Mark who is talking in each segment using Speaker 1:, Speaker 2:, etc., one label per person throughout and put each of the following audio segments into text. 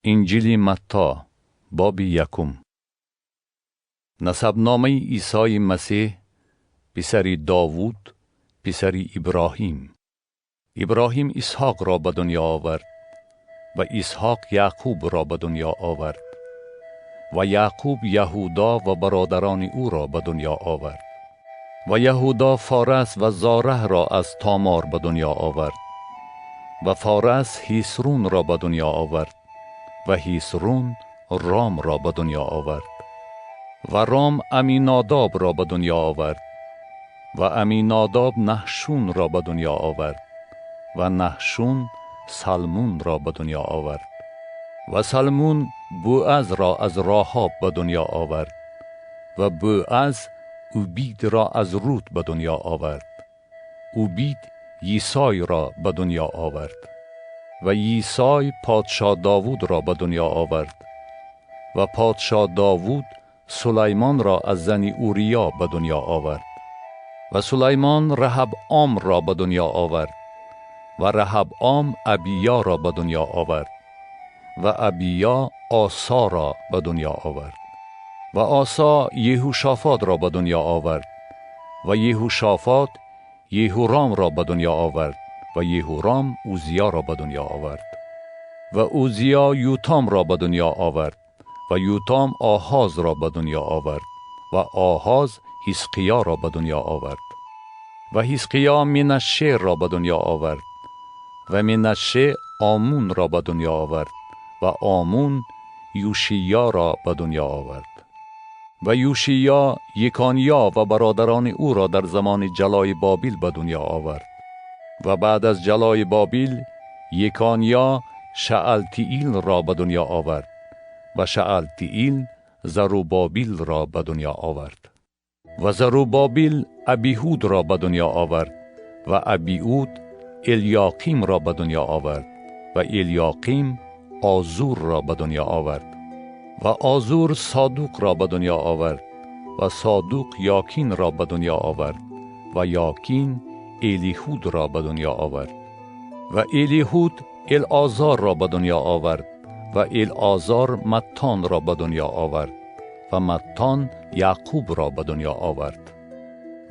Speaker 1: Инҷили Матто, боби якум. Насабномаи Исои Масеҳ, писари Довуд, писари Иброҳим. Иброҳим Исҳоқро ба дунё овард ва Исҳоқ Яъқубро ба дунё овард ва Яъқуб Яҳудо ва бародарони ӯро ба дунё овард ва Яҳудо Форас ва Зораҳро аз Томор ба дунё овард ва Форас Ҳисрунро ба дунё овард ва Ҳисрун Ромро ба дунё овард ва Ром Аминадобро ба дунё овард ва Аминадоб Наҳшунро ба дунё овард ва Наҳшун Салмунро ба дунё овард ва Салмун Боазро аз Роҳоб ба дунё овард ва Боаз Убидро аз Рут ба дунё овард. Убид Йисойро ба дунё овард ва Йисой подшоҳ Довудро ба дунё овард ва подшоҳ Довуд Сулаймонро аз зани Уриё ба дунё овард ва Сулаймон Раҳабъомро ба дунё овард ва Раҳабъом Абиёро ба дунё овард ва Абиё Осоро ба дунё овард ва Осо Еҳушофотро ба дунё овард ва Еҳушофот Еҳуромро ба дунё овард ва Еҳуром Узиёро ба дунё овард ва Узиё Ютомро ба дунё овард ва Ютом Оҳозро ба дунё овард ва Оҳоз Ҳизқиёро ба дунё овард ва Ҳизқиё Менашшеро ба дунё овард ва Менашше Омунро ба дунё овард ва Омун Юшиёро ба дунё овард ва Юшиё Екониё ва бародарони ӯро дар замони ҷалои Бобил ба дунё овард ва баъд аз ҷалои Бобил Екониё Шаалтиилро ба дунё овард ва Шаалтиил Зарубобилро ба дунё овард ва Зарубобил Абиҳудро ба дунё овард ва Абиуд Элёқимро ба дунё овард ва Элёқим Озурро ба дунё овард ва Озур Содуқро ба дунё овард ва Содуқ Ёкинро ба дунё овард ва Ёкин Элиҳудро ба дунё овард ва Элиҳуд Элъозорро ба дунё овард ва Элъозор Маттонро ба дунё овард ва Маттон Яъқубро ба дунё овард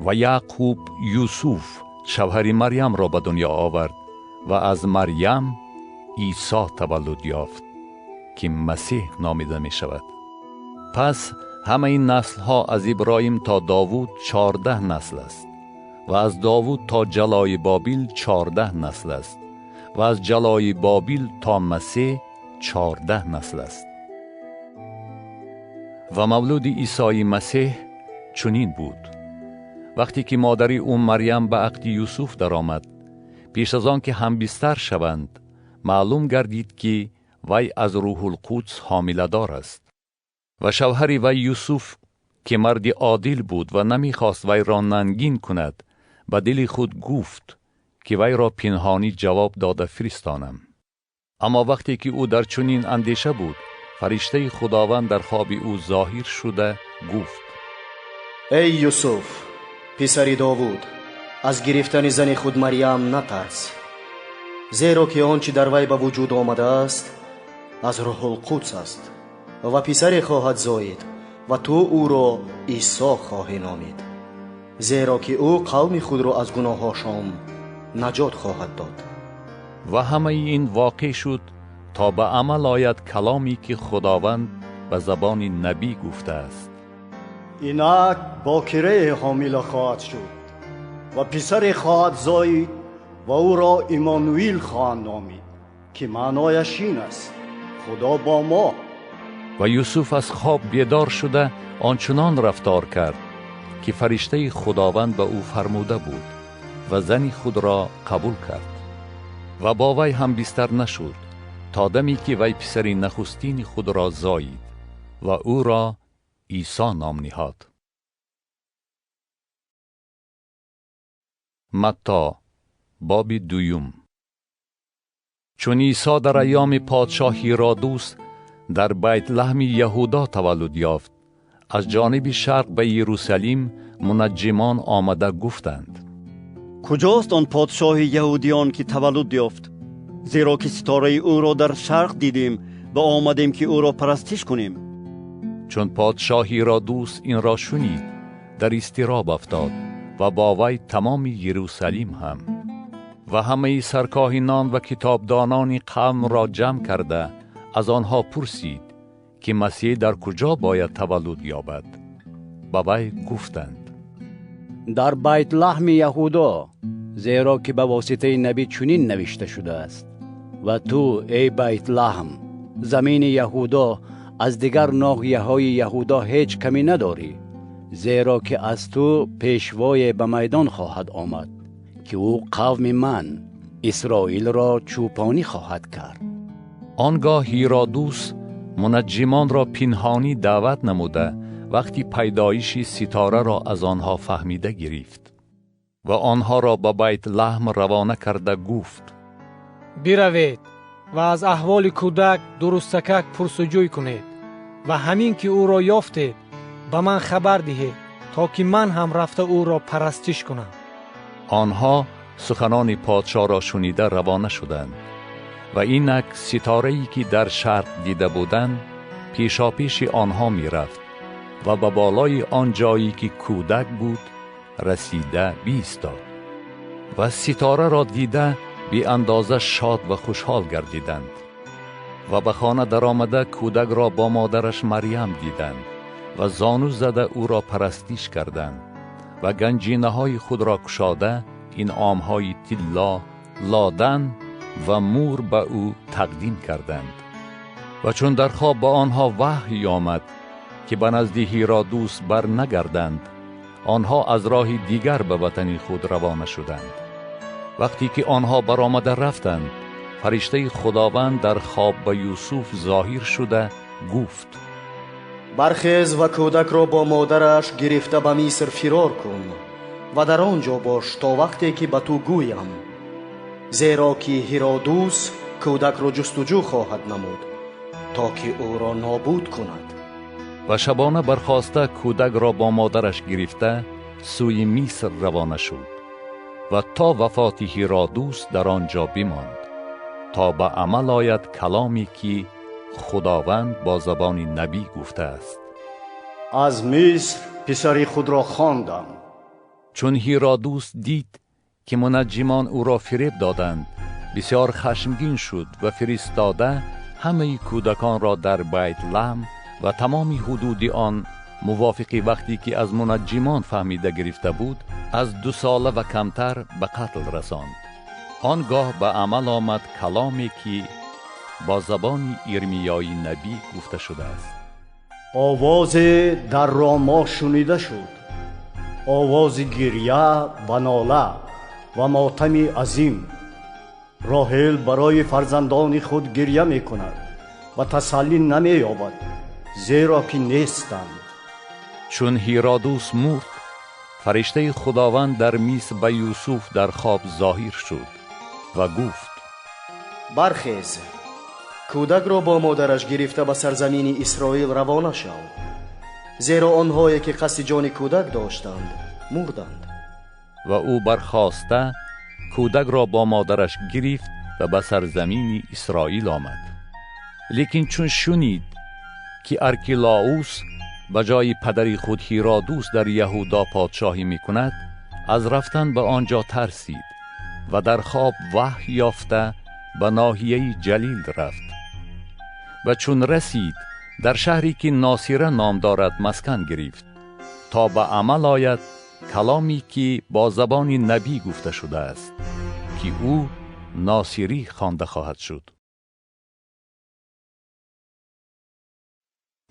Speaker 1: ва Яъқуб Юсуф шавҳари Марьямро ба дунё овард ва аз Марьям Исо таваллуд ёфт, ки Масеҳ номида мешавад. Пас ҳамаи наслҳо аз Иброҳим то Довуд 14 насл аст ва аз Довуд то ҷалои Бобил 14 насл аст ва аз ҷалои Бобил то Масеҳ 14 насл аст. Ва мавлуди Исои Масеҳ чунин буд. Вақте ки модари ӯ Марьям ба ақди Юсуф даромад, пеш аз он ки ҳамбистар шаванд, маълум гардид, ки вай аз Рӯҳулқудс ҳомиладор аст. Ва шавҳари вай Юсуф, ки марди одил буд ва намехост вайро нангин кунад, ба дили худ гуфт, ки вайро пинҳонӣ ҷавоб дода фиристонам. Аммо вақте ки ӯ дар чунин андеша буд, фариштаи Худованд дар хоби ӯ зоҳир шуда гуфт:
Speaker 2: Эй Юсуф, писари Довуд, аз гирифтани зани худ Марьям натарс, зеро ки он чӣ дар вай ба вуҷуд омадааст, аз Рӯҳулқудс аст ва писаре хоҳад зоид ва ту ӯро Исо хоҳӣ номид, зеро ки ӯ қавми худро аз гуноҳҳошон наҷот хоҳад дод.
Speaker 1: Ва ҳамаи ин воқеъ шуд, то ба амал ояд каломе, ки Худованд ба забони набӣ гуфтааст:
Speaker 3: Инак бокирае ҳомила хоҳад шуд ва писаре хоҳад зоид ва ӯро Иммануил хоҳанд номид, ки маънояш ин аст: Худо бо мо.
Speaker 1: Ва Юсуф аз хоб бедор шуда ончунон рафтор кард, ки фариштаи Худованд ба ӯ фармуда буд, ва зани худро қабул кард. Ва бо вай ҳамбистар нашуд то даме, ки вай писари нахустини худро зоид ва ӯро Исо ном ниҳод. Матто, боби дуюм. Чун Исо дар айёми подшоҳ Ҳиродус дар Байтлаҳми Яҳудо таваллуд ёфт, аз ҷониби шарқ ба Иерусалим мунаҷҷимон омада гуфтанд:
Speaker 4: Куҷост он подшоҳи яҳудиён, ки таваллуд ёфт? Зеро ки ситораи ӯро дар шарқ дидем ва омадем ки ӯро парастиш кунем.
Speaker 1: Чун подшоҳ Ҳиродус инро шунид, дар изтироб афтод ва бо вай тамоми Ерусалим ҳам. Ва ҳамаи саркоҳинон ва китобдонони қавмро ҷамъ карда аз онҳо пурсид ки Масеҳ дар куҷо бояд таваллуд ёбад. Ба вай гуфтанд:
Speaker 5: дар Байтлаҳми Яҳудо, зеро ки ба воситаи набӣ чунин навишта шудааст: ва ту, эй Байтлаҳм, замини Яҳудо, аз дигар ноҳияҳои Яҳудо ҳеҷ камӣ надорӣ, зеро ки аз ту пешвое ба майдон хоҳад омад, ки ӯ қавми ман Исроилро чӯпонӣ хоҳад кард.
Speaker 1: Он гоҳ Ҳиродус мунаҷҷимонро пинҳонӣ даъват намуда, вақти пайдоиши ситораро аз онҳо фаҳмида гирифт ва онҳоро ба Байтлаҳм равона карда гуфт:
Speaker 6: биравед ва аз аҳволи кӯдак дурустакак пурсуҷӯй кунед ва ҳамин ки ӯро ёфтед ба ман хабар диҳед, то ки ман ҳам рафта ӯро парастиш кунам.
Speaker 1: Онҳо суханони подшоҳро шунида равона шуданд ва инак ситорае ки дар шарқ дида буданд пешопеши онҳо мерафт ва ба болои он ҷое ки кӯдак буд расида биистод. Ва ситораро дида беандоза шод ва хушҳол гардиданд ва ба хона даромада кӯдакро бо модараш Марьям диданд ва зону зада ӯро парастиш карданд ва ганҷинаҳои худро кушода инъомҳои тилло, ладан ва мур ба ӯ тақдим карданд. Ва чун дар хоб ба онҳо ваҳй омад ки ба назди Ҳиродус бар нагарданд, онҳо аз роҳи дигар ба ватани худ равона шуданд. Вақте ки онҳо баромада рафтанд, фариштаи Худованд дар хоб ба Юсуф зоҳир шуда гуфт:
Speaker 2: бархез ва кӯдакро бо модараш гирифта ба Миср фирор кун ва дар он ҷо бош то вақте ки ба ту гӯям, зеро ки Ҳиродус кӯдакро ҷустуҷӯ хоҳад намуд то ки ӯро нобуд кунад.
Speaker 1: Ва шабона бархоста кӯдакро бо модараш гирифта сӯи Миср равона шуд ва то вафоти Ҳиродус дар он ҷо бимонд, то ба амал ояд каломе ки Худованд бо забони набӣ гуфтааст:
Speaker 3: аз Миср писари худро хондам.
Speaker 1: Чун Ҳиродус дид ки мунаҷҷимон ӯро фиреб доданд, бисёр хашмгин шуд ва фиристода ҳамаи кӯдаконро дар Байтлаҳм ва тамоми ҳудуди он мувофиқи вақте ки аз мунаҷҷимон фаҳмида гирифта буд, аз 2 сола ва камтар ба қатл расонд. Он гоҳ ба амал омад каломе ки бо забони Ирмиёи набӣ гуфта шудааст:
Speaker 3: овозе дар Ромо шунида шуд, овози гиря ва нола ва мотами азим. Роҳел барои фарзандони худ гиря мекунад ва тасаллӣ намеёбад, зеро ки нестанд.
Speaker 1: Чун Ҳиродус мурд, фариштаи Худованд дар Миср ба Юсуф дар хоб зоҳир шуд ва гуфт:
Speaker 2: бархез, кӯдакро бо модараш гирифта ба сарзамини Исроил равона шав, зеро онҳое ки қасди ҷони кӯдак доштанд мурданд.
Speaker 1: Ва ӯ бархоста кӯдакро бо модараш гирифт ва ба сарзамини Исроил омад. Лекин чун шунид ки Аркилаус ба ҷои падари худ Ҳиродус дар Яҳудо подшоҳӣ мекунад, аз рафтан ба он ҷо тарсид ва дар хоб ваҳй ёфта ба ноҳияи Ҷалил рафт. Ва чун расид, дар шаҳре ки Носира ном дорад маскан гирифт, то ба амал ояд каломе ки бо забони набӣ гуфта шудааст, ки ӯ Носирӣ хонда хоҳад шуд.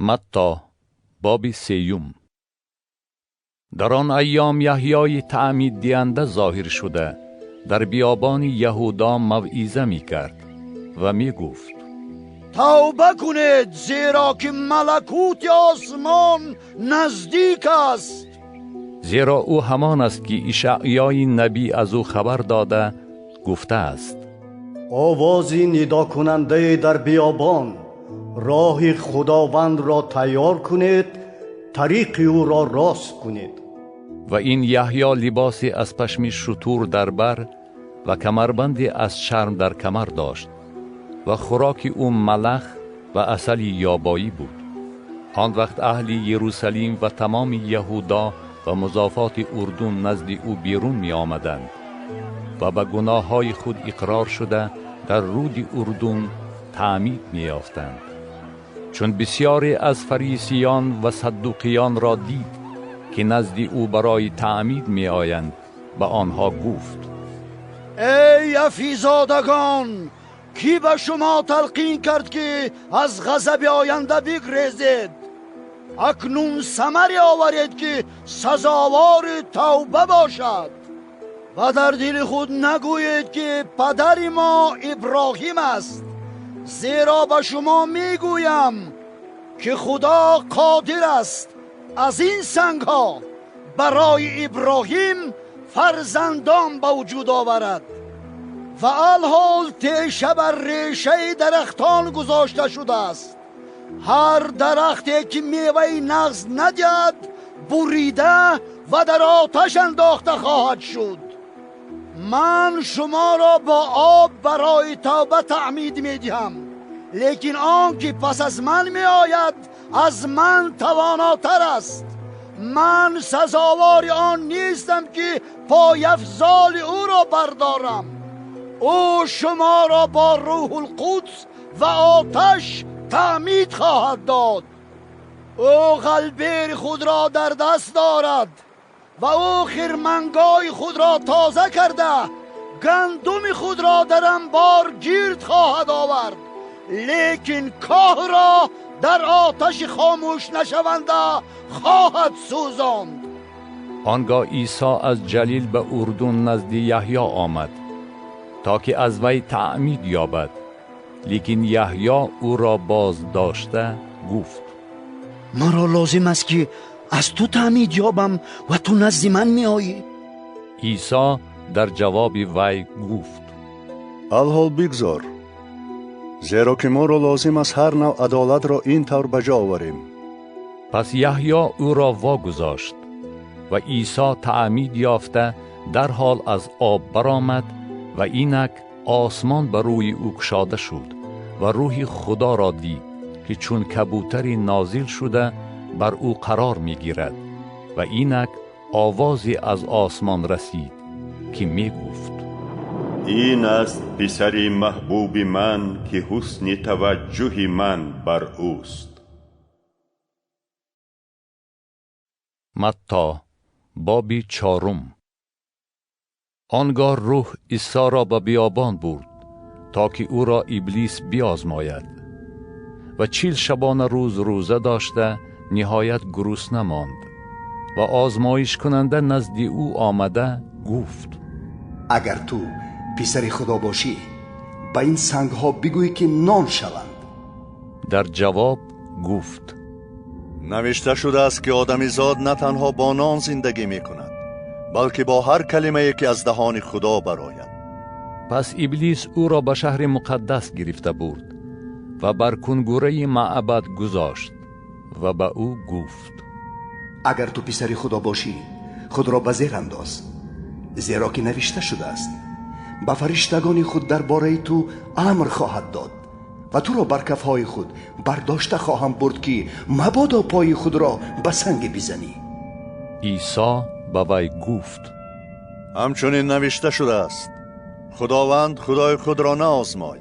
Speaker 1: Матто боби 3. Дар он айём Яҳёи таъмиддиҳанда зоҳир шуда дар биёбони Яҳудо мавъиза мекард ва мегуфт:
Speaker 7: тавба кунед, зеро ки малакути осмон наздик аст.
Speaker 1: Зеро ӯ ҳамон аст ки Ишаъёи набӣ аз ӯ хабар дода гуфтааст:
Speaker 3: овози нидокунандае дар биёбон, роҳи Худовандро тайёр кунед, тариқи ӯро рост кунед.
Speaker 1: Ва ин Яҳё либосе аз пашми шутур дар бар ва камарбанде аз чарм дар камар дошт ва хӯроки ӯ малах و عسل یابایی بود. آن وقت اهل یروشلیم و تمام یهودا و مضافات اردن نزد او بیرون می آمدند و به گناههای خود اقرار شده در رود اردن تعمید می یافتند. چون بسیاری از فریسیان و صدوقیان را دید که نزد او برای تعمید می آیند، به آنها گفت:
Speaker 7: ای افیزادگان، کی به شما تلقین کرد که از غضب آینده بگریزید؟ اکنون ثمری آورید که سزاوار توبه باشد و در دل خود نگویید که پدر ما ابراهیم است، زیرا به شما میگویم که خدا قادر است از این سنگ ها برای ابراهیم فرزندان به وجود آورد. و الحال تیشه بر ریشه درختان گذاشته شده است. هر درختی که میوه نغز ندهد بریده و در آتش انداخته خواهد شد. من شما را با آب برای توبه تعمید می دهم، لیکن آن که پس از من می آید از من تواناتر است. من سزاوار آن نیستم که پایفزال او را بردارم. او شما را با روح القدس و آتش تعمید خواهد داد. او غلبیر خود را در دست دارد و او خرمنگای خود را تازه کرده گندم خود را در انبار گیرد خواهد آورد، لیکن کاه را در آتش خاموش نشونده خواهد سوزاند.
Speaker 1: آنگاه عیسی از جلیل به اردن نزد یحیی آمد تا که از وی تعمید یابد، لیکن یحیی او را باز داشته گفت:
Speaker 7: مرا لازم است که از تو تعمید یابم و تو نزد من می آیی؟
Speaker 1: عیسی در جواب وی گفت:
Speaker 8: الحال بگذار، زیرا که ما را لازم است هر نوع عدالت را این طور به جا آوریم.
Speaker 1: پس یحیی او را واگذاشت و عیسی تعمید یافته در حال از آب برآمد و اینک آسمان بر روی او گشاده شد و روح خدا را دید که چون کبوتری نازل شده بر او قرار میگیرد و اینک آوازی از آسمان رسید که میگفت:
Speaker 9: این است پسر محبوب من که حسن توجه من بر اوست.
Speaker 1: متی باب 4. آنگاه روح عیسی را به بیابان برد تا که او را ابلیس بیازماید و 40 شبانه روز روزه داشته نهایت گرسنه ماند و آزمایش کننده نزد او آمده گفت:
Speaker 10: اگر تو پسر خدا باشی به این سنگ ها بگوی که نان شوند.
Speaker 1: در جواب گفت:
Speaker 8: نوشته شده است که آدمیزاد نه تنها با نان زندگی می کند، بلکه با هر کلمه که از دهان خدا برآید.
Speaker 1: پس ابلیس او را به شهر مقدس گرفته برد و بر کنگوره معبد گذاشت و به او گفت:
Speaker 10: اگر تو پسر خدا باشی خود را به زیر انداز، زیرا که نوشته شده است به فرشتگان خود درباره تو امر خواهد داد و تو را بر کفهای خود برداشته خواهم برد که مبادا پای خود را به سنگ بزنی.
Speaker 1: عیسی به وی گفت:
Speaker 8: همچنین نوشته شده است خداوند خدای خود را نآزمای.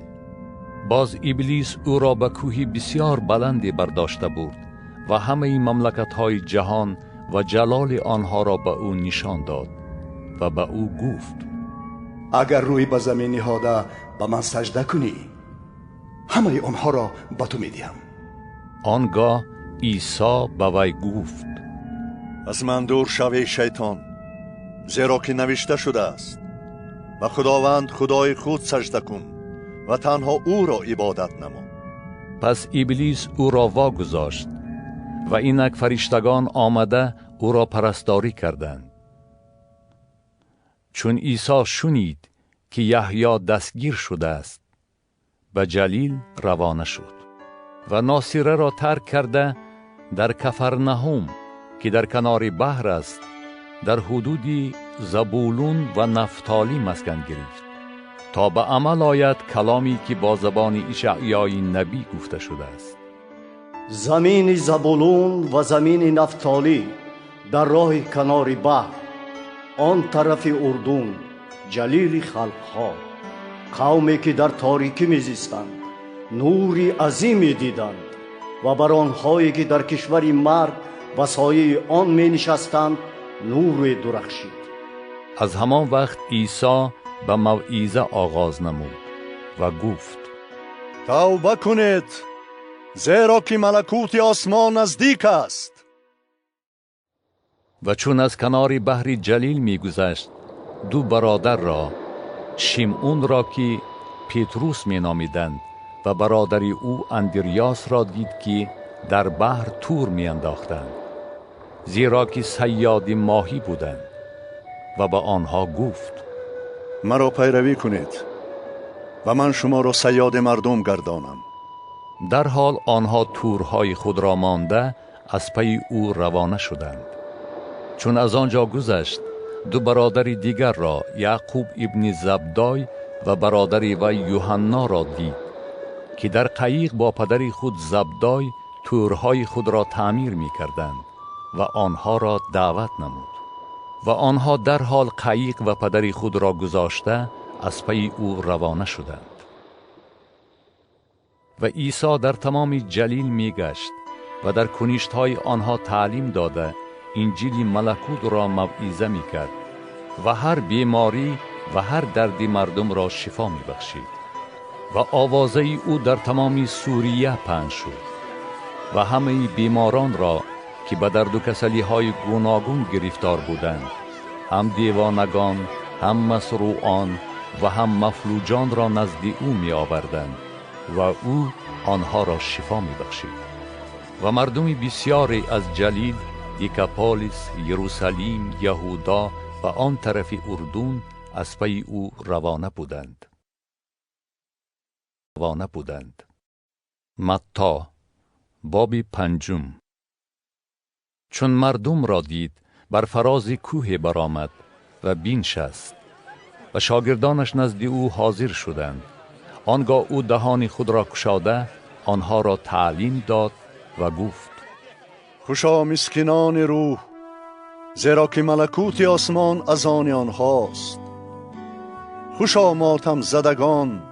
Speaker 1: باز ابلیس او را به کوهی بسیار بلندی برداشته برد و همه مملکت‌های جهان و جلال آنها را به او نشان داد و به او گفت:
Speaker 10: اگر روی به زمین نهاده به من سجده کنی همه آنها را به تو میدهم.
Speaker 1: آنگاه عیسی به وی گفت:
Speaker 8: از من دور شوی شیطان، زیرا که نوشته شده است و خداوند خدای خود سجده کن و تنها او را عبادت نما.
Speaker 1: پس ابلیس او را واگذاشت و اینک فرشتگان آمده او را پرستاری کردند. چون عیسی شنید که یحیی دستگیر شده است، به جلیل روانه شد و ناصره را ترک کرده در کفرنهم که در کنار بحر است، در حدود زبولون و نفتالی مسکن گرفت تا به عمل آید کلامی که با زبان اشعیای نبی گفته شده است:
Speaker 3: زمین زبولون و زمین نفتالی در راه کنار بحر، آن طرف اردن، جلیل خلقها، قومی که در تاریکی میزیستند نوری عظیمی دیدند و بر آنهایی که در کشور مرگ و سایه آن می نشستند نور درخشید.
Speaker 1: از همان وقت عیسی به موعظه آغاز نمود و گفت:
Speaker 8: توبه کنید، زیرا که ملکوت آسمان نزدیک است.
Speaker 1: و چون از کنار بحر جلیل میگذشت، دو برادر را، شیمعون را که پتروس می نامیدند و برادر او اندریاس را دید که در بحر تور می انداختند، زیرا که صیاد ماهی بودند. و به آنها گفت:
Speaker 8: مرا پیروی کنید و من شما را صیاد مردم گردانم.
Speaker 1: در حال آنها تورهای خود را مانده از پی او روانه شدند. چون از آنجا گذشت، دو برادر دیگر را، یعقوب ابن زبدای و برادر وی یوحنا را دید که در قایق با پدر خود زبدای تورهای خود را تعمیر می کردند و آنها را دعوت نمود. و آنها در حال قایق و پدر خود را گذاشته از پی او روانه شدند. و عیسی در تمام جلیل می گشت و در کنیشت‌های آنها تعلیم داده انجیل ملکوت را موعظه می کرد و هر بیماری و هر درد مردم را شفا می بخشید. و آوازه او در تمام سوریه پهن شد و همه بیماران را که به درد و کسلی های گوناگون گرفتار بودند، هم دیوانگان، هم مسروعان و هم مفلوجان را نزد او می آوردند و او آنها را شفا می بخشید. و مردم بسیاری از جلیل، دیکاپولیس، یروشلیم، یهودا و آن طرف اردن از پی او روانه بودند. متی باب 5. چون مردم را دید، بر فراز کوه برآمد و بنشست و شاگردانش نزد او حاضر شدند. آنگاه او دهان خود را گشاده آنها را تعلیم داد و گفت:
Speaker 8: خوشا مسکینان روح، زیرا که ملکوت آسمان از آن آنهاست. خوشا ماتم زدگان،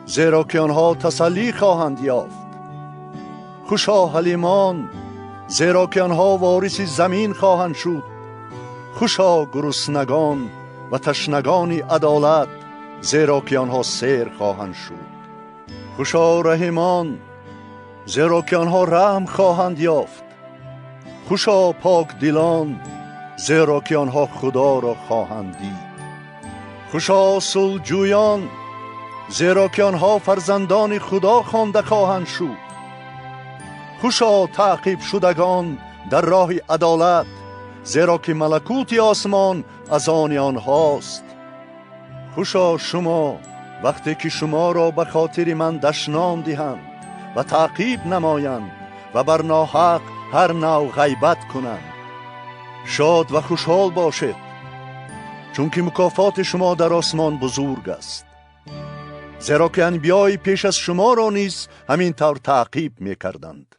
Speaker 8: زیرا که آنها تسلی خواهند یافت. خوشا حلیمان، زیرا که آنها وارث زمین خواهند شد. خوشا گرسنگان و تشنگان عدالت، زیرا که آنها سیر خواهند شد. خوشا رحیمان، زیرا که آنها رحم خواهند یافت. خوشا پاک دلان، زیرا که آنها خدا را خواهند دید. خوشا صلح‌جویان، زیرا که آنها فرزندان خدا خوانده خواهند شد. خوشا تعقیب شدگان در راه عدالت، زیرا که ملکوت آسمان از آن آنهاست. خوشا شما وقتی که شما را به خاطر من دشنام دهند و تعقیب نمایند و بر ناحق هر نوع غیبت کنند. شاد و خوشحال باشید، چون که مکافات شما در آسمان بزرگ است، زیرا که انبیای پیش از شما را نیز همین طور تعقیب میکردند.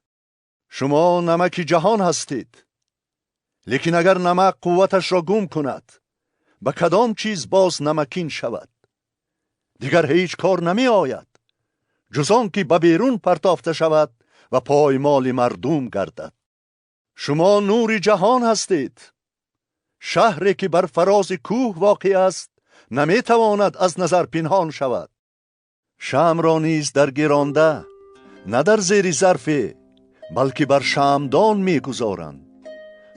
Speaker 8: شما نمک جهان هستید، لیکن اگر نمک قوتش را گم کند، به کدام چیز باز نمکین شود؟ دیگر هیچ کار نمی آید جز آن که به بیرون پرتافته شود و پایمال مردم گردد. شما نور جهان هستید. شهری که بر فراز کوه واقع است نمیتواند از نظر پنهان شود. شمع را نیز در گیرانده، نه در زیر ظرفی، بلکه بر شمعدان میگذارند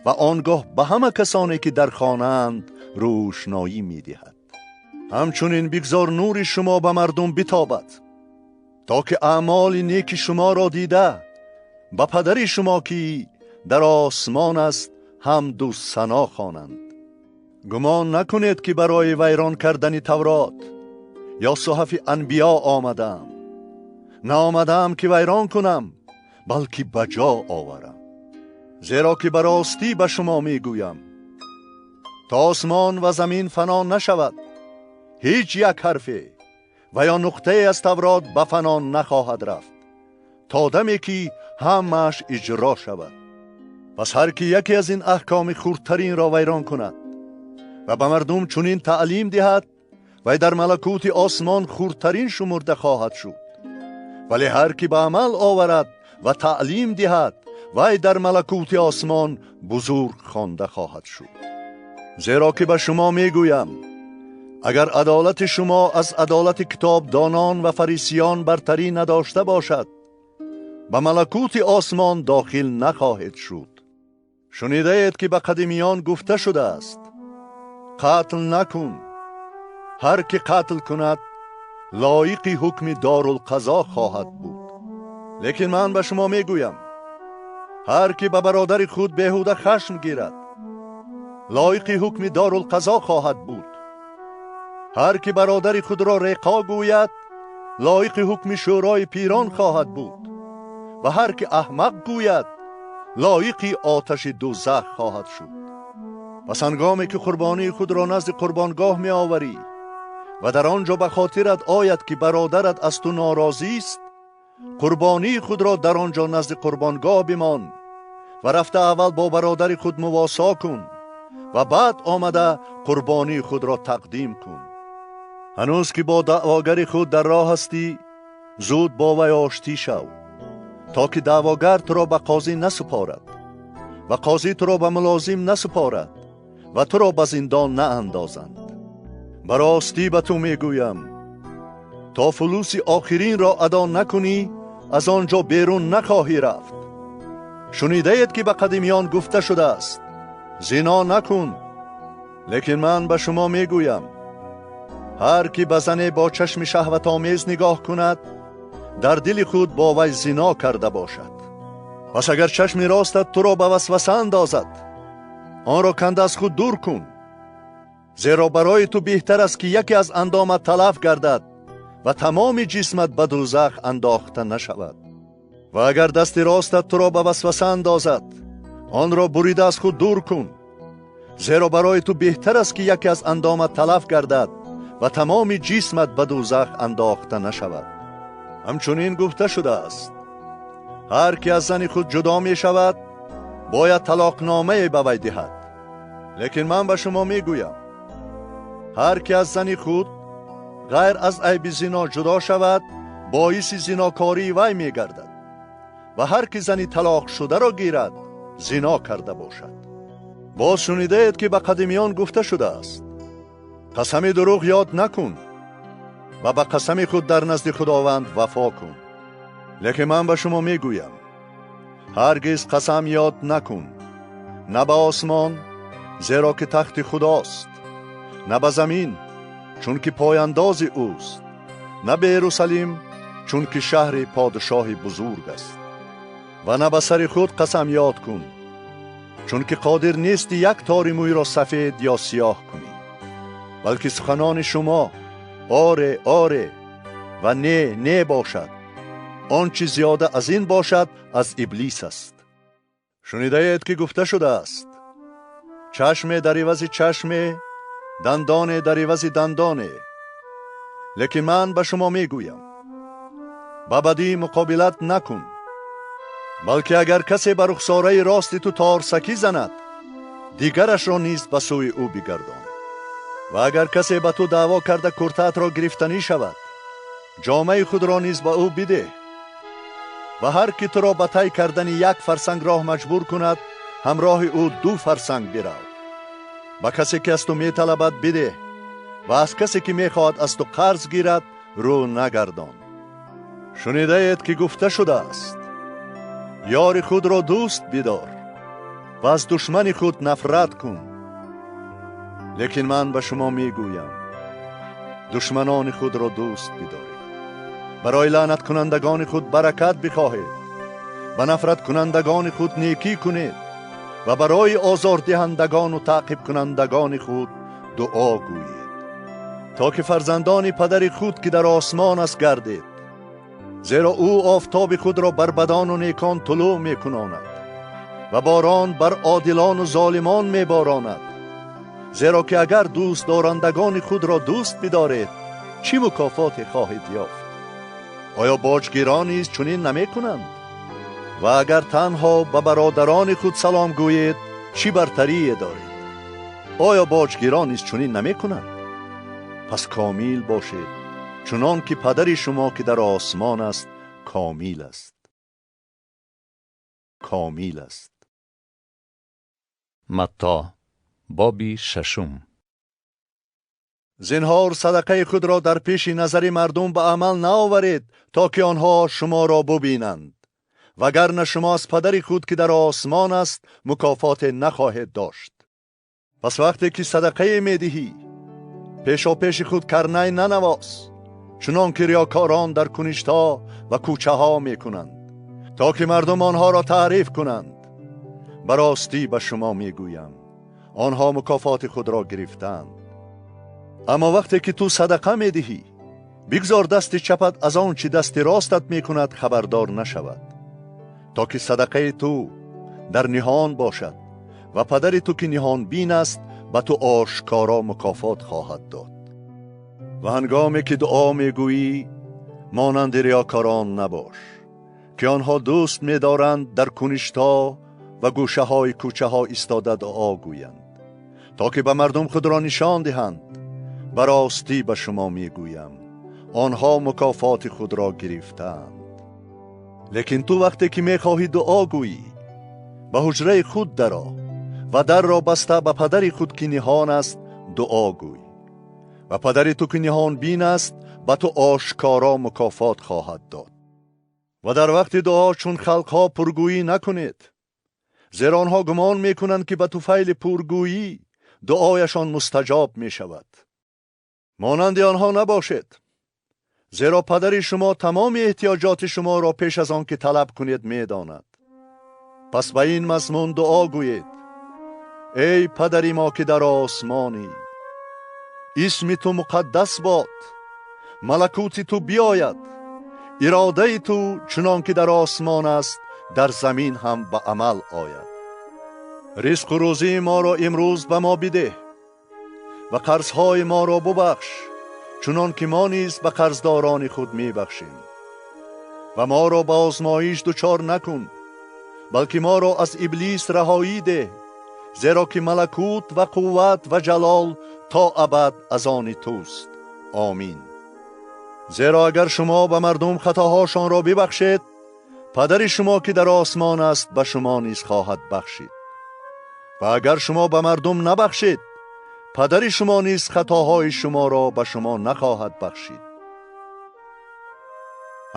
Speaker 8: و آنگاه به همه کسانی که در خانه‌اند روشنایی میدهد. همچنین بگذار نور شما به مردم بتابد، تا که اعمال نیک شما را دیده به پدر شما که در آسمان است حمد و ثنا خوانند. گمان نکنید که برای ویران کردن تورات یا صحف انبیا آمدم. نه آمدم که ویران کنم، بلکه بجا آورم. زیرا که براستی به شما میگویم، تا آسمان و زمین فنا نشود، هیچ یک حرفی ва ё нуқтае аз Таврот ба фано нахоҳад рафт, то даме ки ҳамааш иҷро шавад. Пас ҳар ки яке аз ин аҳкоми хурдтаринро вайрон кунад ва ба мардум чунин таълим диҳад, вай дар малакути осмон хурдтарин шумурда хоҳад шуд. Вале ҳар ки ба амал оварад ва таълим диҳад, вай дар малакути осмон бузург хонда хоҳад шуд. Зеро ки ба шумо мегӯям, агар адолати шумо аз адолати китобдонон ва фарисиён бартарӣ надошта бошад, ба малакути осмон дохил нахоҳед шуд. Шунидаед ки ба қадимиён гуфта шудааст: қатл накун. Ҳар ки қатл кунад, лоиқи ҳукми дорулқазо хоҳад буд. Лекин ман ба шумо мегӯям, ҳар ки ба бародари худ беҳуда хашм гирад, лоиқи ҳукми дорулқазо хоҳад буд. Ҳар ки бародари худро реқо гӯяд, лоиқи ҳукми шӯрои пирон хоҳад буд. Ва ҳар ки аҳмақ гӯяд, лоиқи оташи дӯзах хоҳад шуд. Пас ҳангоме ки қурбонии худро назди қурбонгоҳ меоварӣ ва дар он ҷо ба хотират ояд ки бародарат аз ту норозист, қурбонии худро дар он ҷо назди қурбонгоҳ бимон ва рафта аввал бо бародари худ мувосо кун ва баъд омада қурбонии худро тақдим кун. Ҳанӯз ки бо даъвогари худ дар роҳ ҳастӣ, зуд бо вай оштӣ шав, то ки даъвогар туро ба қозӣ насупорад ва қозӣ туро ба мулозим насупорад ва туро ба зиндон наандозанд. Ба ростӣ ба ту мегӯям, то фулуси охиринро адо накунӣ, аз он ҷо берун нахоҳӣ рафт. Шунидаед ки ба қадимиён гуфта шудааст: зино накун. Лекин ман ба шумо мегӯям, ҳар ки ба зане бо чашми шаҳватомез нигоҳ кунад, дар дили худ бо вай зино карда бошад. Пас агар чашми ростат туро ба васваса андозад, онро канда аз худ дур кун, зеро барои ту беҳтар аст ки яке аз андомат талаф гардад ва тамоми ҷисмат ба дӯзах андохта нашавад. Ва агар дасти ростат туро ба васваса андозад, онро бурида аз худ дур кун, зеро барои ту беҳтар аст ки яке аз андомат талаф гардад ва тамоми ҷисмат ба дӯзах андохта нашавад. Ҳамчунин гуфта шудааст: ҳар ки аз зани худ ҷудо мешавад, бояд талоқномае ба вай диҳад. Лекин ман ба шумо мегӯям, ҳар ки аз зани худ ғайр аз айби зино ҷудо шавад, боиси зинокории вай мегардад ва ҳар ки зани талоқшударо гирад, зино карда бошад. Боз шунидаед ки ба қадимиён гуфта шудааст: қасами дурӯғ ёд накун ва ба қасами худ дар назди Худованд вафо кун. Лекин ман ба шумо мегӯям, ҳаргиз қасам ёд накун, на ба осмон, зеро ки тахти Худост, на ба замин, чунки пояндози ӯст, на ба Ерусалим, чунки шаҳри подшоҳи бузург аст. Ва на ба сари худ қасам ёд кун, чунки қодир нести як тори мӯйро сафед ё сиёҳ кунӣ, балки суханони шумо оре, оре ва не, не бошад. Он чи зиёда аз ин бошад, аз Иблис аст. Шунидаед ки гуфта шудааст: чашме дар ивази чашме, дандоне дар ивази дандоне. Лекин ман ба шумо мегӯям, ба бадӣ муқобилат накун, балки агар касе ба рухсораи рости ту торсакӣ занад, дигарашро низ ба сӯи ӯ бигардон. Ва агар касе ба ту даъво карда куртаатро гирифтанӣ шавад, ҷомаи худро низ ба ӯ бидеҳ. Ва ҳар ки туро ба тай кардани як фарсанг роҳ маҷбур кунад, ҳамроҳи ӯ 2 фарсанг бирав. Ба касе ки аз ту металабад бидеҳ ва аз касе ки мехоҳад аз ту қарз гирад, рӯ нагардон. Шунидаед ки гуфта шудааст: ёри худро дӯст бидор ва аз душмани худ нафрат кун. Лекин ман ба шумо мегӯям, душманони худро дӯст бидоред, барои лаънаткунандагони худ баракат бихоҳед, ба нафраткунандагони худ некӣ кунед ва барои озордиҳандагону таъқибкунандагони худ дуо гӯед, то ки фарзандони падари худ ки дар осмон аст гардед, зеро ӯ офтоби худро бар бадону некон тулӯъ мекунонад ва борон бар одилону золимон меборонад. Зеро ки агар дӯстдорандагони худро дӯст бидоред, чӣ мукофоте хоҳед ёфт? Оё боҷгирон низ чунин намекунанд? Ва агар танҳо ба бародарони худ салом гӯед, чӣ бартарие доред? Оё боҷгирон низ чунин намекунанд? Пас комил бошед, чунон ки падари шумо ки дар осмон аст комил аст. Комил аст.
Speaker 1: Матто, боби шашум.
Speaker 8: Зинҳор садақаи худро дар пеши назари мардум ба амал наоваред, то ки онҳо шуморо бубинанд, вагарна шумо аз падари худ ки дар осмон аст мукофоте нахоҳед дошт. Пас вақте ки садақае медиҳӣ, пешопеши худ карнай нанавоз, чунон ки риёкорон дар куништҳо ва кӯчаҳо мекунанд, то ки мардум онҳоро таъриф кунанд. Ба ростӣ ба шумо мегӯям, онҳо мукофоти худро гирифтанд. Аммо вақте ки ту садақа медиҳӣ, бигзор дасти чапат аз он чӣ дасти ростат мекунад хабардор нашавад, то ки садақаи ту дар ниҳон бошад ва падари ту ки ниҳонбин аст ба ту ошкоро мукофот хоҳад дод. Ва ҳангоме ки дуо мегӯӣ, монанди риёкорон набош, ки онҳо дӯст медоранд дар куништҳо ва гӯшаҳои кӯчаҳо истода дуо гӯянд, то ки ба мардум худро нишон диҳанд. Ба ростӣ ба шумо мегӯям, онҳо мукофоти худро гирифтаанд. Лекин ту вақте ки мехоҳӣ дуо гӯӣ, ба ҳуҷраи худ даро ва дарро баста ба падари худ ки ниҳон аст дуо гӯй, ва падари ту ки ниҳонбин аст ба ту ошкоро мукофот хоҳад дод. Ва дар вақти дуо чун халқҳо пургӯӣ накунед, зеро онҳо гумон мекунанд ки ба туфайли пургӯӣ дуояшон мустаҷоб мешавад. Монанди онҳо набошед, зеро падари шумо тамоми эҳтиёҷоти шуморо пеш аз он ки талаб кунед медонад. Пас ба ин мазмун дуо гӯед: эй падари мо ки дар осмонӣ, исми ту муқаддас бод, малакути ту биёяд, иродаи ту чунон ки дар осмон аст дар замин ҳам ба амал ояд. Ризқу рӯзии моро имрӯз ба мо бидеҳ ва қарзҳои моро бубахш, чунон ки мо низ ба қарздорони худ мебахшем. Ва моро ба озмоиш дучор накун, балки моро аз иблис раҳоӣ деҳ, зеро ки малакут ва қувват ва ҷалол то абад аз они туст. Омин. Зеро агар шумо ба мардум хатоҳошонро бибахшед, падари шумо ки дар осмон аст ба шумо низ хоҳад бахшид. Ва агар шумо ба мардум набахшед, падари шумо низ хатоҳои шуморо ба шумо нахоҳад бахшид.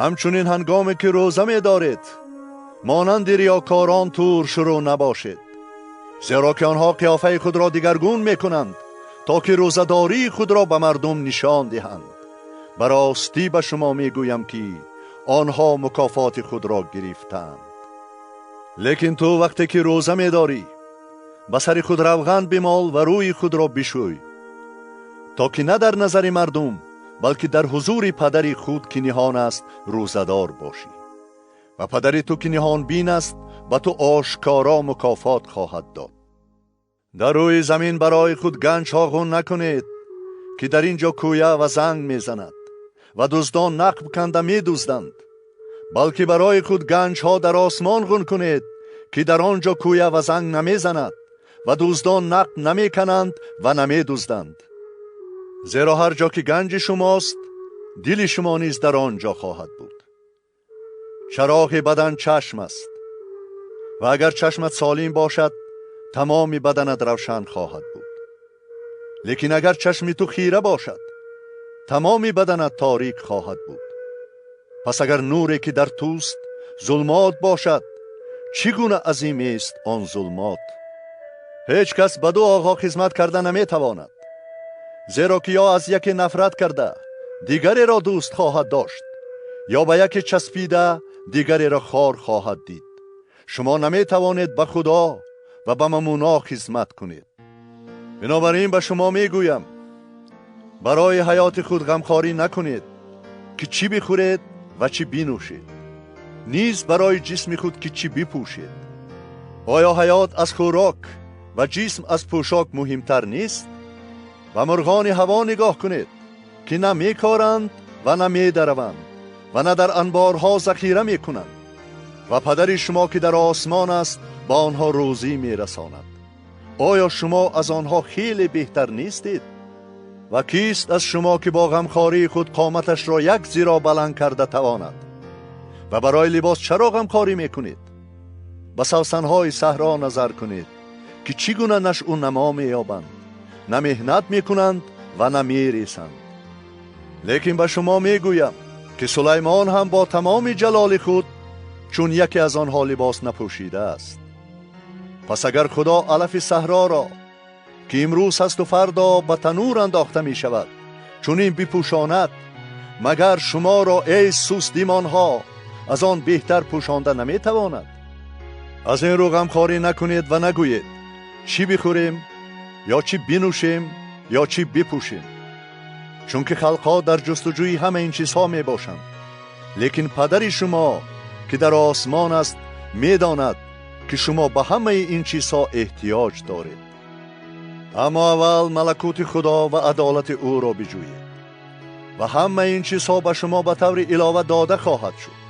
Speaker 8: Ҳамчунин ҳангоме ки рӯза медоред, монанди риёкорон тур шурӯъ набошед, зеро ки онҳо қиёфаи худро дигаргун мекунанд, то ки рӯзадории худро ба мардум нишон диҳанд. Ба ростӣ ба шумо мегӯям ки онҳо мукофоти худро гирифтанд. Лекин ту вақте ки рӯза медорӣ, ба сари худ равған бимол ва рӯи худро бишӯй, то ки на дар назари мардум, балки дар ҳузури падари худ ки ниҳон аст рӯзадор бошӣ. Ва падари ту ки ниҳонбин аст ба ту ошкоро мукофот хоҳад дод. Дар рӯи замин барои худ ганҷҳо ғун накунед, ки дар ин ҷо кӯя ва занг мезанад ва дуздон нақб канда медузданд, балки барои худ ганҷҳо дар осмон ғун кунед, ки дар он ҷо кӯя ва занг намезанад ва дуздон нақб намекананд ва намедузданд. Зеро ҳар ҷо ки ганҷи шумост, дили шумо низ дар он ҷо хоҳад буд. Чароғи бадан чашм аст, ва агар чашмат солим бошад, тамоми баданат равшан хоҳад буд. Лекин агар чашми ту хира бошад, тамоми баданат торик хоҳад буд. Пас агар нуре ки дар туст зулмот бошад, чӣ гуна азим аст он зулмот? Ҳеҷ кас ба ду оғо хизмат карда наметавонад, зеро ки ё аз яке нафрат карда дигареро дӯст хоҳад дошт, ё ба яке часпида дигареро хор хоҳад дид. Шумо наметавонед ба Худо ва ба мамуно хизмат кунед. Бинобар ин ба шумо мегӯям, барои ҳаёти худ ғамхорӣ накунед, ки чӣ бихӯред ва чӣ бинӯшед, низ барои ҷисми худ ки чӣ бипӯшед. Оё ҳаёт аз хӯрок ва ҷисм аз пӯшок муҳимтар нест? Ба мурғони ҳаво нигоҳ кунед, که نه میکارند و نه میدروند و نه در انبارها ذخیره میکنند و پدر شما که در آسمان است با آنها روزی میرساند. آیا شما از آنها خیلی بهتر نیستید؟ و کیست از شما که با غمخواری خود قامتش را یک زیرا بلند کرده تواند؟ و برای لباس چرا غمخواری میکنید؟ به سوسنهای صحرا نظر کنید که چگونه نشو نما مییابند، نه مهنت میکنند و نه میریسند. لیکن به شما میگویم که سلیمان هم با تمام جلال خود چون یکی از آنها لباس نپوشیده است. پس اگر خدا علف صحرا را که امروز هست و فردا به تنور انداخته می شود چون این بپوشاند، مگر شما را ای سوسدیمانها از آن بهتر پوشانده نمی تواند؟ از این رو غمخواری نکنید و نگویید چی بخوریم یا چی بنوشیم یا چی بپوشیم، چون که خلقها در جستجوی همه این چیزها می باشند. لیکن پدر شما که در آسمان است می داند که شما به همه این چیزها احتیاج دارید. اما اول ملکوت خدا و عدالت او را بجویید و همه این چیزها به شما به طور علاوه داده خواهد شد.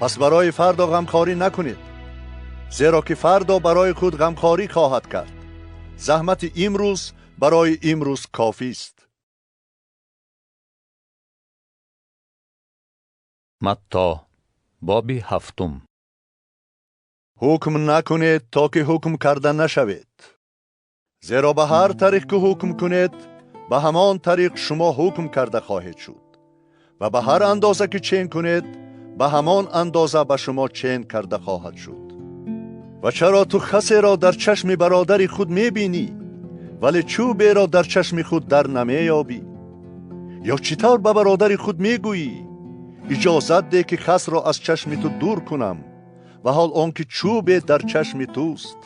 Speaker 8: پس برای فردا غمخواری نکنید، زیرا که فردا برای خود غمخواری خواهد کرد. زحمت امروز برای امروز کافی است.
Speaker 1: متی باب هفتم.
Speaker 8: حکم نکنید تا که حکم کرده نشوید، زیرا به هر طریق که حکم کنید به همان طریق شما حکم کرده خواهید شد و به هر اندازه که چین کنید به همان اندازه به شما چین کرده خواهد شد. و چرا تو خسی را در چشم برادر خود میبینی ولی چوبی را در چشم خود در نمییابی؟ یا چطور به برادر خود میگویی اجازت ده که خس را از چشم تو دور کنم، و حال آنکه چوب در چشم توست؟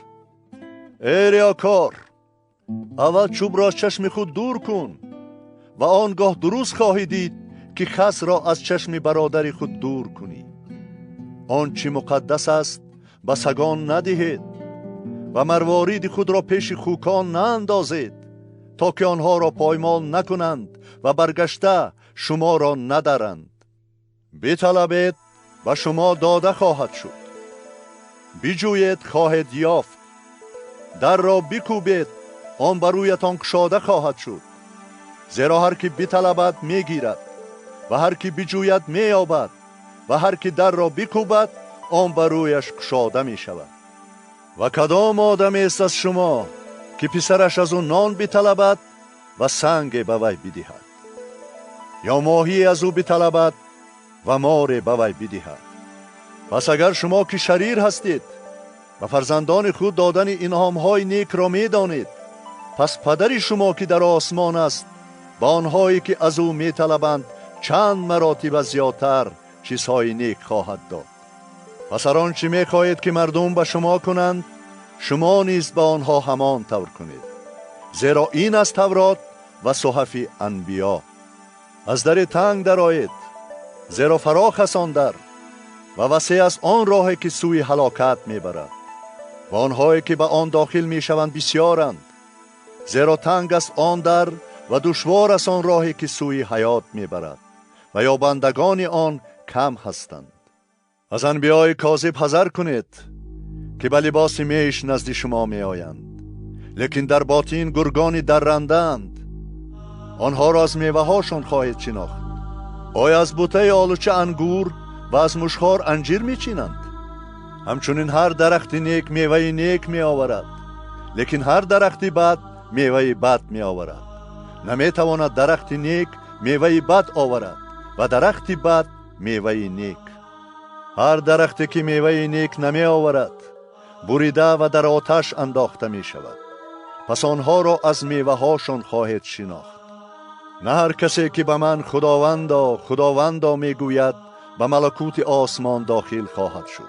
Speaker 8: ای ریاکار، اول چوب را از چشم خود دور کن و آنگاه درست خواهی دید که خس را از چشم برادر خود دور کنی. آنچه مقدس است به سگان ندهید و مروارید خود را پیش خوکان ناندازید تا که آنها را پایمال نکنند و برگشته شما را ندرند. بطلبید و شما داده خواهد شد، بجویید خواهید یافت، در را بکوبید آن بر رویتان گشاده خواهد شد. زیرا هر کی بطلبد میگیرد و هر کی بجوید مییابد و هر کی در را بکوبد آن بر رویش گشاده می شود. و کدام آدمی است از شما که پسرش از او نان بطلبد و سنگ به وی بدهد، یا ماهی از او بطلبد و مار به وی بدهد؟ پس اگر شما که شریر هستید و فرزندان خود دادن انعام‌های نیک را می‌دانید، پس پدر شما که در آسمان است به آنهایی که از او می‌طلبند چند مراتب زیادتر چیزهای نیک خواهد داد. پس هر آنچه می‌خواهید که مردم به شما کنند، شما نیز به آنها همان طور کنید، زیرا این از تورات و صحف انبیا. از در تنگ درآیید، زیرا فراخ است آن در و وسیع است آن راه که سوی هلاکت میبرد و آنهایی که به آن داخل میشوند بسیارند، زیرا تنگ است آن در و دشوار است آن راهی که سوی حیات میبرد و یا بندگان آن کم هستند. از انبیای کاذب حذر کنید که به لباس میش نزد شما میآیند، لیکن در باطن گرگان درندند. آنها را از میوه‌هاشان خواهید شناخت. آیا از بوته آلوچه انگور و از مشخار انجیر میچینند؟ همچنین هر درخت نیک میوه نیک میآورد، لیکن هر درخت بد میوه بد میآورد. نمیتواند درخت نیک میوه بد آورد و درخت بد میوه نیک. هر درختی که میوه نیک نمی آورد بریده و در آتش انداخته می شود. پس آنها را از میوه هاشان خواهید شناخت. نه هر کسی که به من خداوندا خداوندا می گوید به ملکوت آسمان داخل خواهد شد،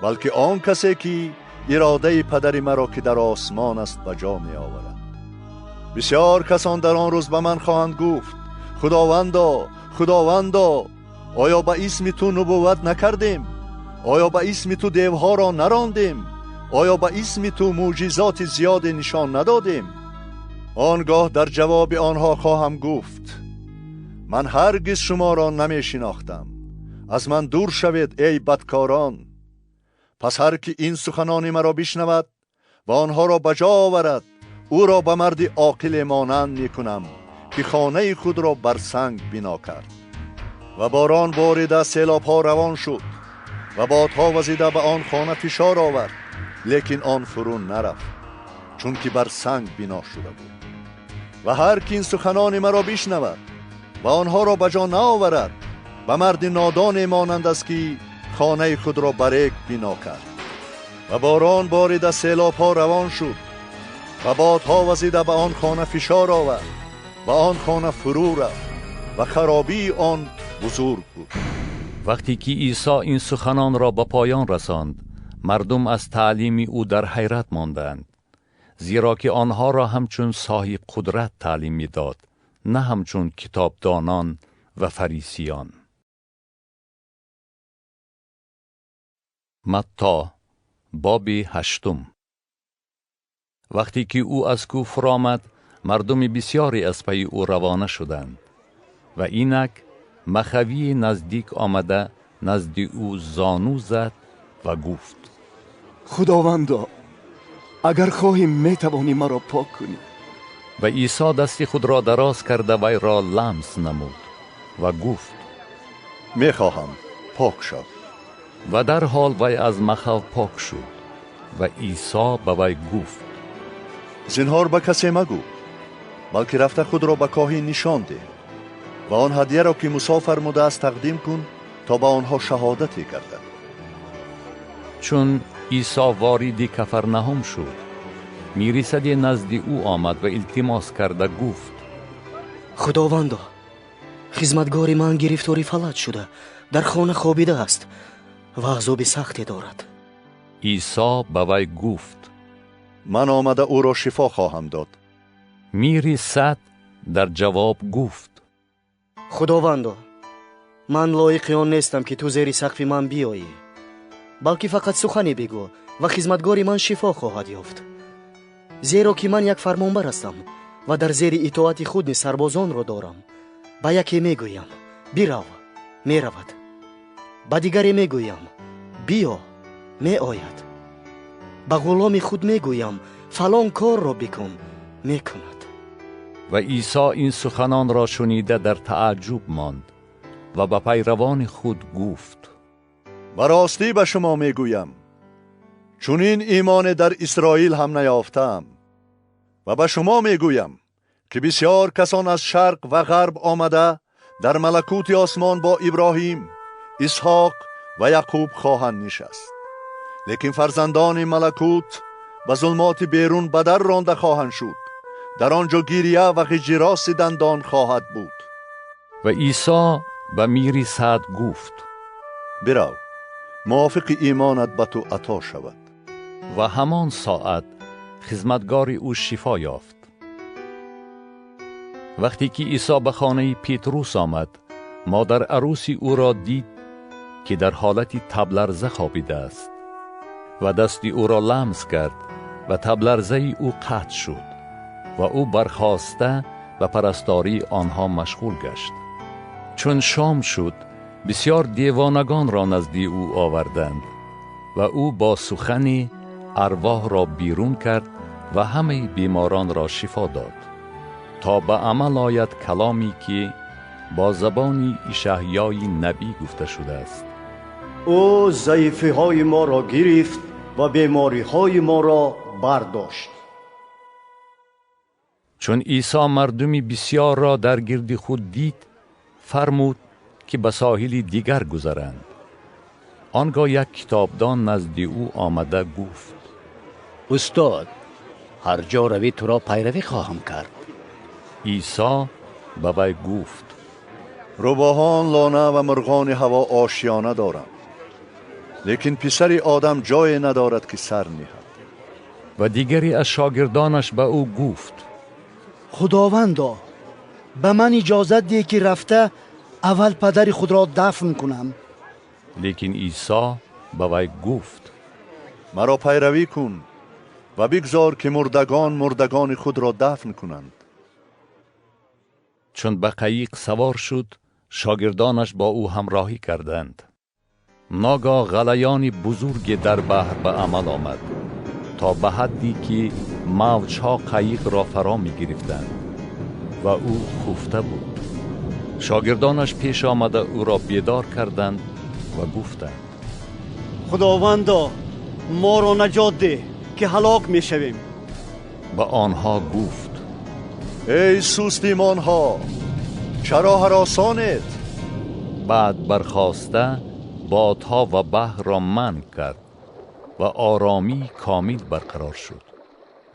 Speaker 8: بلکه آن کسی که اراده پدر مرا که در آسمان است به جا می آورد. بسیار کسان در آن روز به من خواهند گفت خداوندا خداوندا، آیا به اسم تو نبوت نکردیم؟ آیا به اسم تو دیوها را نراندیم؟ آیا به اسم تو معجزات زیاد نشان ندادیم؟ آنگاه در جواب آنها خواهم گفت Ман ҳаргиз шуморо намешинохтам. Аз ман дур шавед, эй бадкорон. Пас ҳар ки ин суханони маро бишнавад ва онҳоро ба ҷо оварад, ӯро ба марди оқиле монанд мекунам, ки хонаи худро бар санг бино кард. Ва борон борида, селобҳо равон шуд ва бодҳо вазида ба он хона фишор овард, лекин он фурӯ нарафт, чунки бар санг бино шуда буд. Ва ҳар ки ин суханони маро бишнавад ва онҳоро ба ҷо наоварад, ба марди нодоне монанд аст, ки хонаи худро бар рег бино кард. Ва борон борида, селобҳо равон шуд ва бодҳо вазида ба он хона фишор овард ва он хона фурӯ рафт ва харобии он бузург буд.
Speaker 1: Вақте ки Исо ин суханонро ба поён расонд, мардум аз таълими ӯ дар ҳайрат монданд, зеро ки онҳоро ҳамчун соҳибқудрат таълим медод, на ҳамчун китобдонон ва фарисиён. Матто, боби ҳаштум. Вақте ки ӯ аз кӯҳ фуромад, мардуми бисёре аз пайи ӯ равона шуданд ва инак махавии наздик омада назди ӯ зону зад ва гуфт:
Speaker 10: Худовандо, агар хоҳӣ, метавонӣ маро пок кунӣ.
Speaker 1: Ва Исо дасти худро дароз карда вайро ламс намуд ва гуфт:
Speaker 8: Мехоҳам, пок шав.
Speaker 1: Ва дарҳол вай аз махав пок шуд. Ва Исо ба вай гуфт:
Speaker 8: Зинҳор ба касе магӯ, балки рафта худро ба коҳин нишон деҳ ва он ҳадияро, ки Мусо фармудааст, тақдим кун, то ба онҳо шаҳодате гардад.
Speaker 1: Чун Исо вориди Кафарнаҳум шуд, мирисаде назди ӯ омад ва илтимос карда гуфт:
Speaker 2: Худовандо, хизматгори ман гирифтори фалаҷ шуда, дар хона хобида аст ва азоби сахте дорад.
Speaker 1: Исо ба вай гуфт:
Speaker 8: Ман омада ӯро шифо хоҳам дод.
Speaker 1: Мири сад дар ҷавоб гуфт:
Speaker 2: Худовандо, ман лоиқи он нестам, ки ту зери сақфи ман биёӣ, балки фақат сухане бигӯ ва хизматгори ман шифо хоҳад ёфт. Зеро ки ман як фармонбар ҳастам ва дар зери итоати худ низ сарбозонро дорам. Ба яке мегӯям: бирав, меравад. Ба дигаре мегӯям: биё, меояд. Ба ғуломи худ мегӯям: фалон корро бикун, мекунад.
Speaker 1: Ва Исо ин суханонро шунида дар тааҷҷуб монд ва ба пайравони худ гуфт:
Speaker 8: Ба ростӣ ба шумо мегӯям, чунин имоне дар Исроил ҳам наёфтаам. Ва ба шумо мегӯям, ки бисёр касон аз шарқ ва ғарб омада дар малакути осмон бо Иброҳим, Исҳоқ ва Яъқуб хоҳанд нишаст. Лекин фарзандони малакут ба зулмоти берун ба дар ронда хоҳанд шуд. Дар он ҷо гирия ва ғиҷироси дандон хоҳад буд.
Speaker 1: Ва Исо ба мири сад гуфт:
Speaker 8: Бирав, мувофиқи имонат ба ту ато шавад.
Speaker 1: Ва ҳамон соат хизматгори ӯ шифо ёфт. Вақте ки Исо ба хонаи Петрус омад, модар арӯси ӯро дид, ки дар ҳолати табларза хобидааст, ва дасти ӯро ламс кард ва табларзаи ӯ қатъ шуд ва ӯ бархоста ба парастории онҳо машғул гашт. Чун шом шуд, бисёр девонагонро назди ӯ оварданд ва ӯ бо сухани арвоҳро берун кард ва ҳамаи беморонро шифо дод, то ба амал ояд каломе, ки бо забони Ишаҳёи набӣ гуфта шудааст:
Speaker 3: Ӯ заифиҳои моро гирифт ва бемориҳои моро бардошт.
Speaker 1: Чун Исо мардуми бисёрро дар гирди худ дид, фармуд, ки ба соҳили дигар гузаранд. Он гоҳ як китобдон назди ӯ омада гуфт:
Speaker 5: Устод, ҳар ҷо равӣ, туро пайравӣ хоҳам кард.
Speaker 1: Исо ба вай гуфт:
Speaker 8: Рӯбоҳон лона ва мурғони ҳаво ошиёна доранд, лекин писари одам ҷое надорад, ки сар ниҳад.
Speaker 1: Ва дигаре аз шогирдонаш ба ӯ гуфт:
Speaker 7: Худовандо, ба ман иҷозат деҳ, ки рафта аввал падари худро дафн кунам.
Speaker 1: Лекин Исо ба вай гуфт:
Speaker 8: Маро пайравӣ кун ва бигзор, ки мурдагон мурдагони худро дафн кунанд.
Speaker 1: چون به قایق سوار شد، شاگردانش با او همراهی کردند. ناگاه غلیان بزرگ در بحر به عمل آمد تا به حدی که موجها قایق را فرا می گرفتند و او خفته بود. شاگردانش پیش آمده او را بیدار کردند و گفتند:
Speaker 4: خداوندا، ما را نجات ده که هلاک می شویم.
Speaker 1: به آنها گفت:
Speaker 8: ای سست ایمانها، چرا هراسانید؟
Speaker 1: بعد برخاسته بادها و بحر را منع کرد و آرامی کامل برقرار شد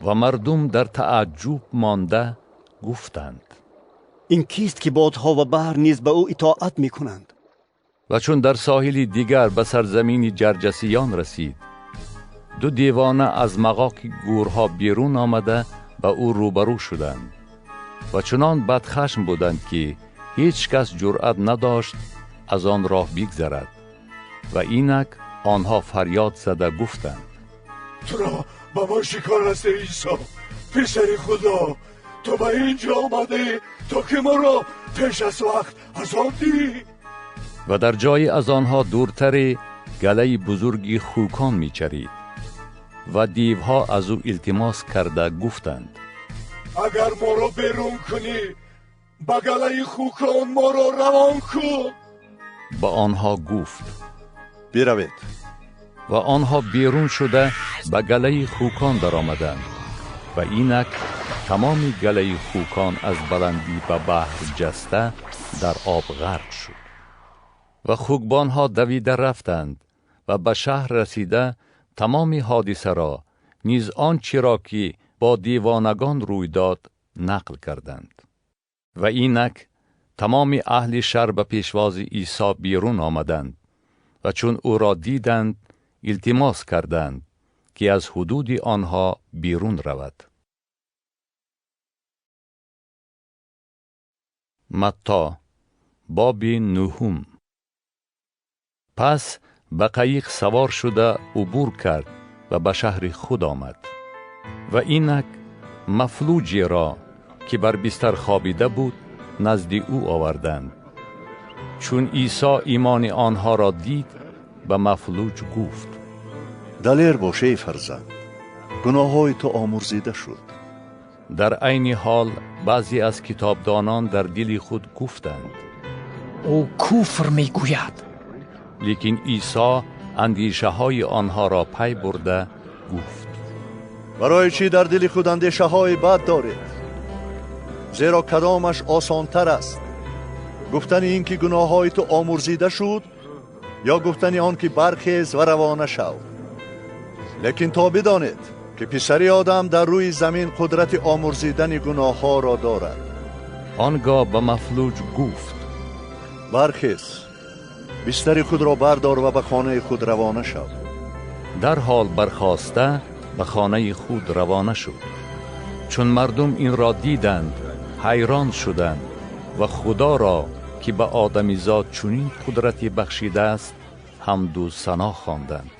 Speaker 1: و مردم در تعجب مانده گفتند:
Speaker 4: این کیست که بادها و بحر نیز به او اطاعت می کنند؟
Speaker 1: و چون در ساحل دیگر به سرزمین جرجسیان رسید، دو دیوانه از مغاک گورها بیرون آمده به او روبرو شدند و چنان بدخشم بودند که هیچ کس جرأت نداشت از آن راه بگذرد. و اینک آنها فریاد زده گفتند:
Speaker 11: تو را با ما شکار است عیسی پسر خدا، تو به اینجا آمده تا که ما را پیش از وقت عذاب دهی.
Speaker 1: و در جای از آنها دورتر گله بزرگی خوکان میچرید و دیوها از او التماس کرده گفتند:
Speaker 11: اگر ما را بیرون کنی، به گله خوکان ما را روان کن.
Speaker 1: به آنها گفت:
Speaker 8: بروید.
Speaker 1: و آنها بیرون شده به گله خوکان در آمدند و اینک تمام گله خوکان از بلندی به بحر جسته در آب غرق شد. و خوکبانها دویده رفتند و به شهر رسیده تمام حادثه را، نیز آنچه را که با دیوانگان روی داد، نقل کردند. و اینک تمام اهل شهر به پیشواز عیسی بیرون آمدند و چون او را دیدند التماس کردند که از حدود آنها بیرون رود. متی باب 9. پس به قایق سوار شده عبور کرد و به شهر خود آمد. و اینک مفلوجی را که بر بستر خوابیده بود نزد او آوردند. چون عیسی ایمان آنها را دید، به مفلوج گفت:
Speaker 8: دلیر باش ای فرزند، گناههای تو آمرزیده شد.
Speaker 1: در عین حال بعضی از کتابدانان در دل خود گفتند:
Speaker 6: او کفر میگوید.
Speaker 1: لیکن عیسی اندیشه های آنها را پی برده گفت:
Speaker 8: برای چی در دل خود اندیشه های بد دارید؟ زیرا کدامش آسانتر است، گفتن این که گناههای تو آمرزیده شد یا گفتن آن که برخیز و روانه شو؟ لیکن تا بدانید که پسر آدم در روی زمین قدرت آمرزیدن گناه ها را دارد.
Speaker 1: آنگاه به مفلوج گفت:
Speaker 8: برخیز، بستر خود را بردار و به خانه خود روانه شو.
Speaker 1: در حال برخاسته به خانه خود روانه شد. چون مردم این را دیدند حیران شدند و خدا را که به آدمیزاد چنین قدرتی بخشیده است حمد و ثنا خواندند.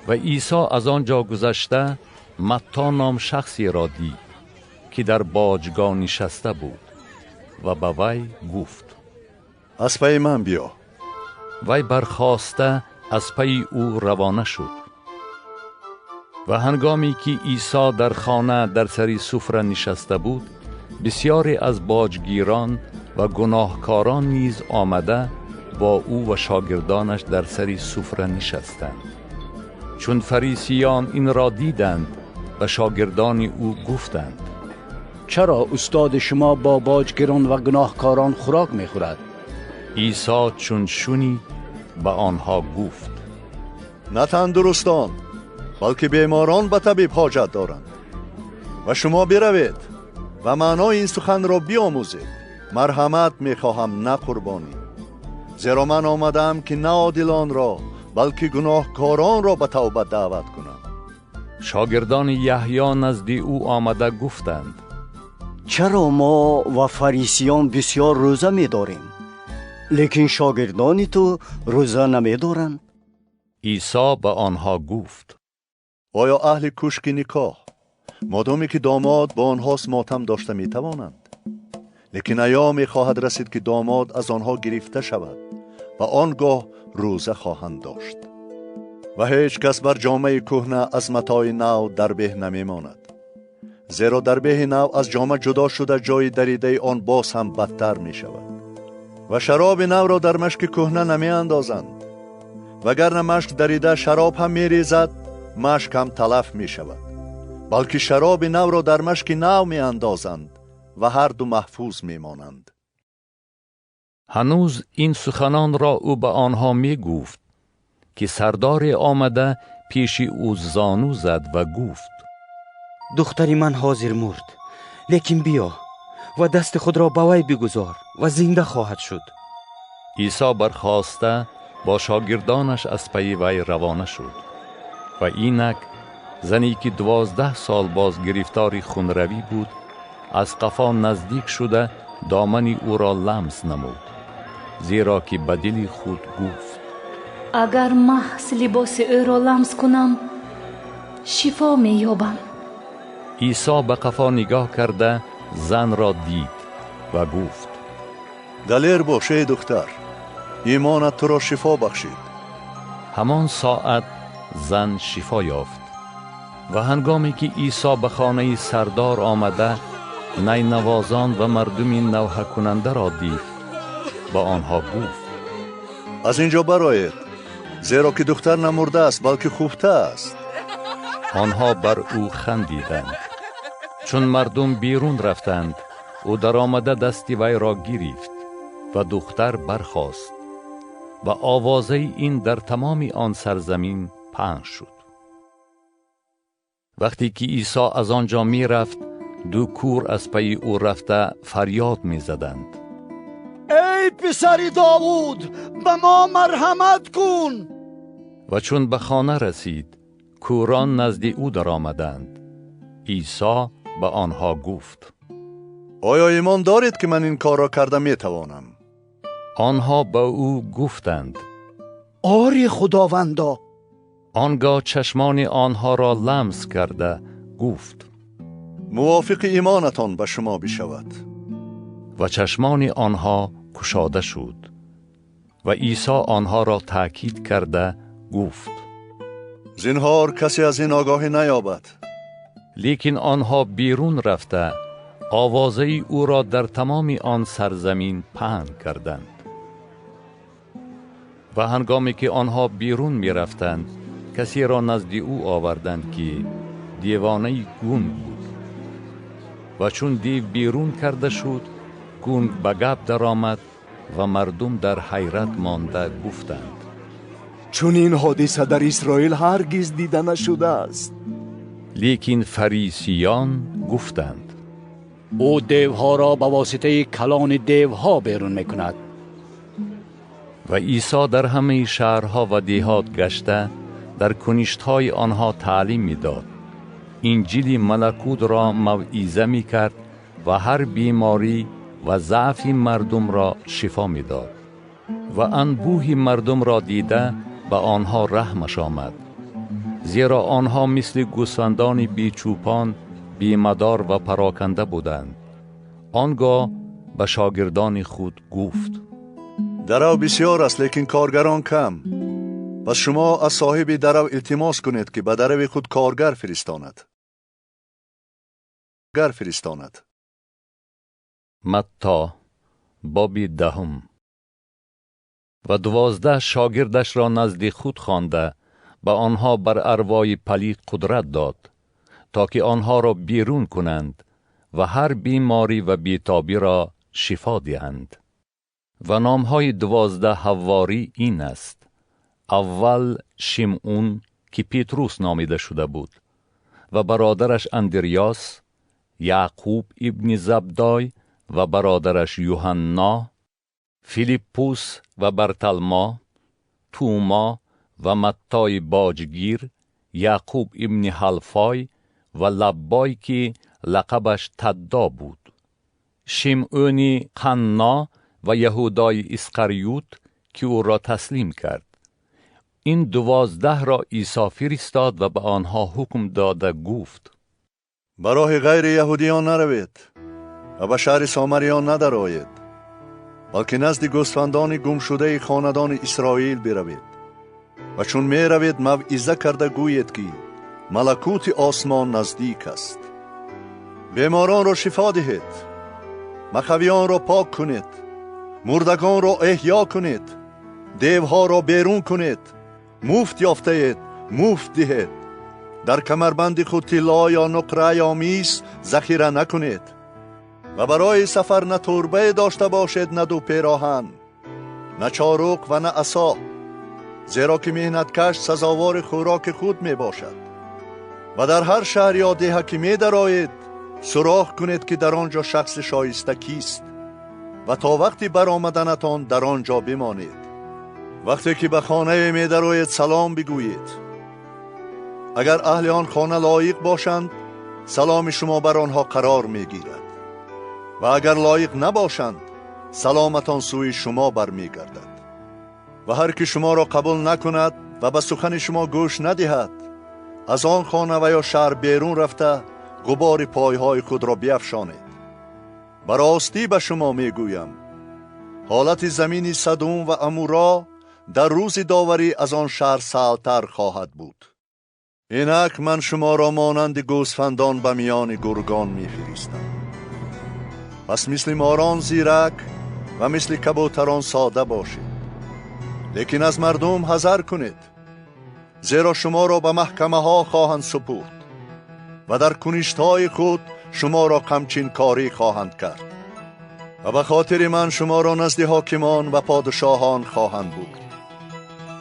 Speaker 1: و عیسی از آنجا گذشته متی نام شخصی را دید که در باجگاه نشسته بود و به وی گفت:
Speaker 8: از پی من بیا.
Speaker 1: وی برخاسته از پی او روانه شد. و هنگامی که عیسی در خانه در سری سفره نشسته بود، بسیاری از باجگیران و گناهکاران نیز آمده با او و شاگردانش در سری سفره نشستند. چون فریسیان این را دیدند و شاگردان او گفتند:
Speaker 5: چرا استاد شما با باجگیران و گناهکاران خوراک میخورد؟
Speaker 1: عیسی چون شنید به آنها گفت:
Speaker 8: نه تندرستان بلکه بیماران به طبیب حاجت دارند. و شما بروید و معنای این سخن را بیاموزید: مرحمت میخواهم نه قربانی، زیرا من آمدم که نه عادلان را بلکه گناهکاران را به توبه دعوت کنم.
Speaker 1: شاگردان یحیی نزد او آمده گفتند:
Speaker 3: چرا ما و فریسیان بسیار روزه می‌داریم، لیکن شاگردان تو روزه نمی‌دارند؟
Speaker 1: عیسی به آنها گفت:
Speaker 8: آیا اهل کشک نکاح مادامی که داماد با آنهاست ماتم داشته میتوانند؟ Лекин айёме хоҳад расид, ки домод аз онҳо гирифта шавад ва он гоҳ рӯза хоҳанд дошт. Ва ҳеҷ кас бар ҷомаи кӯҳна аз матои нав дарбеҳ намемонад, зеро дарбеҳи нав аз ҷома ҷудо шуда ҷои даридаи он боз ҳам бадтар мешавад. Ва шароби навро дар машки кӯҳна намеандозанд, вагарна машк дарида шароб ҳам мерезад, машк ҳам талаф мешавад, балки шароби навро дар машки нав меандозанд ва ҳар ду маҳфуз мемонанд.
Speaker 1: Ҳанӯз ин суханонро ӯ ба онҳо мегуфт, ки сардоре омада пеши ӯ зону зад ва гуфт:
Speaker 12: духтари ман ҳозир мурд, лекин биё ва дасти худро ба вай бигузор ва зинда хоҳад шуд.
Speaker 1: Исо бархоста бо шогирдонаш аз пайи вай равона шуд. Ва инак зане ки 12 сол боз гирифтори хунравӣ буд, аз қафо наздик шуда домани ӯро ламс намуд, зеро ки ба дили худ гуфт:
Speaker 13: агар маҳз либоси ӯро ламс кунам, шифо меёбам.
Speaker 1: Исо ба қафо нигоҳ карда занро дид ва гуфт:
Speaker 8: далер бош, эй духтар, имонат туро шифо бахшид.
Speaker 1: Ҳамон соат зан шифо ёфт. Ва ҳангоме ки Исо ба хонаи сардор омада найнавозон ва мардуми навҳакунандаро дид, ба онҳо гуфт:
Speaker 8: аз инҷо бароед, зеро ки духтар намурда аст, балки хуфта аст.
Speaker 1: Онҳо бар ӯ хандиданд. Чун мардум берун рафтанд, ӯ даромада дасти вайро гирифт ва духтар бархост ва овозаи ин дар тамоми он сарзамин паҳн шуд. Вақте ки Исо аз он ҷо мерафт, ду кӯр аз пайи ӯ рафта фарёд мезаданд:
Speaker 7: эй писари Довуд, ба мо марҳамат кун!
Speaker 1: Ва чун ба хона расид, кӯрон назди ӯ даромаданд. Исо ба онҳо гуфт:
Speaker 8: оё имон доред, ки ман ин корро карда метавонам?
Speaker 1: Онҳо ба ӯ гуфтанд:
Speaker 7: ори Худовандо.
Speaker 1: Он гоҳ чашмони онҳоро ламс карда гуфт:
Speaker 8: мувофиқи имонатон ба шумо бишавад.
Speaker 1: Ва чашмони онҳо кушода шуд. Ва Исо онҳоро таъкид карда гуфт:
Speaker 8: зинҳор касе аз ин огоҳӣ наёбад.
Speaker 1: Лекин онҳо берун рафта овозаи ӯро дар тамоми он сарзамин паҳн карданд. Ва ҳангоме ки онҳо берун мерафтанд, касеро назди ӯ оварданд, ки девонаи гунг буд. Ва чун дев берун карда шуд, гунг ба гап даромад ва мардум дар ҳайрат монда гуфтанд:
Speaker 10: чунин ҳодиса дар Исроил ҳаргиз дида нашудааст.
Speaker 1: Лекин фарисиён гуфтанд:
Speaker 5: ӯ девҳоро ба воситаи калони девҳо берун мекунад.
Speaker 1: Ва Исо дар ҳамаи шаҳрҳо ва деҳот гашта дар куништҳои онҳо таълим медод, инҷили малакутро мавъиза мекард ва ҳар беморӣ ва заъфи мардумро шифо медод. Ва анбӯҳи мардумро дида ба онҳо раҳмаш омад, зеро онҳо мисли гӯсфандони бечӯпон, бемадор ва пароканда буданд. Он гоҳ ба шогирдони худ гуфт:
Speaker 8: дарав бисёр аст, лекин коргарон кам. Пас шумо аз соҳиби дарав илтимос кунед, ки ба дарави худ коргар фиристонад.
Speaker 1: Матто боби 10. Ва 12 шогирдашро назди худ хонда ба онҳо бар арвои палид қудрат дод, то ки онҳоро берун кунанд ва ҳар беморӣ ва бетобиро шифо диҳанд. Ва номҳои 12 ҳавворӣ ин аст: аввал Шимъун, ки Петрус номида шуда буд, ва бародараш Андриёс, Яъқуб ибни Забдой ва бародараш Юҳанно, Филиппус ва Барталмо, Тума ва Маттои боҷгир, Яъқуб ибни Ҳалфой ва Лаббой, ки лақабаш Таддо буд, Шимъуни Қанно ва Яҳудои Исқариют, ки ӯро таслим кард. Ин 12-ро Исо фиристод ва ба онҳо ҳукм дода гуфт:
Speaker 8: ба роҳи ғайри яҳудиён наравед ва ба шаҳри Сомариён надароед, балки назди гӯсфандони гумшудаи хонадони Исроил биравед. Ва чун меравед, мавъиза карда гӯед, ки малакути осмон наздик аст. Беморонро шифо диҳед, махавиёнро пок кунед, мурдагонро эҳё кунед, девҳоро берун кунед. Муфт ёфтаед, муфт диҳед. Дар камарбанди худ тилло ё нуқра ё мис захира накунед ва барои сафар на турбае дошта бошед, на ду пероҳан, на чоруқ ва на асо, зеро ки меҳнаткаш сазовори хӯроки худ мебошад. Ва дар ҳар шаҳр ё деҳа ки медароед, суроғ кунед ки дар он ҷо шахси шоиста кист ва то вақти баромаданатон дар он ҷо бимонед. Вақте ки ба хонае медароед, салом бигӯед. Агар аҳли он хона лоиқ бошанд, саломи шумо бар онҳо қарор мегирад, ва агар лоиқ набошанд, саломатон сӯи шумо бармегардад. Ва ҳар ки шуморо қабул накунад ва ба сухани шумо гӯш надиҳад, аз он хона ва ё шаҳр берун рафта ғубори пойҳои худро биафшонед. Ба ростӣ ба шумо мегӯям, ҳолати замини Садум ва Амуро дар рӯзи доварӣ аз он шаҳр саҳлтар хоҳад буд. Инак ман шуморо монанди гӯсфандон ба миёни гургон мефиристам. Пас мисли морон зирак ва мисли кабӯтарон сода бошед. Лекин аз мардум ҳазар кунед, зеро шуморо ба маҳкамаҳо хоҳанд супурд ва дар куништҳои худ шуморо қамчинкорӣ хоҳанд кард ва ба хотири ман шуморо назди ҳокимон ва подшоҳон хоҳанд бурд,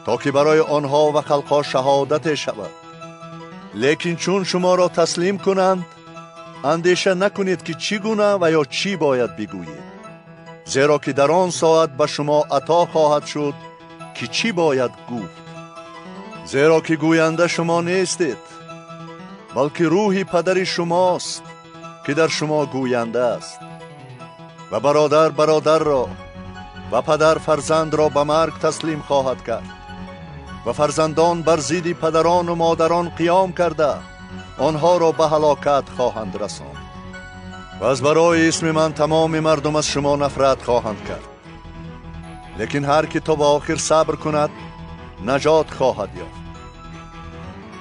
Speaker 8: то ки барои онҳо ва халқҳо шаҳодате шавад. Лекин чун шуморо таслим кунанд, андеша накунед ки чӣ гуна ва ё чӣ бояд бигӯед, зеро ки дар он соат ба шумо ато хоҳад шуд ки чӣ бояд гуфт. Зеро ки гӯянда шумо нестед, балки рӯҳи падари шумост ки дар шумо гӯянда аст. Ва бародар бародарро ва падар фарзандро ба марг таслим хоҳад кард ва фарзандон бар зидди падарону модарон қиём карда онҳоро ба ҳалокат хоҳанд расонд. Ва аз барои исми ман тамоми мардум аз шумо нафрат хоҳанд кард. Лекин ҳар ки то ба охир сабр кунад, наҷот хоҳад ёфт.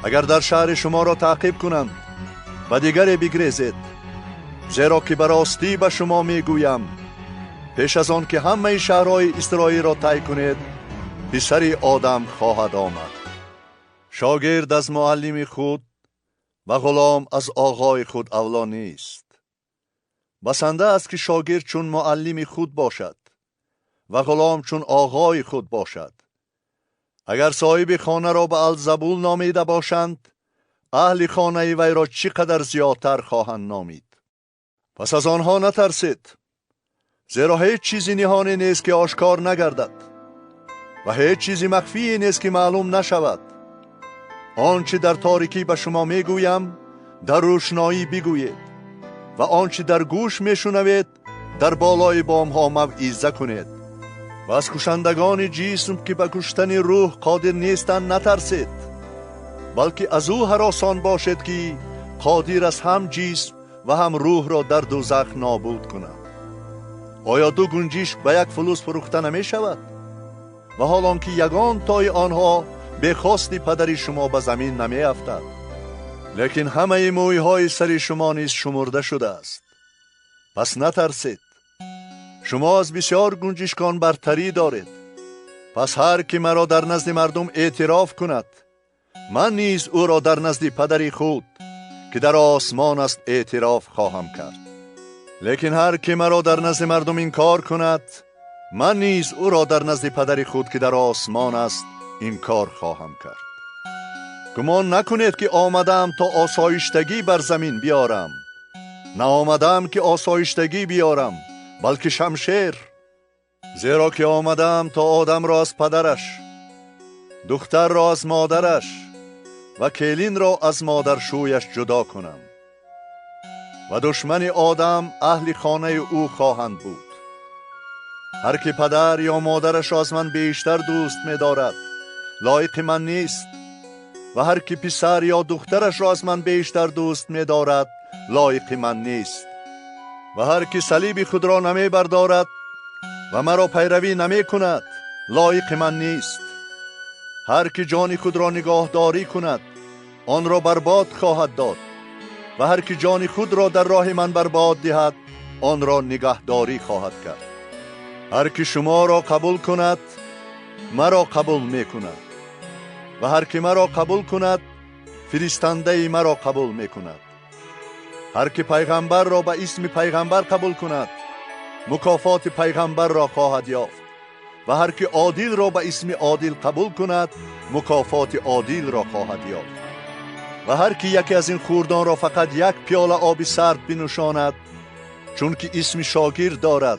Speaker 8: Агар дар шаҳри шуморо таъқиб кунанд, ба дигаре бигрезед, зеро ки ба ростӣ ба шумо мегӯям, пеш аз он ки ҳамаи шаҳрҳои Исроилро тай кунед, писари одам хоҳад омад. Шогирд аз муаллими худ ва ғулом аз оғои худ авло нест. Басанда аст ки шогирд чун муаллими худ бошад ва ғулом чун оғои худ бошад. Агар соҳиби хонаро ба Алзабул номида бошанд, аҳли хонаи вайро чӣ қадар зиёдтар хоҳанд номид. Пас аз онҳо натарсед, зеро ҳеҷ чизи ниҳоне нест ки ошкор нагардад ва ҳеҷ чизи махфие нест ки маълум нашавад. Он чи дар торикӣ ба шумо мегӯям, дар рӯшноӣ бигӯед ва он чи дар гӯш мешунавед, дар болои бомҳо мавъиза кунед. Ва аз кушандагони ҷисм ки ба куштани рӯҳ қодир нестанд натарсед, балки аз ӯ ҳаросон бошед ки қодир аст ҳам ҷисм ва ҳам рӯҳро дар дӯзах нобуд кунад. Оё ду гунҷишк ба як фулус фурӯхта намешавад? Ва ҳол он ки ягон тои онҳо бехости падари шумо ба замин намеафтад. Лекин ҳамаи мӯйҳои сари шумо низ шумурда шудааст. Пас натарсед, шумо аз бисёр гунҷишкон бартарӣ доред. Пас ҳар ки маро дар назди мардум эътироф кунад, ман низ ӯро дар назди падари худ ки дар осмон аст эътироф хоҳам кард. Лекин ҳар ки маро дар назди мардум инкор кунад, ман низ ӯро дар назди падари худ ки дар осмон аст инкор хоҳам кард. Гумон накунед ки омадаам то осоиштагӣ бар замин биёрам. Наомадаам ки осоиштагӣ биёрам, балки шамшер. Зеро ки омадаам то одамро аз падараш, духтарро аз модараш ва келинро аз модаршӯяш ҷудо кунам. Ва душмани одам аҳли хонаи ӯ хоҳанд буд. Ҳар ки падар ё модарашро аз ман бештар дӯст медорад, лоиқи ман нест, ва ҳар ки писар ё духтарашро аз ман бештар дӯст медорад, лоиқи ман нест. و هر کی صلیب خود را نمی بردارد و مرا پیروی نمی کند لایق من نیست. هر کی جان خود را نگاهداری کند آن را برباد خواهد داد و هر کی جان خود را در راه من برباد دهد آن را نگهداری خواهد کرد. هر کی شما را قبول کند مرا قبول می کند و هر کی مرا قبول کند فرستنده مرا قبول می کند. هر کی پیغمبر را به اسم پیغمبر قبول کند مکافات پیغمبر را خواهد یافت و هر کی عادل را به اسم عادل قبول کند مکافات عادل را خواهد یافت. و هر کی یکی از این خوردان را فقط یک پیاله آب سرد بنوشاند چون که اسم شاگرد دارد،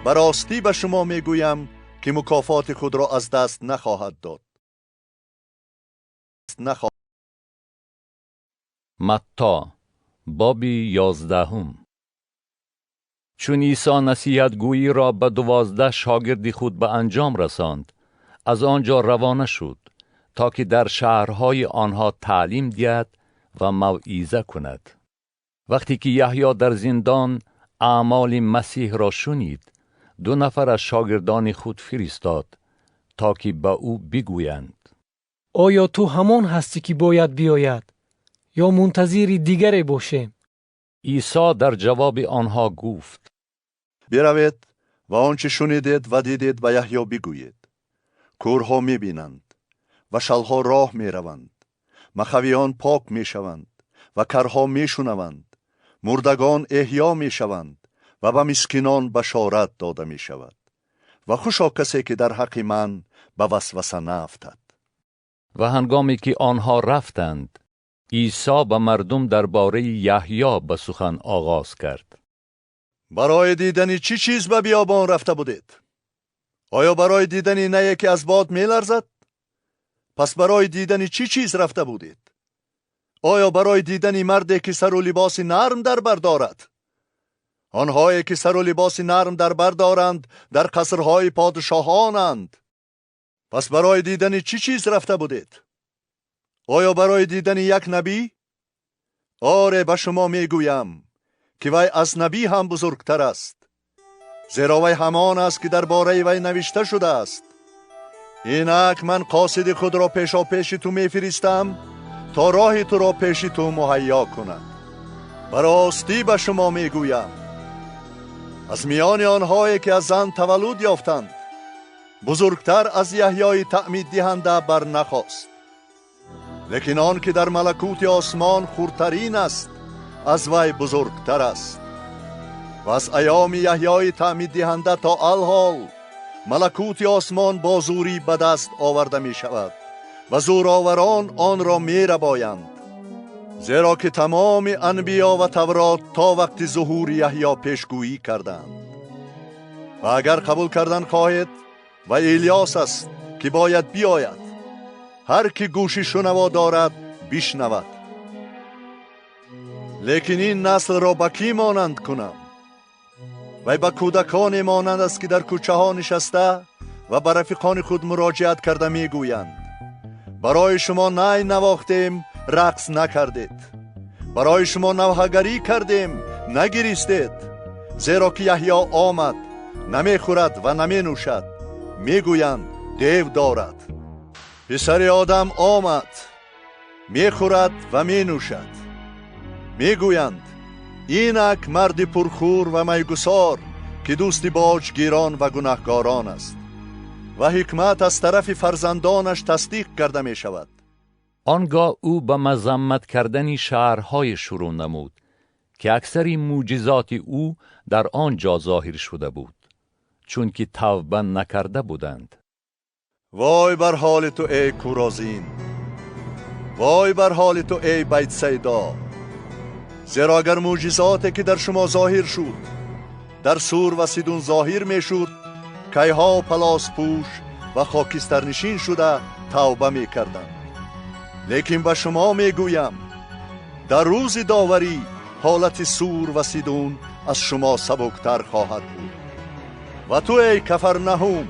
Speaker 8: به راستی به شما میگویم که مکافات خود را از دست نخواهد داد.
Speaker 1: متی باب 11. چون عیسی نصیحت گویی را به 12 شاگرد خود به انجام رساند، از آنجا روانه شد تا که در شهرهای آنها تعلیم دهد و موعظه کند. وقتی که یحیی در زندان اعمال مسیح را شنید، 2 نفر از شاگردان خود فرستاد تا که به او بگویند:
Speaker 6: آیا تو همان هستی که باید بیاید یا منتظر دیگری باشیم؟
Speaker 1: عیسی در جواب آنها گفت:
Speaker 8: بروید و آنچه شنیدید و دیدید به یحیی بگویید. کورها میبینند و شلها راه میروند، مخویان پاک میشوند و کرها میشنوند، مردگان احیا میشوند و به مسکینان بشارت داده میشود. و خوشا کسی که در حق من به وسوسه نیفتد.
Speaker 1: و هنگامی که آنها رفتند، عیسی به مردم درباره یحیی به سخن آغاز کرد.
Speaker 8: برای دیدن چی چیز به بیابان رفته بودید؟ آیا برای دیدن نه که از باد میلرزد؟ پس برای دیدن چی چیز رفته بودید؟ آیا برای دیدن مردی که سر و لباس نرم در بر دارد؟ آنهایی که سر و لباس نرم در بر دارند در قصرهای پادشاهانند. پس برای دیدن چی چیز رفته بودید؟ آیا برای دیدن یک نبی؟ آره، به شما میگویم که وی از نبی هم بزرگتر است، زیرا وی همان است که درباره وی نوشته شده است: اینک من قاصد خود را پیشاپیش تو میفرستم تا راه تو را پیش تو مهیا کند. براستی به شما میگویم از میان آنهایی که از زن تولد یافتند بزرگتر از یحیای تعمید دهنده بر نخواست، لیکن آن که در ملکوت آسمان خردترین است از وی بزرگتر است. و از ایام یحیای تعمید دهنده تا الحال ملکوت آسمان با زوری به دست آورده می شود و زورآوران آن را می ربایند، زیرا که تمام انبیا و تورات تا وقت ظهور یحیی پیشگویی کردند. و اگر قبول کردن خواهید و الیاس است که باید بیاید. هر کی گوشی شنوا دارد بشنود. لیکن این نسل را به کی مانند کنم؟ و به کودکان مانند است که در کوچه ها نشسته و به رفیقان خود مراجعت کرده میگویند: برای شما نی نواختیم، رقص نکردید، برای شما نوحه‌گری کردیم، نگریستید. زیرا که یحیی آمد، نمیخورد و نمینوشد، میگویند دیو دارد. پسر آدم آمد، میخورد و مینوشد، میگویند اینک مرد پرخور و میگسار که دوست باجگیران و گناهکاران است. و حکمت از طرف فرزندانش تصدیق کرده می شود.
Speaker 1: آنگاه او به مذمت کردن شهرهای شروع نمود که اکثر معجزات او در آنجا ظاهر شده بود، چون که توبه نکرده بودند.
Speaker 8: وای بر حال تو ای کورازین، وای بر حال تو ای بیت صیدا، زیرا اگر معجزاتی که در شما ظاهر شد در سور و سیدون ظاهر می شد، کیها پلاس پوش و خاکسترنشین شده توبه می کردند. لیکن به شما می گویم در روز داوری حالت سور و سیدون از شما سبکتر خواهد بود. و تو ای کفرنحوم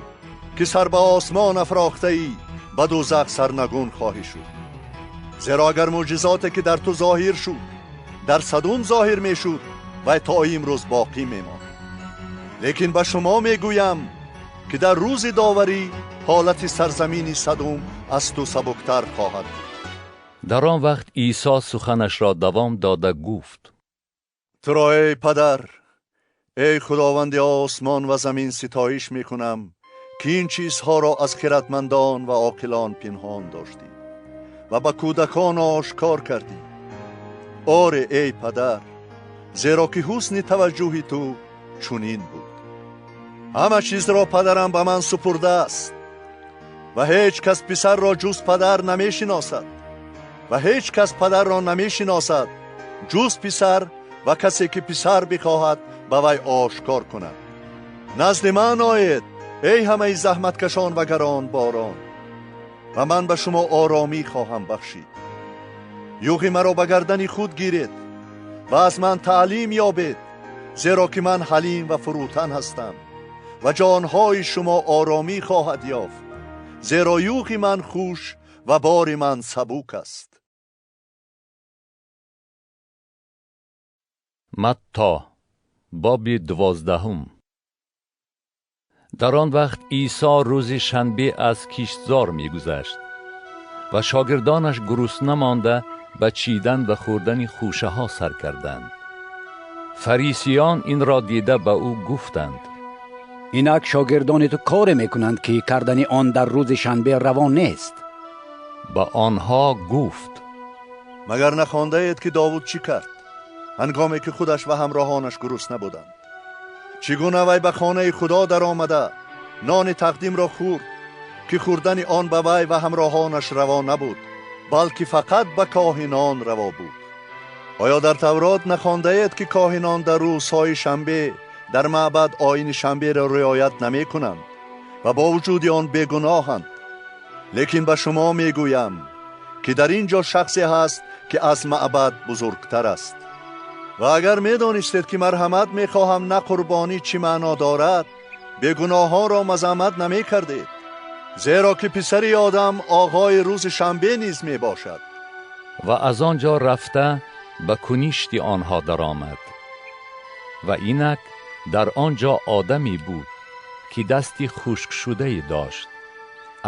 Speaker 8: که سر به آسمان افراخته ای، به دوزخ سرنگون خواهی شد. زیرا اگر معجزاتی که در تو ظاهر شد در صدوم ظاهر می شد، вай то имрӯз боқӣ мемонд. Лекин ба шумо мегӯям, ки дар рӯзи доварӣ ҳолати сарзамини Садум аз ту сабуктар хоҳад буд.
Speaker 1: Дар он вақт Исо суханашро давом дода гуфт:
Speaker 8: Туро, эй падар, эй Худованди осмон ва замин, ситоиш мекунам, ки ин чизҳоро аз хиратмандон ва оқилон пинҳон доштӣ ва ба кӯдакон ошкор кардӣ. Оре, эй падар, зеро ки ҳусни таваҷҷӯҳи ту чунин буд. Ҳама чизро падарам ба ман супурдааст ва ҳеҷ кас писарро ҷуз падар намешиносад ва ҳеҷ кас падарро намешиносад ҷуз писар ва касе ки писар бихоҳад ба вай ошкор кунад. Назди ман оед, эй ҳамаи заҳматкашон ва гаронборон, ва ман ба шумо оромӣ хоҳам бахшид. Юғи маро ба гардани худ гиред ва аз ман таълим ёбед, зеро ки ман ҳалим ва фурӯтан ҳастам ва ҷонҳои шумо оромӣ хоҳад ёфт, зеро юғи ман хуш ва бори ман сабук аст.
Speaker 1: Матто, боби 12. Дар он вақт Исо рӯзи шанбе аз киштзор мегузашт ва шогирдонаш гурусна монда ба чидан ва хӯрдани хӯшаҳо сар карданд. Фарисиён инро дида ба ӯ гуфтанд:
Speaker 5: Инак шогирдони ту коре мекунанд, ки кардани он дар рӯзи шанбе равон нест.
Speaker 1: Ба онҳо гуфт:
Speaker 8: Магар нахондаед, ки Довуд чӣ кард ҳангоме ки худаш ва ҳамроҳонаш гурусна буданд? Чӣ гуна вай ба хонаи Худо даромада нони тақдимро хӯрд, ки хӯрдани он ба вай ва ҳамроҳонаш раво набуд, балки фақат ба коҳинон раво буд. Оё дар Таврот нахондаед, ки коҳинон дар рӯзҳои шанбе дар маъбад оини шанберо риоят намекунанд ва бо вуҷуди он бегуноҳанд? Лекин ба шумо мегӯям, ки дар ин ҷо шахсе ҳаст, ки аз маъбад бузургтар аст. Ва агар медонистед, ки марҳамат мехоҳам, на қурбонӣ, чӣ маъно дорад, бегуноҳонро мазаммат намекардед, зеро ки писари одам оғои рӯзи шанбе низ мебошад.
Speaker 1: Ва аз он ҷо рафта ба куништи онҳо даромад. Ва инак дар он ҷо одаме буд, ки дасти хушкшудае дошт.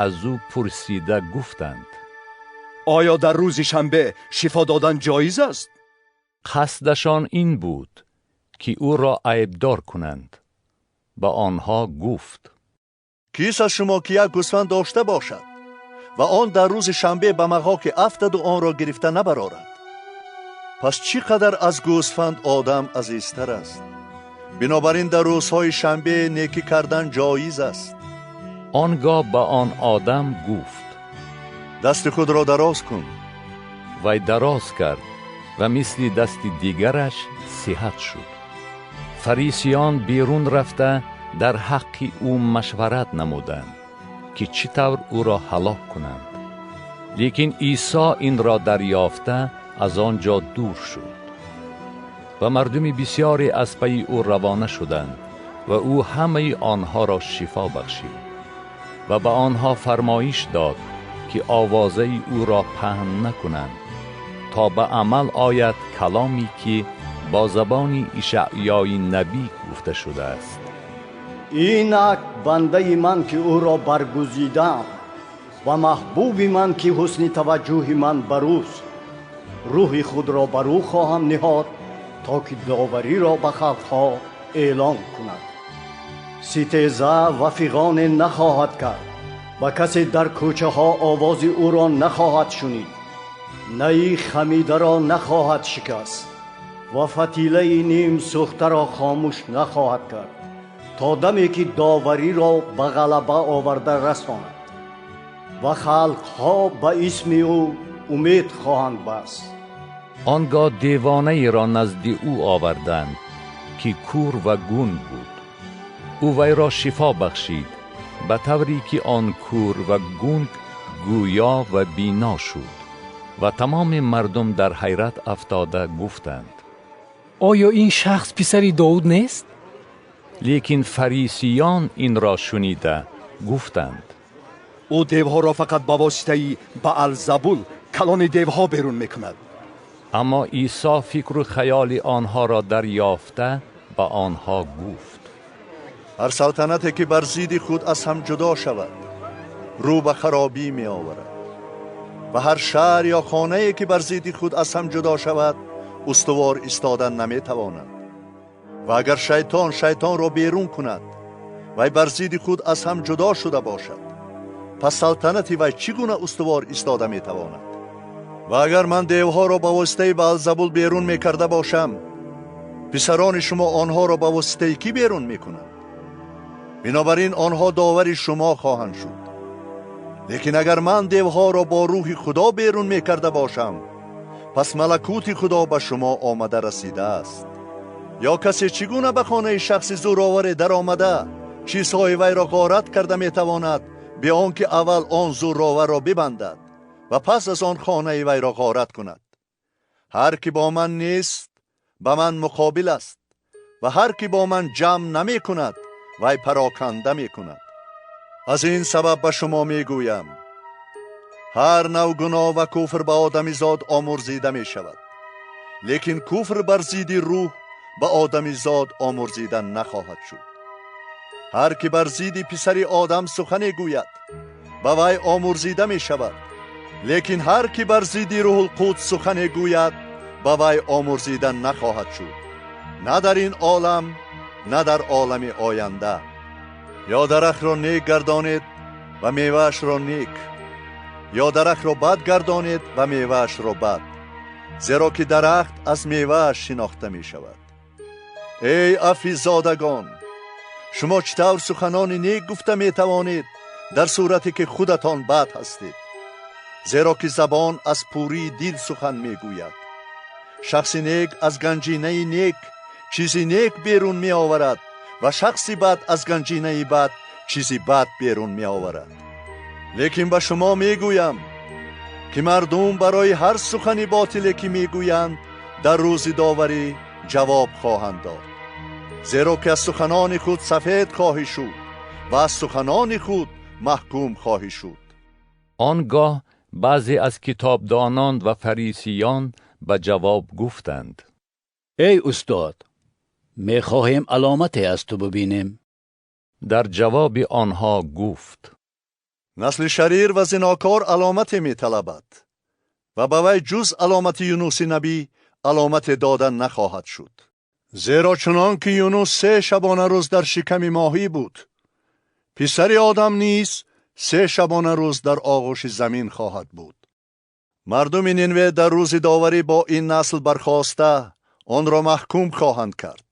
Speaker 1: Аз ӯ пурсида гуфтанд:
Speaker 14: Оё дар рӯзи шанбе шифо додан ҷоиз аст?
Speaker 1: Қасдашон ин буд, ки ӯро айбдор кунанд. Ба онҳо гуфт:
Speaker 8: Кист аз шумо, ки як гӯсфанд дошта бошад ва он дар рӯзи шанбе ба мағоқе афтаду онро гирифта набарорад? Пас чӣ қадар аз гӯсфанд одам азизтар аст? Бинобар ин дар рӯзҳои шанбе некӣ кардан ҷоиз аст.
Speaker 1: Он гоҳ ба он одам гуфт:
Speaker 8: Дасти худро дароз кун.
Speaker 1: Вай дароз кард ва мисли дасти дигараш сиҳат шуд. Фарисиён берун рафта дар ҳаққи ӯ машварат намуданд, ки чӣ тавр ӯро ҳалок кунанд. Лекин Исо инро дарёфта аз он ҷо дур шуд ва мардуми бисёре аз пайи ӯ равона шуданд ва ӯ ҳамаи онҳоро шифо бахшид ва ба онҳо фармоиш дод, ки овозаи ӯро паҳн накунанд, то ба амал ояд каломе, ки бо забони Ишаъёи набӣ гуфта шудааст:
Speaker 3: Инак бандаи ман, ки ӯро баргузидаам ва маҳбуби ман, ки ҳусни таваҷҷӯҳи ман бар ӯст. Рӯҳи худро бар ӯ хоҳам ниҳод, то ки довариро ба халқҳо эълон кунад. Ситеза ва фиғоне нахоҳад кард ва касе дар кӯчаҳо овози ӯро нахоҳад шунид. Наи хамидаро нахоҳад шикаст ва фатилаи нимсӯхтаро хомӯш нахоҳад кард, то даме ки довариро ба ғалаба оварда расонад ва халқҳо ба исми ӯ умед хоҳанд баст.
Speaker 1: Он гоҳ девонаеро назди ӯ оварданд, ки кур ва гунг буд. Ӯ вайро шифо бахшид, ба тавре ки он кур ва гунг гӯё ва бино шуд. Ва тамоми мардум дар ҳайрат афтода гуфтанд:
Speaker 6: Оё ин шахс писари Довуд нест?
Speaker 1: Лекин фарисиён инро шунида гуфтанд:
Speaker 14: Ӯ девҳоро фақат ба воситаи Баалзабул, калони девҳо, берун мекунад.
Speaker 1: اما عیسی فکر و خیال آنها را دریافته به آنها گفت:
Speaker 8: هر سلطنتی که بر ضد خود از هم جدا شود رو به خرابی می آورد و هر شهر یا خانه‌ای که بر ضد خود از هم جدا شود استوار ایستادن نمی تواند. و اگر شیطان شیطان را بیرون کند وی بر ضد خود از هم جدا شده باشد، پس سلطنت وی چگونه استوار ایستاده می تواند؟ و اگر من دیوها را به واسطه بعلزبول بیرون می کرده باشم، پسران شما آنها را به واسطه کی بیرون می کنند؟ بنابراین آنها داور شما خواهند شد. لیکن اگر من دیوها را با روح خدا بیرون می کرده باشم، پس ملکوت خدا به شما آمده رسیده است. یا کسی چگونه به خانه شخص زورآور در آمده چیزهای وی را غارت کرده می تواند بی آنکه اول آن زورآور را ببندد و پس از آن خانه وی را غارت کند؟ هر کی با من نیست به من مقابل است و هر کی با من جمع نمی کند وی پراکنده می کند. از این سبب به شما می گویم هر نوع گناه و کفر به آدمی زاد آمرزیده می شود، لیکن کفر بر ضد روح به آدمی زاد آمرزیده نخواهد شد. هر کی بر ضد پسر آدم سخن گوید به وی آمرزیده می شود، لیکن هر کی بر ضد روح القدس سخن گوید به وی آمرزیده نخواهد شد، نه در این عالم نه در عالم آینده. یا درخت را نیک گردانید و میوه‌اش را نیک، یا درخت را بد گردانید و میوه‌اش را بد، زیرا که درخت از میوه‌اش شناخته می شود. ای افیزادگان، شما چطور سخنان نیک گفته می توانید در صورتی که خودتان بد هستید؟ زیرا که زبان از پوری دل سخن می گوید. شخص نیک از گنجینه نیک چیزی نیک بیرون می آورد و شخصی بد از گنجینه بد چیزی بد بیرون می آورد. لیکن به شما می گویم که مردم برای هر سخن باطلی که می گویند در روز داوری جواب خواهند داد، زیرا که از سخنان خود سفید خواهی شد و از سخنان خود محکوم خواهی شد.
Speaker 1: آنگاه بعضی از کتابدانان و فریسیان به جواب گفتند:
Speaker 5: ای استاد، میخواهیم علامتی از تو ببینیم.
Speaker 1: در جواب آنها گفت:
Speaker 8: نسل شریر و زناکار علامتی میطلبد و به وی جز علامت یونس نبی علامت دادن نخواهد شد. زیرا چنان که یونس 3 شبانه روز در شکم ماهی بود، پسر آدم نیز 3 شبانه روز در آغوش زمین خواهد بود. مردم نینوه در روز داوری با این نسل برخاسته آن را محکوم خواهند کرد،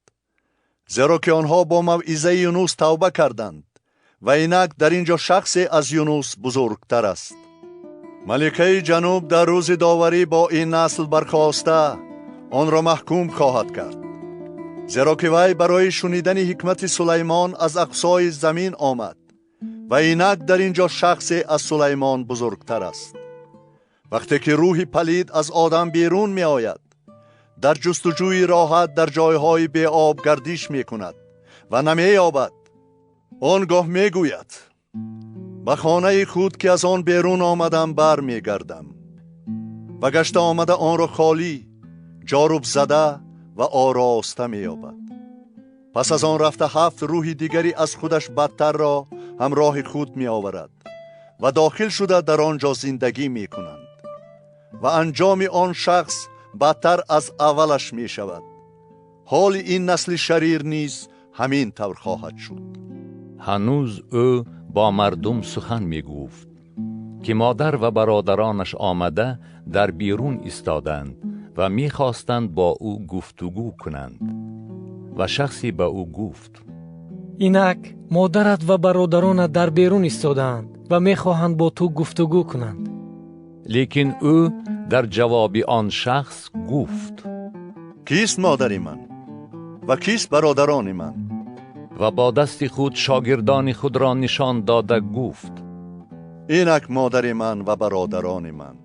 Speaker 8: زیرا که آنها با موعظه یونس توبه کردند و اینک در اینجا شخصی از یونس بزرگتر است. ملکه جنوب در روز داوری با این نسل برخاسته آن را محکوم خواهد کرد، زیرا که وی برای شنیدن حکمت سلیمان از اقصای زمین آمد و اینک در اینجا شخصی از سلیمان بزرگتر است. وقتی که روح پلید از آدم بیرون می آید، در جستجوی راحت در جایهای بی آب گردش می کند و نمی یابد. آنگاه می گوید: به خانه خود که از آن بیرون آمدم بر می گردم. و گشته آمده آن را خالی، جاروب زده و آراسته می یابد. پس از آن رفته 7 روح دیگری از خودش بدتر را همراه خود می آورد و داخل شده در آنجا زندگی می کنند و انجام آن شخص بدتر از اولش می شود. حال این نسل شریر نیز همین طور خواهد شد.
Speaker 1: هنوز او با مردم سخن می گفت که مادر و برادرانش آمده در بیرون ایستادند و می خواستند با او گفتگو کنند. و شخصی به او گفت:
Speaker 6: اینک مادرت و برادرانت در بیرون ایستادند و می خواهند با تو گفتگو کنند.
Speaker 1: لیکن او در جواب آن شخص گفت:
Speaker 8: کیست مادر من و کیست برادران من؟
Speaker 1: و با دست خود شاگردان خود را نشان داده گفت:
Speaker 8: اینک مادر من و برادران من.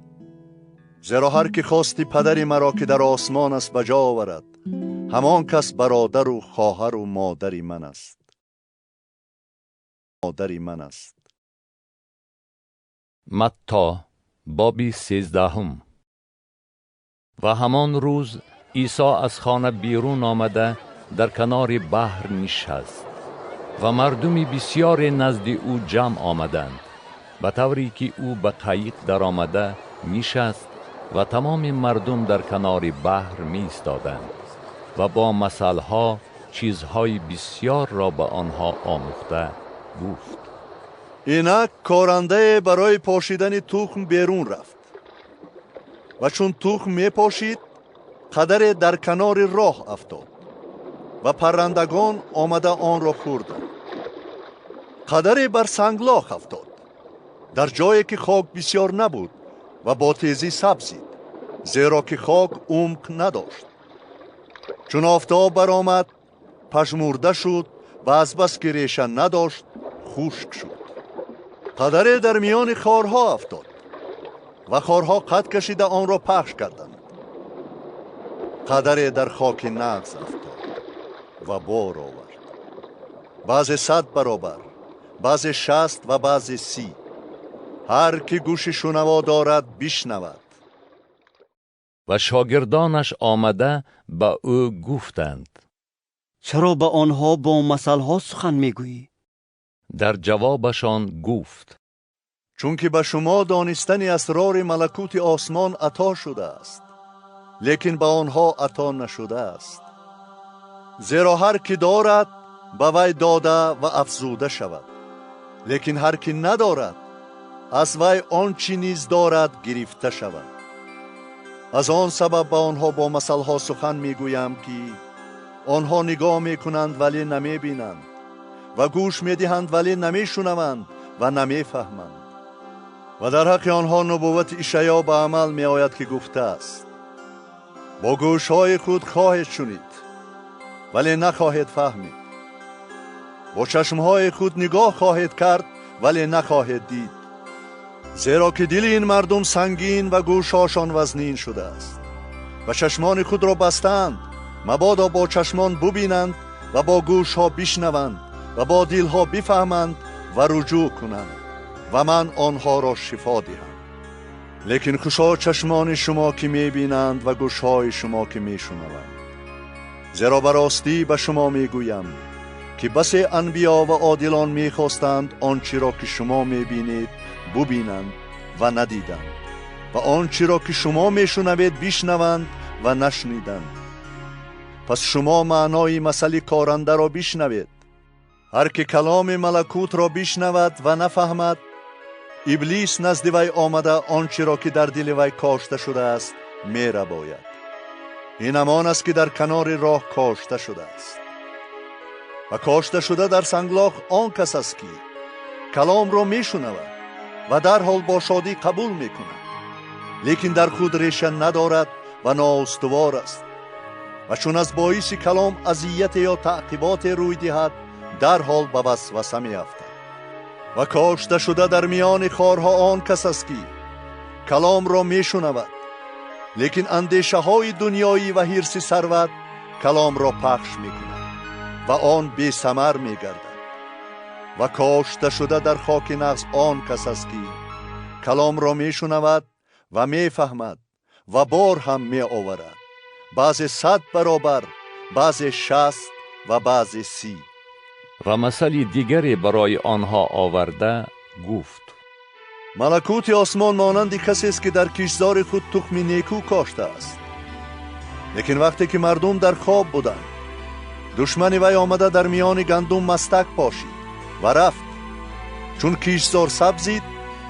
Speaker 8: زیرا هر که خواستی پدر مرا که در آسمان است به جا آورد، همان کس برادر و خواهر و مادر من است. مادر من است.
Speaker 1: متی باب 13. و همان روز عیسی از خانه بیرون آمده در کنار بحر نشست و مردمی بسیار نزد او جمع آمدند، به طوری که او به قایق در آمده نشست و تمام مردم در کنار بحر می ایستادند و با مثلها چیزهای بسیار را به آنها آموخته گفت:
Speaker 8: اینک کارنده برای پاشیدن تخم بیرون رفت و چون تخم می پاشید قدر در کنار راه افتاد و پرندگان آمده آن را خوردند. قدر بر سنگلاخ افتاد، در جایی که خاک بسیار نبود و با تیزی سبزید، زیرا که خاک عمق نداشت. چون آفتاب برآمد پژمرده شد و از بس که ریشه نداشت خشک شد. قدر در میان خارها افتاد و خارها قد کشیده آن را پخش کردند. قدر در خاک نغز افتاد و بار آورد، بعض 100 برابر، بعض 60 و بعض 30. هر که گوش شنوا دارد بشنود.
Speaker 1: و شاگردانش آمده به او گفتند:
Speaker 4: چرا به آنها با مثلها سخن میگویی؟
Speaker 1: در جوابشان گفت:
Speaker 8: چون که به شما دانستن اسرار ملکوت آسمان عطا شده است، لیکن به آنها عطا نشده است. زیرا هر که دارد به وی داده و افزوده شود، لیکن هر که ندارد از وی آنچه نیز دارد گرفته شود. از آن سبب به آنها با مثلها سخن میگویم که آنها نگاه میکنند ولی نمیبینند و گوش میدهند ولی نمیشنوند و نمیفهمند. و در حق آنها نبوت ایشعیا به عمل میآید که گفته است: با گوشهای خود خواهید شنید ولی نخواهید فهمید، با چشمهای خود نگاه خواهید کرد ولی نخواهید دید، زیرا که دل این مردم سنگین و گوشهاشان وزنین شده است و چشمان خود را بستند، مبادا با چشمان ببینند و با گوشها بشنوند و با دلها بفهمند و رجوع کنند و من آنها را شفا دهم. لیکن خوشا چشمان شما که میبینند و گوشهای شما که میشنوند، زیرا به راستی به شما میگویم که بس انبیا و عادلان میخواستند آنچه را که شما میبینید ببینند و ندیدند و آنچه را که شما میشنوید بشنوند و نشنیدند. پس شما معنای مثل کارنده را بشنوید. هر که کلام ملکوت را بشنود و نفهمد، ابلیس نزد وی آمده آنچه را که در دل وی کاشته شده است میرباید. این همان است که در کنار راه کاشته شده است. و کاشته شده در سنگلاخ آن کس است که کلام را میشنود و در حال با شادی قبول میکند، لیکن در خود ریشه ندارد و نااستوار است و چون از باعث کلام اذیت یا تعقیبات روی دهد، در حال به وسوسه میافتد. و کاشته شده در میان خارها آن کس است که کلام را میشنود، لیکن اندیشه های دنیایی و حرص ثروت کلام را پخش میکند و آن بی ثمر میگردد. و کاشته شده در خاک نغز آن کس است که کلام را میشنود و میفهمد و بار هم می آورد، بعض 100 برابر، بعض 60 و بعض 30.
Speaker 1: و مثل دیگری برای آنها آورده گفت:
Speaker 8: ملکوت آسمان مانند کسی است که در کشتزار خود تخم نیکو کاشته است، لیکن وقتی که مردم در خواب بودند، دشمن وی آمده در میان گندم مستک پاشید و رفت. چون کشتزار سبزید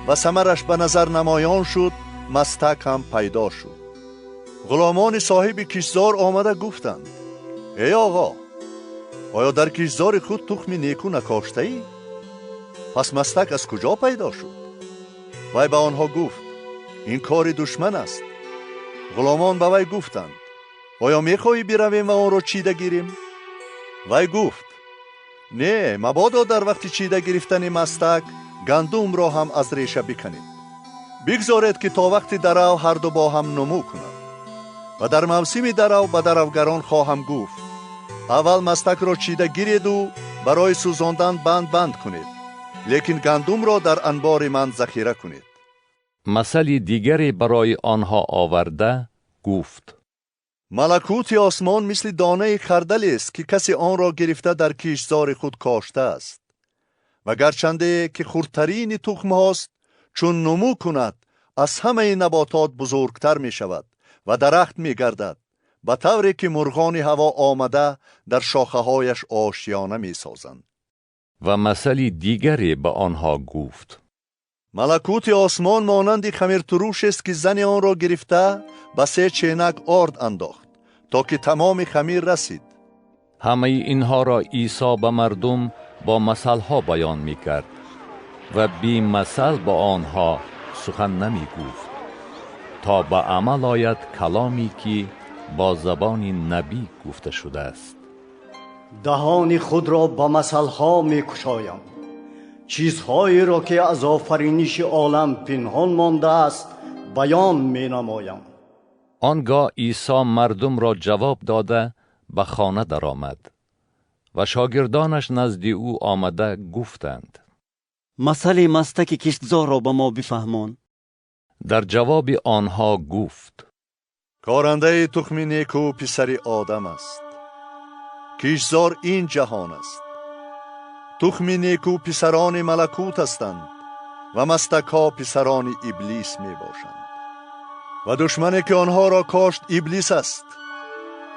Speaker 8: و ثمرش به نظر نمایان شد، مستک هم پیدا شد. غلامان صاحب کشتزار آمده گفتند: ای آقا، آیا در کشتزار خود تخم نیکو نکاشته ای؟ پس مستک از کجا پیدا شد؟ وی به آنها گفت: این کار دشمن است. غلامان به وی گفتند: آیا میخواهی برویم و آن را چیده گیریم؟ وی گفت: نه، مبادا در وقت چیده گرفتن مستک گندم را هم از ریشه بکنید. بگذارید که تا وقت درو هر دو با هم نمو کنند. و در موسم درو به دروگران خواهم گفت: اول مستک را چیده گیرید و برای سوزاندن بند بند کنید، لیکن گندم را در انبار من ذخیره کنید.
Speaker 1: مثل دیگری برای آنها آورده گفت:
Speaker 8: ملکوت آسمان مثل دانه خردل است که کسی آن را گرفته در کشتزار خود کاشته است. و گرچنده که خردترین تخم هاست، چون نمو کند از همه نباتات بزرگتر می شود و درخت می گردد، به طوری که مرغان هوا آمده در شاخه هایش آشیانه می سازند.
Speaker 1: و مثلی دیگری به آنها گفت:
Speaker 8: ملکوت آسمان مانند خمیرتروش است که زن آن را گرفته به 3 چینک آرد انداخت تا که تمام خمیر رسید.
Speaker 1: همه اینها را عیسی به مردم با مثلها بیان می کرد و بی مثل با آنها سخن نمی گفت تا به عمل آید کلامی که با زبان نبی گفته شده است:
Speaker 3: دهان خود را با مثلها می کشایم، چیزهایی را که از آفرینش عالم پنهان مانده است بیان می نمایم.
Speaker 1: آنگاه عیسی مردم را جواب داده به خانه درآمد و شاگردانش نزد او آمده گفتند:
Speaker 4: مثل مستک کشتزار را به ما بفهمان.
Speaker 1: در جواب آنها گفت:
Speaker 8: کارنده تخم نیکو پسر آدم است. کشتزار این جهان است. تخم نیکو پسران ملکوت هستند و مستکها پسران ابلیس می باشند. و دشمنی که آنها را کاشت ابلیس است.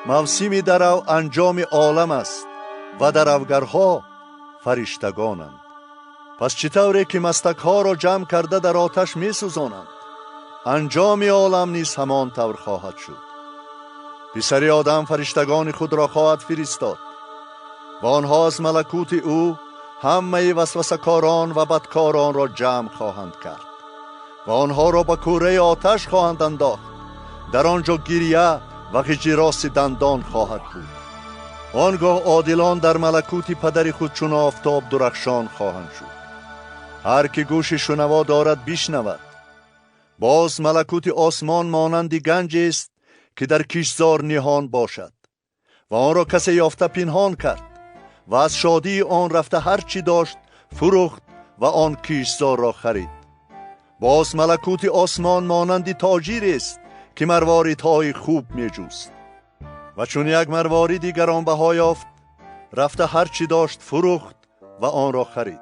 Speaker 8: موسم درو انجام عالم است و دروگرها فرشتگانند. پس چطوری که مستکها را جمع کرده در آتش می سوزانند، انجام عالم نیز همان طور خواهد شد. پسر آدم فرشتگان خود را خواهد فرستاد و آنها از ملکوت او همه وسوسه کاران و بدکاران را جمع خواهند کرد و آنها را به کوره آتش خواهند انداخت. در آنجا گریه و غجراس دندان خواهد بود. آنگاه عادلان در ملکوت پدر خود چون آفتاب درخشان خواهند شد. هر که گوش شنوا دارد بشنود. باز ملکوت آسمان مانند گنج است که در کشتزار نهان باشد و آن را کسی یافته پنهان کرد و از شادی آن رفته هرچی داشت فروخت و آن کشتزار را خرید. باز ملکوت آسمان مانند تاجیر است که مرواریدهای خوب می جوست و چون یک مروارید گرانبها یافت، رفته هرچی داشت فروخت و آن را خرید.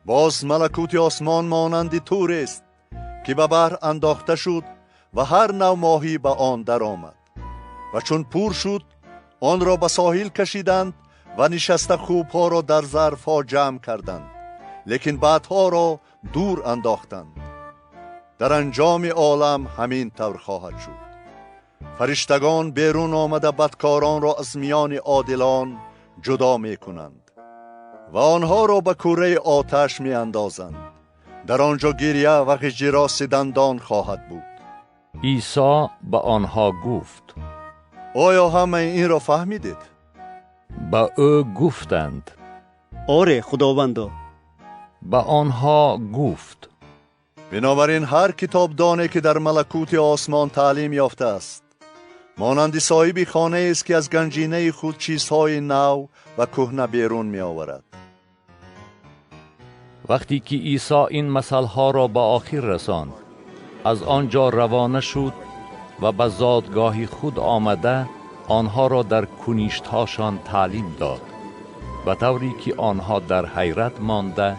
Speaker 8: باز ملکوت آسمان مانند تور است که به بحر انداخته شد و هر نوع ماهی به آن درآمد و چون پر شد آن را به ساحل کشیدند و نشسته خوبها را در ظرفها جمع کردند، لیکن بدها را دور انداختند. در انجام عالم همین طور خواهد شد. فرشتگان بیرون آمده بدکاران را از میان عادلان جدا می کنند و آنها را به کوره آتش می اندازند. در آنجا گریه و غجراس دندان خواهد بود.
Speaker 1: عیسی به آنها گفت:
Speaker 8: آیا همه این را فهمیدید؟
Speaker 1: به او گفتند:
Speaker 4: آره خداوندا.
Speaker 1: به آنها گفت:
Speaker 8: بنابراین هر کتابدانی که در ملکوت آسمان تعلیم یافته است مانند صاحب خانه است که از گنجینه خود چیزهای نو و کهنه بیرون می آورد.
Speaker 1: وقتی که عیسی این مثلها را به آخر رساند، از آنجا روانه شد و به زادگاه خود آمده آنها را در کنیشتهاشان تعلیم داد، به طوری که آنها در حیرت مانده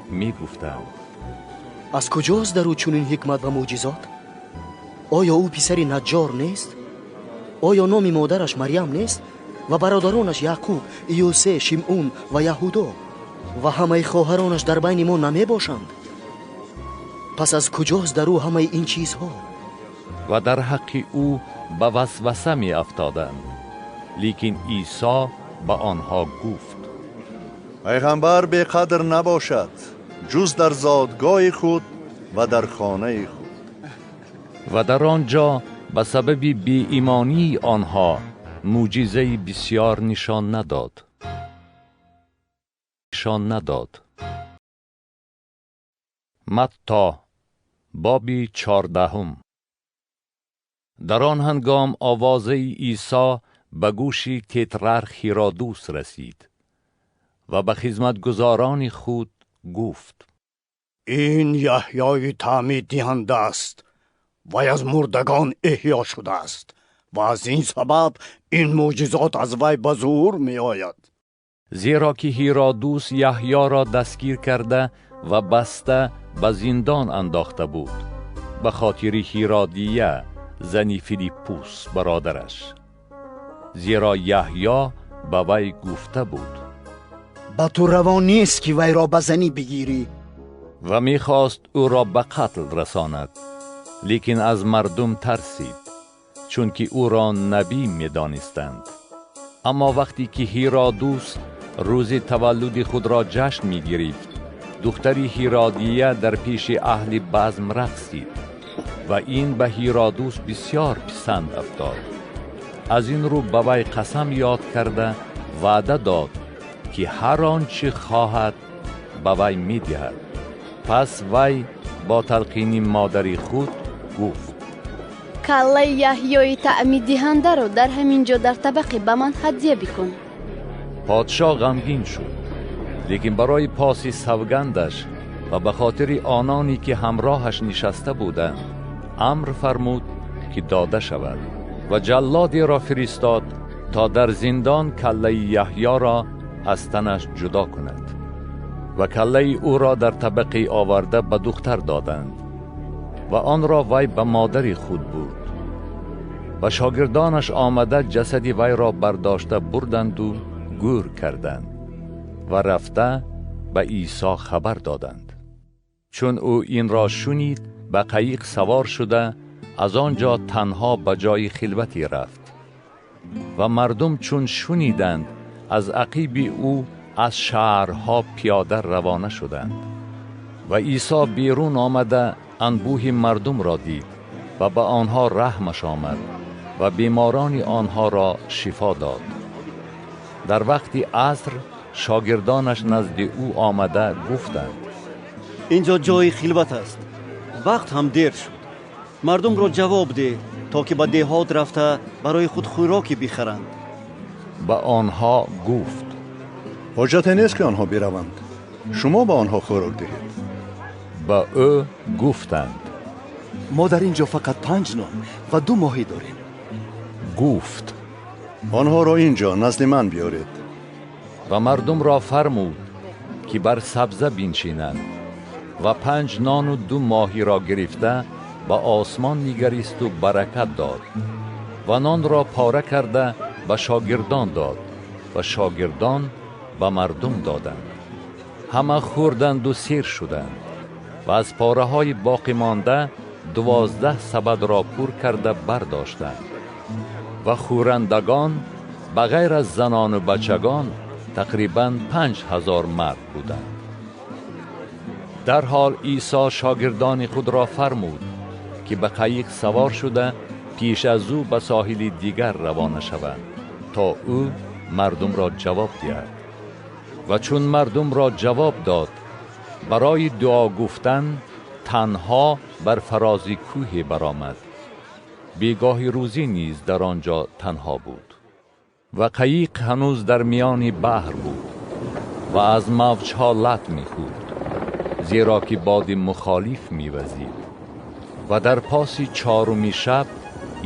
Speaker 1: می گفتند:
Speaker 2: از کجاست در او چنین حکمت و معجزات؟ آیا او پسر نجار نیست؟ آیا نام مادرش مریم نیست و برادرانش یعقوب، یوسف، شمعون و یهودا و همه خواهرانش در بین ما نمی باشند؟ پس از کجاست در او همه این چیزها؟
Speaker 1: و در حق او به وسوسه می افتادند. لیکن عیسی به آنها گفت:
Speaker 8: پیغمبر بی قدر نباشد جز در زادگاه خود و در خانه خود.
Speaker 1: و در آنجا به سبب بی ایمانی آنها معجزه بسیار نشان نداد. متی باب 14. در آن هنگام آوازه عیسی به گوش تترارخ هیرودوس رسید و به خدمتگزاران خود گفت:
Speaker 3: این یحیای تعمید دهنده است، Вай аз мурдагон эҳё шудааст ва аз ин сабаб ин мӯъҷизот аз вай ба зуҳур меояд.
Speaker 1: Зеро ки Ҳиродус Яҳёро дастгир карда ва баста ба зиндон андохта буд ба хотири Ҳиродия, зани Филиппус бародараш, зеро Яҳё ба вай гуфта буд:
Speaker 7: ба ту раво нест ки вайро ба занӣ бигирӣ.
Speaker 1: Ва мехост ӯро ба қатл расонад, лекин аз мардум тарсид, чунки ӯро набӣ медонистанд. Аммо вақте ки Ҳиродус рӯзи таваллуди худро ҷашн мегирифт, духтари Ҳиродия дар пеши аҳли базм рақсид ва ин ба Ҳиродус бисёр писанд афтод. Аз ин рӯ ба вай қасам ёд карда ваъда дод ки ҳар он чӣ хоҳад ба вай медиҳад. Пас вай бо талқини модари худ гуфт:
Speaker 15: каллаи Яҳёи таъмиддиҳандаро дар ҳамин ҷо дар табақе ба ман ҳадя бикун.
Speaker 1: Подшоҳ ғамгин шуд, лекин барои поси савгандаш ва ба хотири ононе ки ҳамроҳаш нишаста буданд амр фармуд ки дода шавад ва ҷаллодеро фиристод то дар зиндон каллаи Яҳёро аз танаш ҷудо кунад. Ва каллаи ӯро дар табақе оварда ба духтар доданд ва онро вай ба модари худ бурд. Ва шогирдонаш омада ҷасади вайро бардошта бурданду гӯр карданд ва рафта ба Исо хабар доданд. Чун ӯ инро шунид, ба қаиқ савор шуда аз он ҷо танҳо ба ҷои хилвате рафт. Ва мардум чун шуниданд, аз ақиби ӯ аз шаҳрҳо пиёда равона шуданд. Ва Исо берун омада анбӯҳи мардумро дид ва ба онҳо раҳмаш омад ва беморони онҳоро шифо дод. Дар вақти аср шогирдонаш назди ӯ омада гуфтанд:
Speaker 4: инҷо ҷои хилват аст, вақт ҳам дер шуд. Мардумро ҷавоб деҳ то ки ба деҳот рафта барои худ хӯроке бихаранд.
Speaker 1: Ба онҳо гуфт:
Speaker 8: ҳоҷате нест ки онҳо бираванд, шумо ба онҳо хӯрок диҳед.
Speaker 1: Ба ӯ гуфтанд:
Speaker 10: мо дар ин ҷо фақат 5 нон ва 2 моҳӣ дорем.
Speaker 1: Гуфт:
Speaker 8: онҳоро ин ҷо назди ман биёред.
Speaker 1: Ва мардумро фармуд ки бар сабза биншинанд ва 5 нону 2 моҳиро гирифта ба осмон нигаристу баракат дод ва нонро пора карда ба шогирдон дод ва шогирдон ба мардум доданд. Ҳама хӯрданду сер шуданд ва аз пораҳои боқӣ монда 12 сабадро пур карда бардоштанд. Ва хӯрандагон ба ғайр аз занону бачагон тақрибан 5000 мард буданд. Дарҳол Исо шогирдони худро фармуд ки ба қаиқ савор шуда пеш аз ӯ ба соҳили дигар равона шаванд то ӯ мардумро ҷавоб диҳад. Ва чун мардумро ҷавоб дод, барои дуо гуфтан танҳо бар фарози кӯҳе баромад. Бегоҳи рӯзӣ низ дар он ҷо танҳо буд. Ва қаиқ ҳанӯз дар миёни баҳр буд ва аз мавҷҳо лат мехӯрд, зеро ки боди мухолиф мевазид. Ва дар паси 4-уми шаб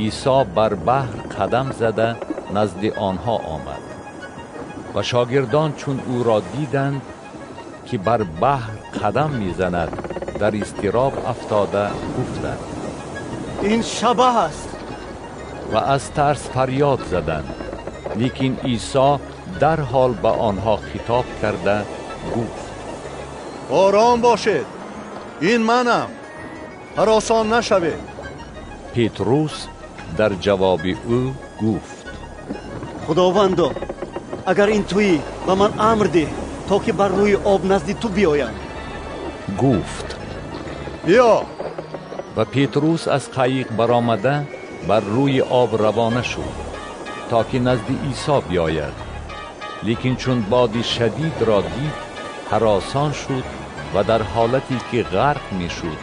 Speaker 1: Исо бар баҳр қадам зада назди онҳо омад. Ва шогирдон чун ӯро диданд ки бар баҳр қадам мезанад, дар изтироб афтода гуфтанд:
Speaker 4: ин шабаҳ аст.
Speaker 1: Ва аз тарс фарёд заданд. Лекин Исо дарҳол ба онҳо хитоб карда гуфт:
Speaker 8: ором бошед, ин манам, ҳаросон нашавед.
Speaker 1: Петрус дар ҷавоби ӯ гуфт:
Speaker 4: Худовандо, агар ин туӣ, ба ман амр деҳ то ки бар рӯи об назди ту биёям.
Speaker 1: Гуфт:
Speaker 8: биё.
Speaker 1: Ва Петрус аз қаиқ баромада бар рӯи об равона шуд то ки назди Исо биёяд. Лекин чун боди шадидро дид, ҳаросон шуд ва дар ҳолате ки ғарқ мешуд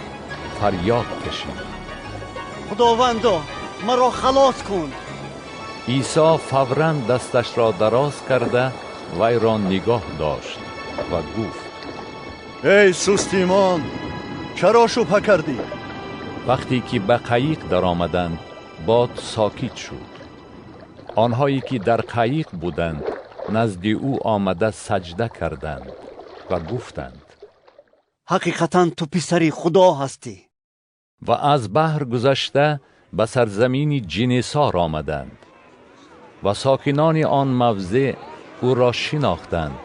Speaker 1: фарёд кашид:
Speaker 4: Худовандо, маро халос кун.
Speaker 1: Исо фавран дасташро дароз карда вайро нигоҳ дошт ва гуфт:
Speaker 8: эй сустимон, чаро шубҳа кардӣ?
Speaker 1: وقتی که به قایق درآمدند، باد ساکت شد. آنهایی که در قایق بودند نزد او آمده سجده کردند و گفتند:
Speaker 4: حقیقتا تو پسر خدا هستی.
Speaker 1: و از بحر گذشته به سرزمین جنیسار آمدند و ساکنان آن موضع او را شناختند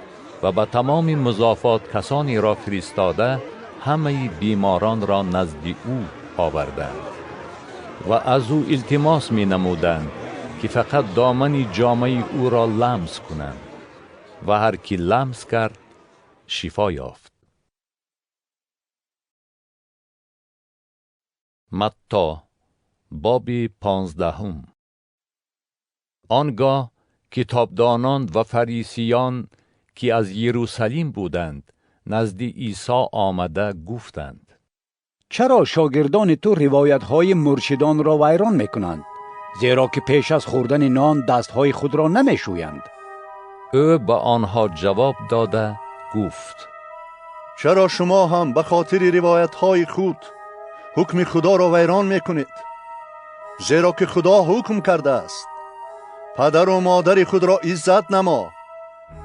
Speaker 1: و به تمام مضافات کسانی را فرستاده همه بیماران را نزد او آوردند و از او التماس می نمودند که فقط دامن جامه او را لمس کنند و هر کی لمس کرد شفا یافت. متی باب 15. آنگاه کتابدانان و فریسیان که از یروشلم بودند نزد عیسی آمده گفتند:
Speaker 5: چرا شاگردان تو روایت‌های مرشدان را ویران می‌کنند؟ زیرا که پیش از خوردن نان دستهای خود را نمی‌شویند.
Speaker 1: او به آنها جواب داده گفت:
Speaker 8: چرا شما هم به خاطر روایت‌های خود حکم خدا را ویران می‌کنید؟ زیرا که خدا حکم کرده است: پدر و مادر خود را عزت نما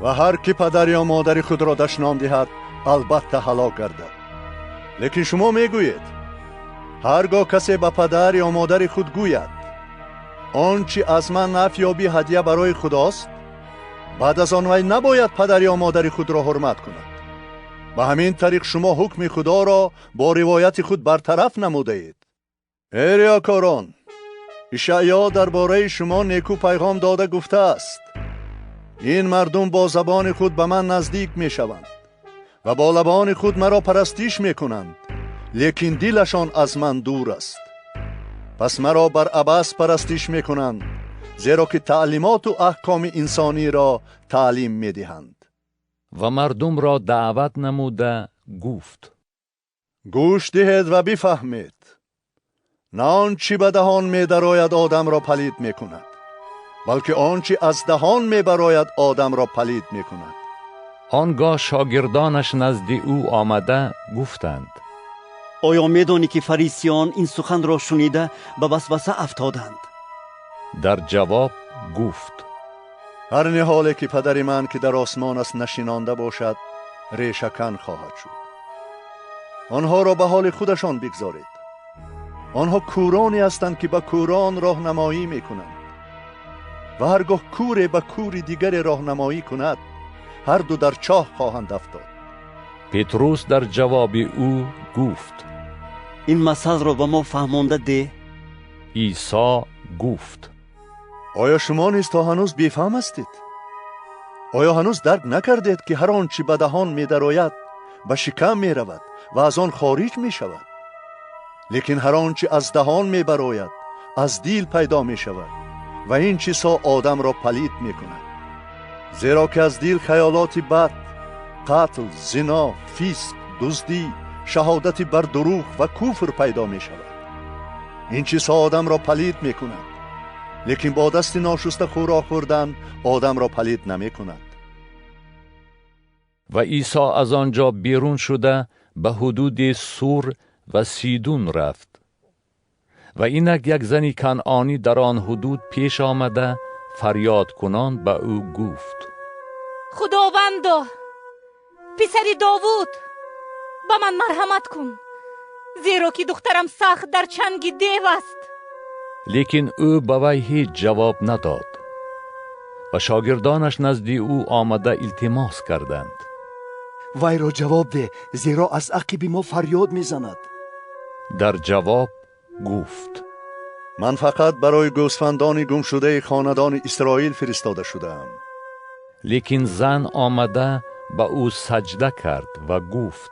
Speaker 8: و هر کی پدر یا مادر خود را دشنام دهد البته هلاک گردد. لیکن شما میگویید هرگاه کسی به پدر یا مادر خود گوید آنچه از من نفع یابی هدیه برای خداست، بعد از آن وی نباید پدر یا مادر خود را حرمت کند. به همین طریق شما حکم خدا را با روایت خود برطرف نموده اید. ای ریاکاران، اشعیا درباره شما نیکو پیغام داده گفته است: این مردم با زبان خود به من نزدیک می شوند و با لبان خود مرا پرستش می کنند، لیکن دلشان از من دور است. پس مرا بر عبث پرستش می کنند، زیرا که تعلیمات و احکام انسانی را تعلیم می دهند.
Speaker 1: و مردم را دعوت نموده گفت:
Speaker 8: گوش دهید و بفهمید. نه آنچه به دهان می درآید آدم را پلید می کند، بلکه آنچه از دهان می براید آدم را پلید می کند.
Speaker 1: آنگاه شاگردانش نزد او آمده گفتند:
Speaker 4: آیا می دانی که فریسیان این سخن را شنیده به وسوسه افتادند؟
Speaker 1: در جواب گفت:
Speaker 8: هر نهالی که پدر من که در آسمان است نشینانده باشد ریشه کن خواهد شد. آنها را به حال خودشان بگذارید. آنها کورانی هستند که به کوران راهنمایی میکنند و هرگاه کوری به کوری دیگر راهنمایی کند هر دو در چاه خواهند افتاد.
Speaker 1: پتروس در جواب او گفت:
Speaker 4: این مثل را به ما فهمانده ده.
Speaker 1: عیسی گفت:
Speaker 8: آیا شما نیز تا هنوز بیفهم هستید؟ آیا هنوز درک نکردید که هر آنچه به دهان می درآید به شکم می رود و از آن خارج می شود؟ لیکن هر آنچه از دهان می براید از دل پیدا می شود و این چیزها آدم را پلید می کند. زیرا که از دل خیالات بد، قتل، زنا، فسق، دزدی، شهادت بر دروغ و کفر پیدا می شود. این چیزها آدم را پلید می کند، لیکن با دست ناشسته خوراک خوردن آدم را پلید نمی کند.
Speaker 1: و عیسی از آنجا بیرون شده به حدود سور و سیدون رفت. و اینک یک زنی کنعانی در آن حدود پیش آمده فریاد کنان به او گفت:
Speaker 13: خداوندا، پسر داوود، به من مرحمت کن، زیرا که دخترم سخت در چنگ دیو است.
Speaker 1: لیکن او به وی هیچ جواب نداد و شاگردانش نزد او آمده التماس کردند:
Speaker 10: وی را جواب ده، زیرا از عقب ما فریاد میزند.
Speaker 1: در جواب گفت:
Speaker 8: من فقط برای گوسفندان گم شده خاندان اسرائیل فرستاده شدم.
Speaker 1: لیکن زن آمده به او سجده کرد و گفت: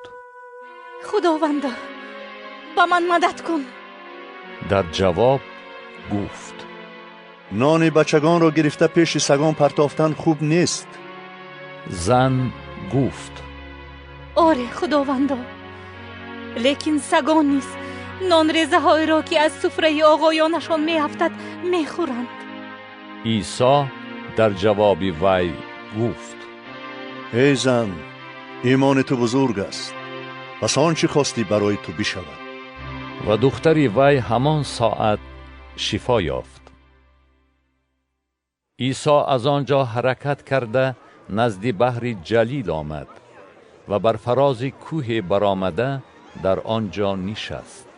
Speaker 13: خداوندا، به من مدد کن.
Speaker 1: در جواب گفت:
Speaker 8: نان بچگان را گرفته پیش سگان پرتافتن خوب نیست.
Speaker 1: زن گفت:
Speaker 13: آره خداوندا، لیکن سگان نیز نان ریزه های را که از سفره آقایانشان می افتد می خورند.
Speaker 1: عیسی در جواب وی گفت:
Speaker 8: ای زن، ایمان تو بزرگ است، پس آنچه خواستی برای تو بشود.
Speaker 1: و دختر وی همان ساعت شفا یافت. عیسی از آنجا حرکت کرده نزد بحر جلیل آمد و بر فراز کوه برآمده در آنجا نشست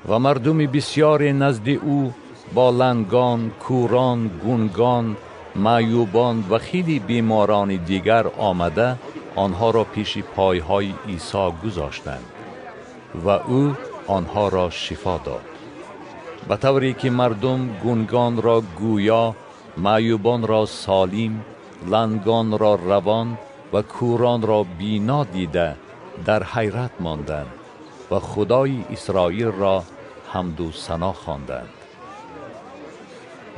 Speaker 1: و مردم بسیار نزد او با لنگان، کوران، گونگان، معیوبان و خیلی بیماران دیگر آمده آنها را پیش پایهای عیسی گذاشتند و او آنها را شفا داد، به طوری که مردم گونگان را گویا، معیوبان را سالم، لنگان را روان و کوران را بینا دیده در حیرت ماندند و خدای اسرائیل را حمد و ثنا خواندند.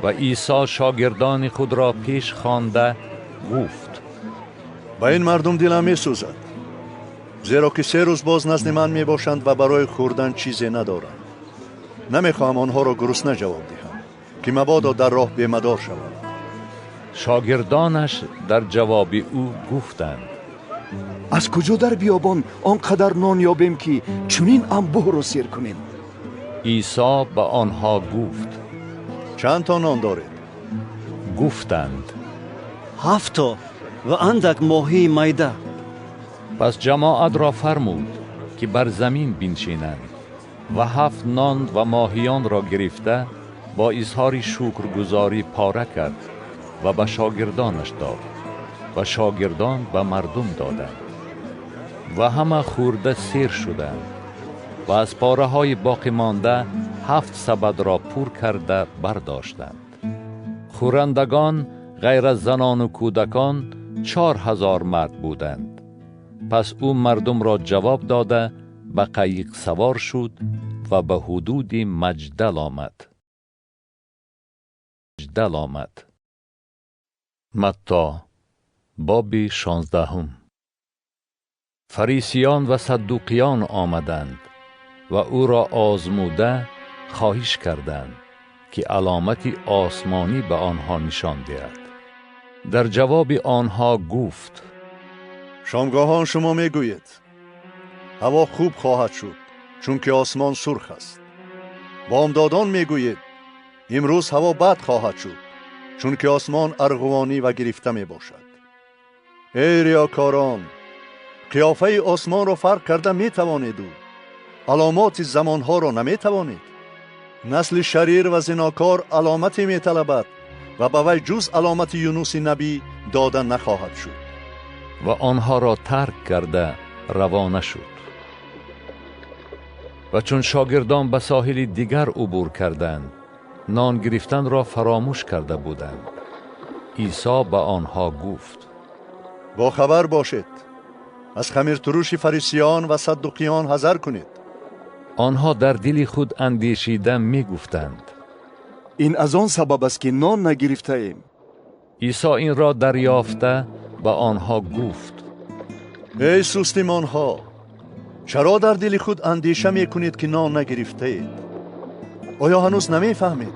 Speaker 1: و عیسی شاگردان خود را پیش خوانده گفت:
Speaker 8: به این مردم دلم می سوزد، زیرا که 3 روز باز نزد من می باشند و برای خوردن چیزی ندارند. نمی خواهم آنها را گرسنه جواب دهم که مبادا در راه بیمدار شوند.
Speaker 1: شاگردانش در جواب او گفتند:
Speaker 10: از کجا در بیابان آنقدر نان یابیم که چنین انبوه را سیر کنیم؟
Speaker 1: عیسی به آنها گفت:
Speaker 8: چند تا نان دارید؟
Speaker 1: گفتند:
Speaker 4: 7 تا و اندک ماهی میده.
Speaker 1: پس جماعت را فرمود که بر زمین بنشینند و 7 نان و ماهیان را گرفته با اظهار شکرگزاری پاره کرد و به شاگردانش داد و شاگردان به مردم دادند و همه خورده سیر شدند و از پاره های باقی مانده 7 سبد را پر کرده برداشتند. خورندگان غیر از زنان و کودکان 4000 مرد بودند. پس او مردم را جواب داده به قایق سوار شد و به حدود مجدل آمد. متی باب 16. فریسیان و صدوقیان آمدند و او را آزموده خواهش کردند که علامت آسمانی به آنها نشان دهد. در جواب آنها گفت:
Speaker 8: شامگاهان شما میگویید هوا خوب خواهد شد چون که آسمان سرخ است. بامدادان میگویید امروز هوا بد خواهد شد چون که آسمان ارغوانی و گرفته می باشد. ای ریاکاران، قیافه آسمان را فرق کرده می توانید و علامات زمانها را نمی توانید. نسل شریر و زناکار علامتی می طلبد و به وی جز علامت یونس نبی داده نخواهد شد.
Speaker 1: و آنها را ترک کرده روانه شد. و چون شاگردان به ساحل دیگر عبور کردند، نان گرفتن را فراموش کرده بودند. عیسی به آنها گفت:
Speaker 8: با خبر باشید، از خمیرترش فریسیان و صدوقیان حذر کنید.
Speaker 1: آنها در دل خود اندیشیده می گفتند:
Speaker 10: این از آن سبب است که نان نگرفته ایم.
Speaker 1: عیسی این را دریافته به آنها گفت:
Speaker 8: ای سستیمان ها، چرا در دل خود اندیشه می کنید که نان نگرفته اید؟ آیا هنوز نمی فهمید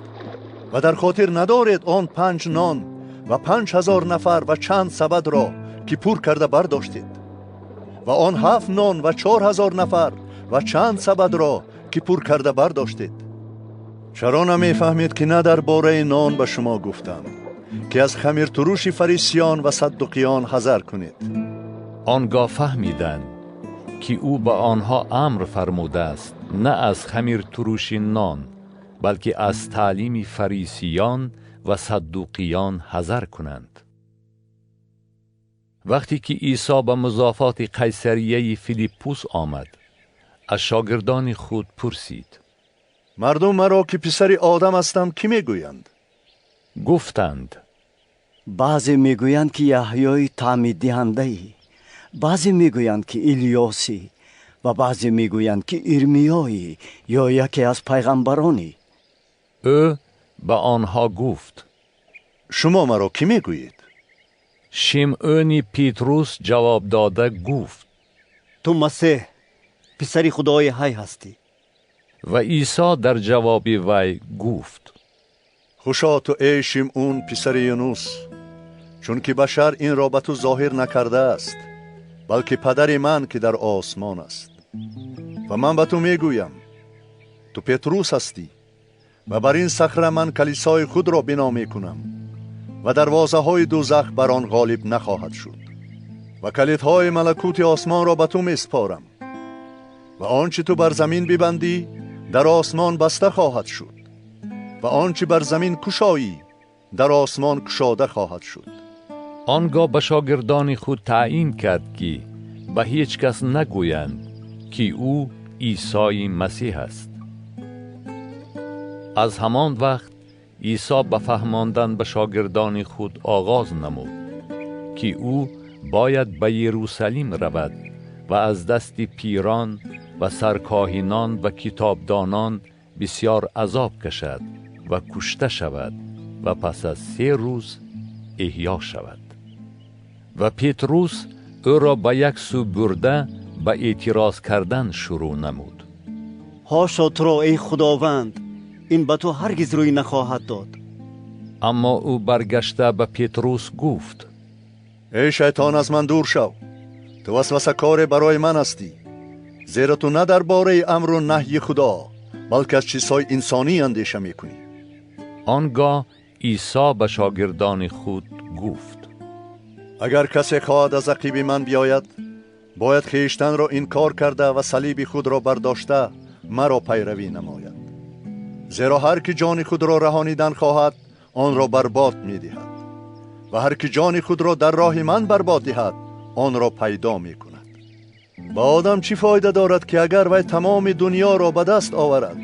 Speaker 8: و در خاطر ندارید آن 5 نان و 5000 نفر و چند سبد را که پر کرده برداشتید و آن 7 نان و 4000 نفر و چند سبد را که پر کرده برداشتید؟ چرا نمی فهمید که نه در باره نان به شما گفتم که از خمیرترش فریسیان و صدوقیان حذر کنید؟
Speaker 1: آنگاه فهمیدند که او به آنها امر فرموده است نه از خمیرترش نان، بلکه از تعلیم فریسیان و صدوقیان حذر کنند. وقتی که عیسی به مضافات قیصریه فیلیپوس آمد، از شاگردان خود پرسید:
Speaker 8: مردم مرا که پسر آدم هستم کی میگویند؟
Speaker 1: گفتند:
Speaker 3: بعضی میگویند که یحیای تعمید دهنده ای، بعضی میگویند که الیاسی و بعضی میگویند که ارمیایی یا یکی از پیغمبرانی.
Speaker 1: او به آنها گفت:
Speaker 8: شما مرا کی میگویید؟
Speaker 1: شیمعون پیتروس جواب داده گفت:
Speaker 4: تو مسیح پسر خدای حی هستی.
Speaker 1: و عیسی در جواب وی گفت:
Speaker 8: خوشا تو ای شیمعون پسر یونس، چون که بشر این را به تو ظاهر نکرده است، بلکه پدر من که در آسمان است. و من به تو میگویم Ту Петрус ҳастӣ ва бар ин сахра ман калисои худро бино мекунам ва дарвозаҳои дӯзах бар он ғолиб нахоҳад шуд. Ва калидҳои малакути осмонро ба ту месупорам ва он чи ту бар замин бибандӣ дар осмон баста хоҳад шуд ва он чи бар замин кушоӣ дар осмон кушода хоҳад шуд.
Speaker 1: Он гоҳ ба шогирдони худ таъйин кард, ки ба ҳеҷ кас нагӯянд, ки ӯ Исои Масеҳ аст. Аз ҳамон вақт Исо ба фаҳмондан ба шогирдони худ оғоз намуд, ки ӯ бояд ба Ерусалим равад ва аз дасти пирон ва саркоҳинон ва китобдонон бисёр азоб кашад ва кушта шавад ва пас аз 3 рӯз эҳё шавад. Ва Петрус ӯро ба як сӯ бурда ба эътироз кардан шурӯъ намуд.
Speaker 4: Ҳошо туро, эй Худованд, ин ба ту ҳаргиз рӯй нахоҳад дод.
Speaker 1: Аммо ӯ баргашта ба Петрус гуфт:
Speaker 8: Эй шайтон, аз ман дур шав! Ту васвасакоре барои ман ҳастӣ, зеро ту на дар бораи амру наҳйи Худо, балки аз чизҳои инсонӣ андеша мекунӣ.
Speaker 1: Он гоҳ Исо ба шогирдони худ гуфт:
Speaker 8: Агар касе хоҳад аз ақиби ман биёяд, бояд хештанро инкор карда ва салиби худро бардошта маро пайравӣ намояд. Зеро ҳар ки ҷони худро раҳонидан хоҳад, онро барбод медиҳад ва ҳар ки ҷони худро дар роҳи ман барбод диҳад, онро пайдо мекунад. Ба одам чӣ фоида дорад, ки агар вай тамоми дунёро ба даст оварад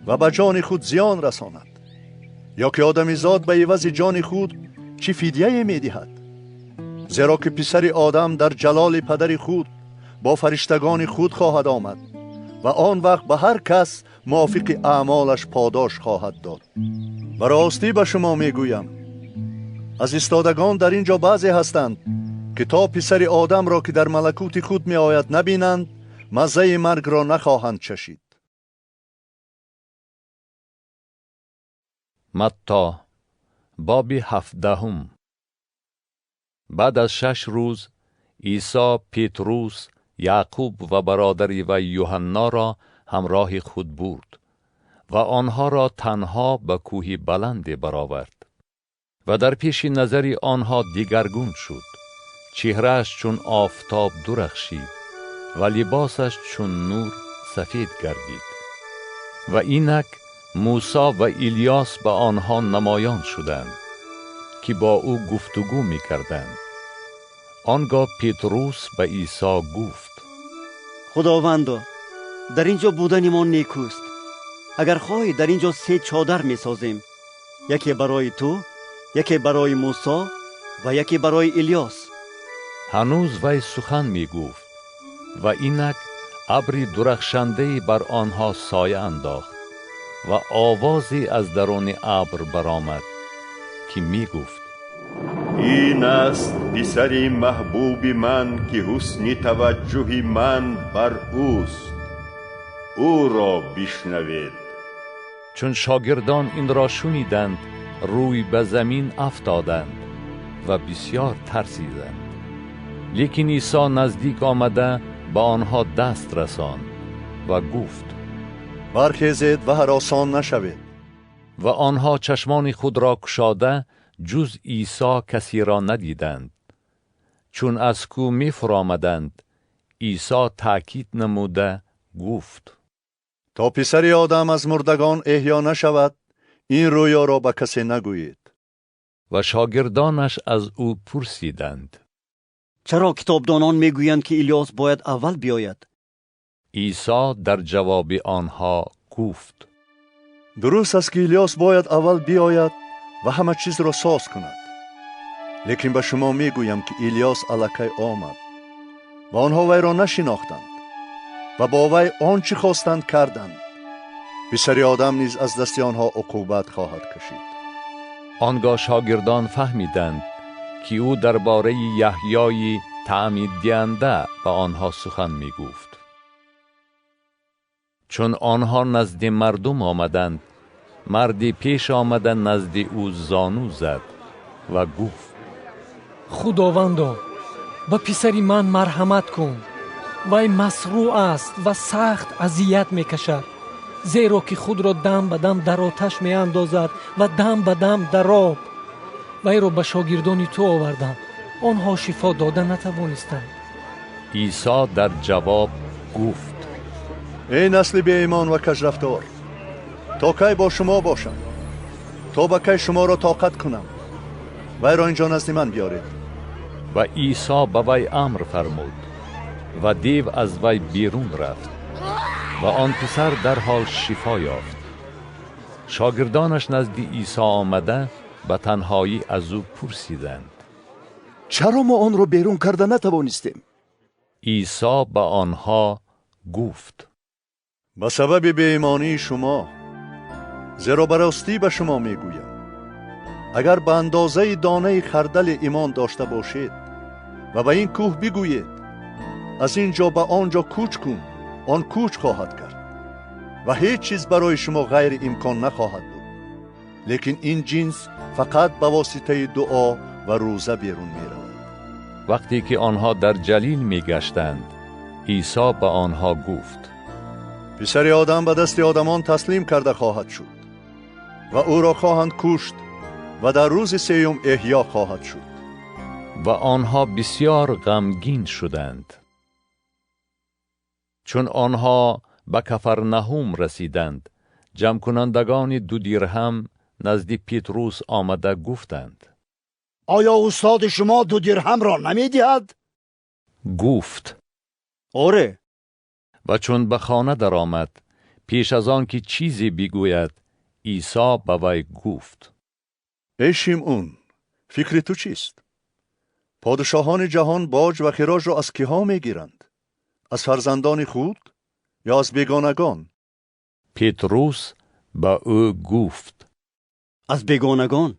Speaker 8: ва ба ҷони худ зиён расонад? Ё ки одамизод ба ивази ҷони худ чӣ фидияе медиҳад? Зеро ки писари одам дар ҷалоли падари худ бо фариштагони худ хоҳад омад ва он вақт ба ҳар кас мувофиқи аъмолаш подош хоҳад дод. Ба ростӣ ба шумо мегӯям, аз истодагон дар ин ҷо баъзе ҳастанд, ки то писари одамро, ки дар малакути худ меояд, набинанд, маззаи маргро нахоҳанд чашид.
Speaker 1: Матто, боби 17. Баъд аз 6 рӯз Исо Петрус, Яъқуб ва бародари вай Юҳанноро ҳамроҳи худ бурд ва онҳоро танҳо ба кӯҳи баланде баровард ва дар пеши назари онҳо дигаргун шуд. Чеҳрааш чун офтоб дурахшид ва либосаш чун нур сафед гардид. Ва инак Мусо ва Илёс ба онҳо намоён шуданд, ки бо ӯ гуфтугӯ мекарданд. Он гоҳ Петрус ба Исо гуфт:
Speaker 4: Худовандо, дар ин ҷо будани мо некӯст. Агар хоҳӣ, дар ин ҷо 3 чодар месозем, яке барои ту, яке барои Мусо ва яке барои Илёс.
Speaker 1: Ҳанӯз вай сухан мегуфт ва инак абри дурахшандае бар онҳо соя андохт ва овозе аз даруни абр баромад, ки мегуфт:
Speaker 9: Ин аст писари маҳбуби ман, ки ҳусни таваҷҷӯҳи ман бар ӯст. Ӯро бишнавед.
Speaker 1: Чун шогирдон инро шуниданд, рӯй ба замин афтоданд ва бисёр тарсиданд. Лекин Исо наздик омада ба онҳо даст расонд ва гуфт:
Speaker 8: Бархезед ва ҳаросон нашавед.
Speaker 1: Ва онҳо чашмони худро кушода ҷуз Исо касеро надиданд. Чун аз кӯҳ мефуромаданд, Исо таъкид намуда гуфт:
Speaker 8: То писари одам аз мурдагон эҳё нашавад, ин рӯёро ба касе нагӯед.
Speaker 1: Ва шогирдонаш аз ӯ пурсиданд:
Speaker 4: Чаро китобдонон мегӯянд, ки Илёс бояд аввал биёяд?
Speaker 1: Исо дар ҷавоби онҳо гуфт:
Speaker 8: Дуруст аст, ки Илёс бояд аввал биёяд ва ҳама чизро соз кунад. Лекин ба шумо мегӯям, ки Илёс аллакай омад ва онҳо вайро нашинохтанд ва бо вай он чӣ хостанд карданд. Писари одам низ аз дасти онҳо уқубат хоҳад кашид.
Speaker 1: Он гоҳ шогирдон фаҳмиданд, ки ӯ дар бораи Яҳёи таъмиддиҳанда ба онҳо сухан мегуфт. Чун онҳо назди мардум омаданд, марде пеш омада назди ӯ зону зад ва гуфт:
Speaker 6: Худовандо, ба писари ман марҳамат кун. Вай масрӯъ аст ва сахт азият мекашад. зеро ки худро дам ба дам дар оташ меандозад ва дам ба дам дар об. Вайро ба шогирдони ту овардам, онҳо шифо дода натавонистанд.
Speaker 1: Исо дар ҷавоб гуфт:
Speaker 8: эй насли беимон ва кажрафтор, то кай бо шумо бошам? То ба кай шуморо тоқат кунам? Вайро инҷо назди ман биёред.
Speaker 1: Ва Исо ба вай амр фармуд ва дев аз вай берун рафт ва он писар дарҳол шифо ёфт. Шогирдонаш назди Исо омада ба танҳоӣ аз ӯ пурсиданд:
Speaker 14: чаро мо онро берун карда натавонистем?
Speaker 1: Исо ба онҳо гуфт:
Speaker 8: ба сабаби беимонии шумо, зеро ба ростӣ ба шумо мегӯям, агар ба андозаи донаи хардали имон дошта бошед ва ба ин кӯҳ бигӯед: аз ин ҷо ба он ҷо кӯч кун, он кӯч хоҳад кард ва ҳеҷ чиз барои шумо ғайриимкон нахоҳад буд. Лекин ин ҷинс фақат ба воситаи дуо ва рӯза берун меравад.
Speaker 1: Вақте ки онҳо дар Ҷалил мегаштанд, Исо ба онҳо гуфт:
Speaker 8: писари одам ба дасти одамон таслим карда хоҳад шуд ва ӯро хоҳанд кушт ва дар рӯзи сеюм эҳё хоҳад шуд.
Speaker 1: Ва онҳо бисёр ғамгин шуданд. Чун онҳо ба Кафарнаҳум расиданд, ҷамъкунандагони 2 дирҳам назди Петрус омада гуфтанд:
Speaker 7: оё устоди шумо 2 дирҳамро намедиҳад?
Speaker 1: Гуфт:
Speaker 4: оре.
Speaker 1: Ва чун ба хона даромад, пеш аз он ки чизе бигӯяд, Исо ба вай гуфт:
Speaker 8: эй Шимъун, фикри ту чист? Подшоҳони ҷаҳон боҷ ва хироҷро аз киҳо мегиранд? Аз фарзандони худ ё аз бегонагон?
Speaker 1: Петрус ба ӯ гуфт:
Speaker 4: аз бегонагон.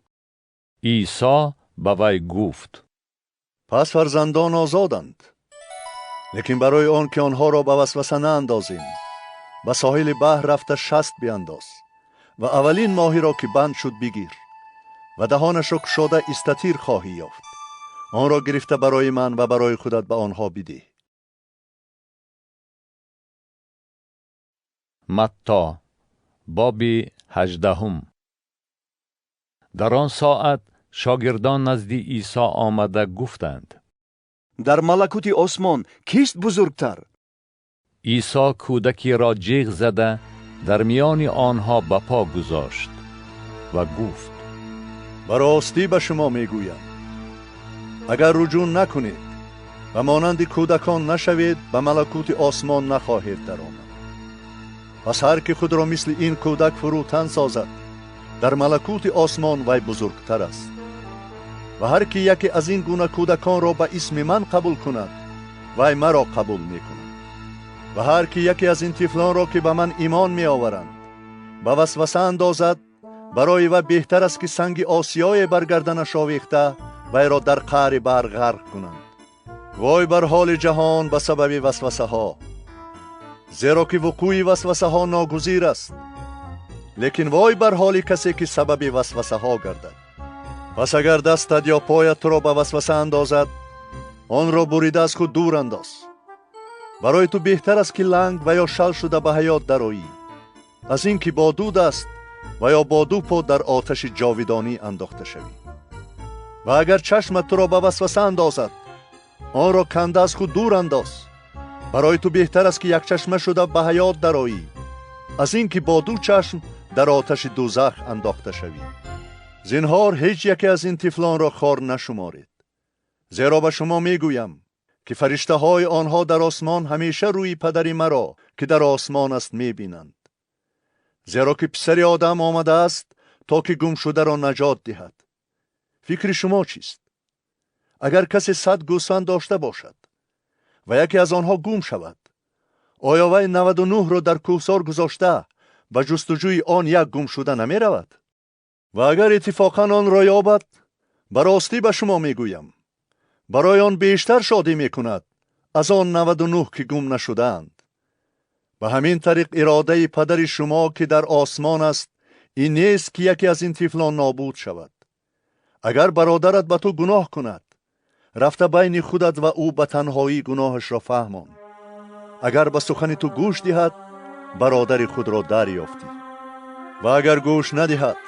Speaker 1: Исо ба вай гуфт:
Speaker 8: пас фарзандон озоданд, лекин барои он ки онҳоро ба васваса наандозем, ба соҳили баҳр рафта шаст биандоз ва аввалин моҳиро ки банд шуд бигир ва даҳонашро кушода истатир хоҳӣ ёфт. Онро гирифта барои ман ва барои худат ба онҳо бидеҳ.
Speaker 1: Матто, боби 18. Дар он соат шогирдон назди Исо омада гуфтанд:
Speaker 14: дар малакути осмон кист бузургтар?
Speaker 1: Исо кӯдакеро ҷеғ зада дар миёни онҳо ба по гузошт ва гуфт:
Speaker 8: ба ростӣ ба шумо мегӯям, агар руҷӯъ накунед ва монанди кӯдакон нашавед, ба малакути осмон нахоҳед даромад. Пас ҳар ки худро мисли ин кӯдак фурӯтан созад, дар малакути осмон вай бузургтар аст. Ва ҳар ки яке аз ин гуна кӯдаконро ба исми ман қабул кунад, вай маро қабул мекунад. Ва ҳар ки яке аз ин тифлонро ки ба ман имон меоваранд ба васваса андозад, барои вай беҳтар аст ки санги осиёе бар гарданаш овехта вайро дар қаъри баҳр ғарқ кунанд. Вой бар ҳоли ҷаҳон ба сабаби васвасаҳо, зеро ки вуқӯи васвасаҳо ногузир аст, лекин вой бар ҳоли касе ки сабаби васвасаҳо гардад. Пас агар дастат ё поят туро ба васваса андозад, онро бурида аз худ дур андоз. Барои ту беҳтар аст ки ланг ва ё шал шуда ба ҳаёт дароӣ, аз ин ки бо ду даст ва ё бо ду по дар оташи ҷовидонӣ андохта шавӣ. Ва агар чашмат туро ба васваса андозад, онро канда аз худ дур андоз. Барои ту беҳтар аст ки якчашма шуда ба ҳаёт дароӣ, аз ин ки бо ду чашм дар оташи дӯзах андохта шавӣ. Зинҳор ҳеҷ яке аз ин тифлонро хор нашуморед, зеро ба шумо мегӯям ки фариштаҳои онҳо дар осмон ҳамеша рӯи падари маро ки дар осмон аст мебинанд. Зеро ки писари одам омадааст то ки гумшударо наҷот диҳад. Фикри шумо чист? Агар касе 100 гӯсфанд дошта бошад ва яке аз онҳо гум шавад, оё вай 99-ро дар кӯҳсор гузошта ба ҷустуҷӯи он як гумшуда намеравад? Ва агар иттифоқан онро ёбад, ба ростӣ ба шумо мегӯям, барои он бештар шодӣ мекунад аз он 99 ки гум нашудаанд. Ба ҳамин тариқ иродаи падари шумо ки дар осмон аст ин нест ки яке аз ин тифлон нобуд шавад. Агар бародарат ба ту гуноҳ кунад, рафта байни худат ва ӯ ба танҳоӣ гуноҳашро фаҳмон. Агар ба сухани ту гӯш диҳад, бародари худро дарёфтӣ. Ва агар гӯш надиҳад,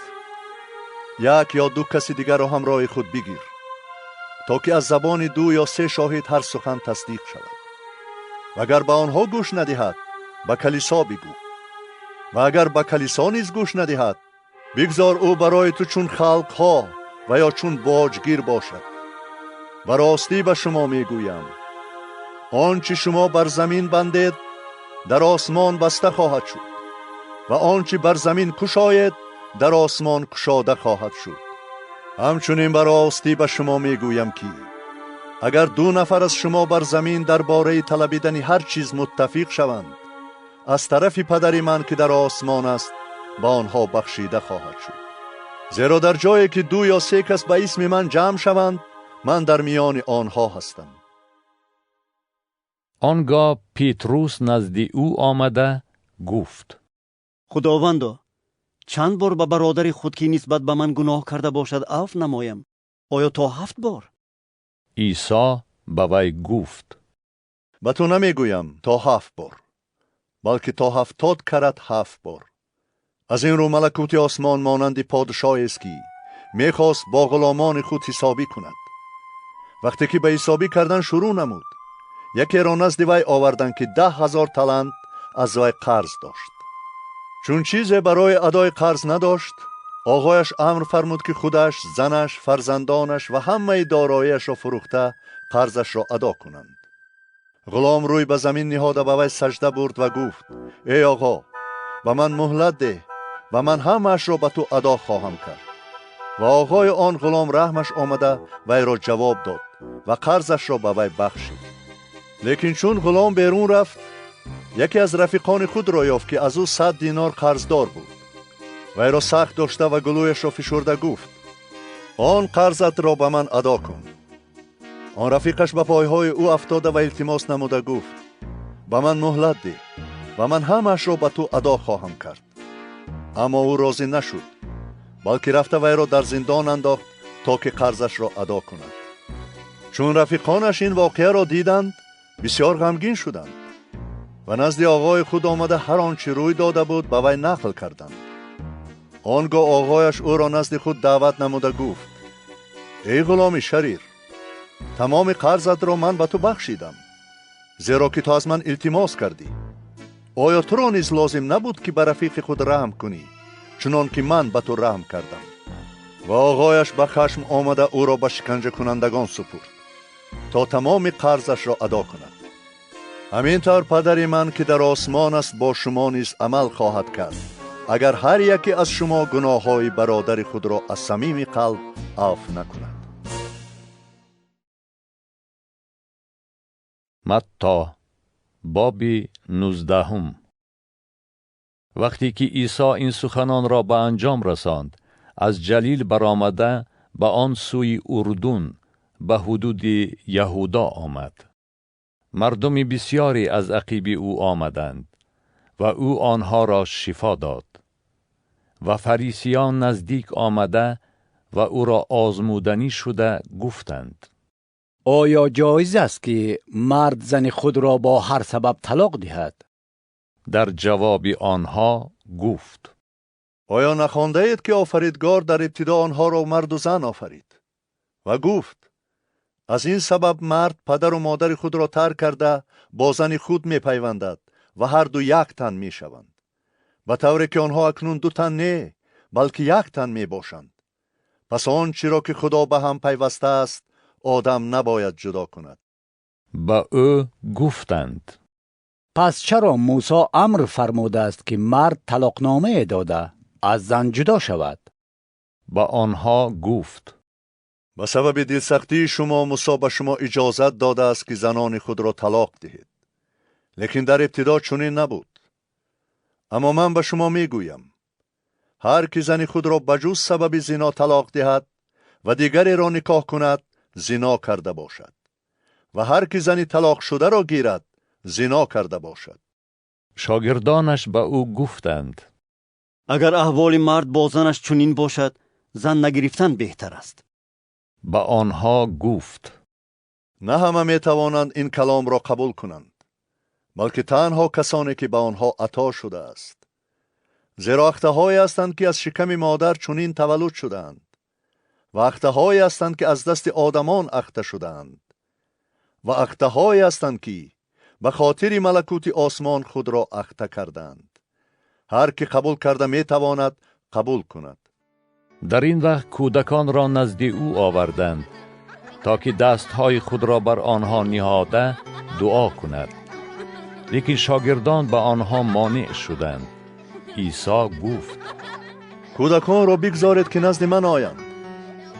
Speaker 8: як ё ду каси дигарро ҳамроҳи худ бигир, то ки аз забони ду ё се шоҳид ҳар сухан тасдиқ шавад. Ва агар ба онҳо гӯш надиҳад, ба калисо бигӯ. Ва агар ба калисо низ гӯш надиҳад, бигзор ӯ барои ту чун халқҳо ва ё чун боҷгир бошад. Ба ростӣ ба шумо мегӯям, он чи шумо бар замин бандед, дар осмон баста хоҳад шуд, ва он чи бар замин кушоед, дар осмон кушода хоҳад шуд. Ҳамчунин ба ростӣ ба шумо мегӯям ки агар ду нафар аз шумо бар замин дар бораи талабидани ҳар чиз муттафиқ шаванд, аз тарафи падари ман ки дар осмон аст, ба онҳо бахшида хоҳад шуд. Зеро дар ҷое ки ду ё се кас ба исми ман ҷамъ шаванд, ман дар миёни онҳо ҳастам.
Speaker 1: Он гоҳ Петрус назди ӯ омада гуфт:
Speaker 4: Худовандо, чанд бор ба бародари худ ки нисбат ба ман гуноҳ карда бошад афв намоям? Оё то 7 бор?
Speaker 1: Исо ба вай гуфт:
Speaker 8: Ба ту намегӯям то 7 бор, балки то 70 карат 7 бор. Аз ин рӯ малакути осмон монанди подшоҳест ки мехост бо ғуломони худ ҳисобӣ кунад. Вақте ки ба ҳисобӣ кардан шурӯъ намуд, якеро назди вай оварданд ки 10 000 талант аз вай қарз дошт. Чун чизе барои адои қарз надошт, оғояш амр фармуд ки худаш, занаш, фарзандонаш ва ҳамаи дороиашро фурӯхта қарзашро адо кунанд. Ғулом рӯй ба замин ниҳода ба вай сажда бурд ва гуфт: эй оғо, ба ман муҳлат деҳ ва ман ҳамаашро ба ту адо хоҳам кард. Ва оғои он ғулом раҳмаш омада вайро ҷавоб дод ва қарзашро ба вай бахшид. Лекин чун ғулом берун рафт, яке аз рафиқони худро ёфт ки аз ӯ 100 динор қарздор буд. Вайро сахт дошта ва гулӯяшро фишурда гуфт: он қарзатро ба ман адо кун. Он рафиқаш ба пойҳои ӯ афтода ва илтимос намуда гуфт: ба ман муҳлат деҳ ва ман ҳамаашро ба ту адо хоҳам кард. Аммо ӯ розӣ нашуд, балки рафта вайро дар зиндон андохт то ки қарзашро адо кунад. Чун рафиқонаш ин воқеаро диданд, бисёр ғамгин шуданд ва назди оғои худ омада ҳар он чӣ рӯй дода буд ба вай нақл карданд. Он гоҳ оғояш ӯро назди худ даъват намуда гуфт: эй ғуломи шарир, тамоми қарзатро ман ба ту бахшидам, зеро ки ту аз ман илтимос кардӣ. Оё туро низ лозим набуд ки ба рафиқи худ раҳм кунӣ, чунон ки ман ба ту раҳм кардам? Ва оғояш ба хашм омада ӯро ба шиканҷакунандагон супурд то тамоми қарзашро адо кунад. Ҳамин тавр падари ман ки дар осмон аст бо шумо низ амал хоҳад кард, агар ҳар яке аз шумо гуноҳҳои бародари худро аз самими қалб афв накунад.
Speaker 1: Матто боби 19. Вақте ки Исо ин суханонро ба анҷом расонд, аз Ҷалил баромада ба он сӯи Урдун, ба ҳудуди Яҳудо омад. Мардуми бисёре аз ақиби ӯ омаданд ва ӯ онҳоро шифо дод. Ва фарисиён наздик омада ва ӯро озмуданӣ шуда гуфтанд:
Speaker 5: оё ҷоиз аст ки мард зани худро бо ҳар сабаб талоқ диҳад?
Speaker 1: Дар ҷавоби онҳо гуфт:
Speaker 8: оё нахондаед ки офаридгор дар ибтидо онҳоро марду зан офарид ва гуфт: аз ин сабаб мард падару модари худро тарк карда бо зани худ мепайвандад ва ҳар ду як тан мешаванд, ба тавре ки онҳо акнун ду тан не, балки як тан мебошанд. Пас он чиро ки Худо ба ҳам пайвастааст, одам набояд ҷудо кунад.
Speaker 1: Ба ӯ гуфтанд:
Speaker 5: пас чаро Мусо амр фармудааст ки мард талоқномае дода аз зан ҷудо шавад?
Speaker 1: Ба онҳо гуфт:
Speaker 8: ба сабаби дилсахтии шумо Мусо ба шумо иҷозат додааст ки занони худро талоқ диҳед, лекин дар ибтидо чунин набуд. Аммо ман ба шумо мегӯям, ҳар ки зани худро ба ҷуз сабаби зино талоқ диҳад ва дигареро никоҳ кунад, зино карда бошад, ва ҳар ки зани талоқшударо гирад, зино карда бошад.
Speaker 1: Шогирдонаш ба ӯ гуфтанд:
Speaker 4: агар аҳволи мард бо занаш чунин бошад, зан нагирифтан беҳтар аст.
Speaker 1: Ба онҳо гуфт:
Speaker 8: на ҳама метавонанд ин каломро қабул кунанд, балки танҳо касоне ки ба онҳо ато шудааст. Зеро ахтаҳое ҳастанд, ки аз шиками модар чунин таваллуд шудаанд, ва ахтаҳое ҳастанд, ки аз дасти одамон ахта шудаанд, ва ахтаҳое ҳастанд, ки ба хотири малакути осмон худро ахта карданд. Ҳар ки қабул карда метавонад, қабул кунад.
Speaker 1: Дар ин вақт кӯдаконро назди ӯ оварданд, то ки дастҳои худро бар онҳо ниҳода дуо кунад. Лекин шогирдон ба онҳо монеъ шуданд. Исо гуфт:
Speaker 8: Кӯдаконро бигзоред, ки назди ман оянд,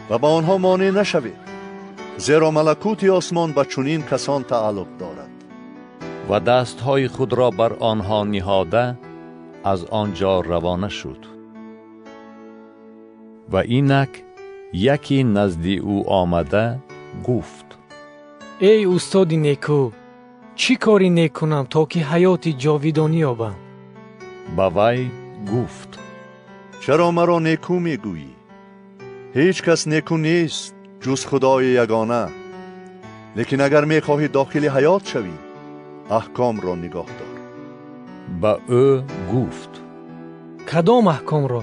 Speaker 8: ва ба онҳо монеъ нашавед, зеро малакути осмон ба чунин касон тааллуқ дорад.
Speaker 1: Ва дастҳои худро бар онҳо ниҳода аз он ҷо равона шуд. Ва инак яке назди ӯ омада гуфт:
Speaker 6: Эй устоди некӯ, чӣ коре нек кунам, то ки ҳаёти ҷовидонӣ ёбам?
Speaker 1: Ба вай гуфт:
Speaker 8: Чаро маро некӯ мегӯӣ? Ҳеҷ кас некӯ нест ҷуз Худои ягона. Лекин агар мехоҳӣ дохили ҳаёт шавӣ, аҳкомро нигоҳ дор.
Speaker 1: Ба ӯ гуфт:
Speaker 6: Кадом аҳкомро?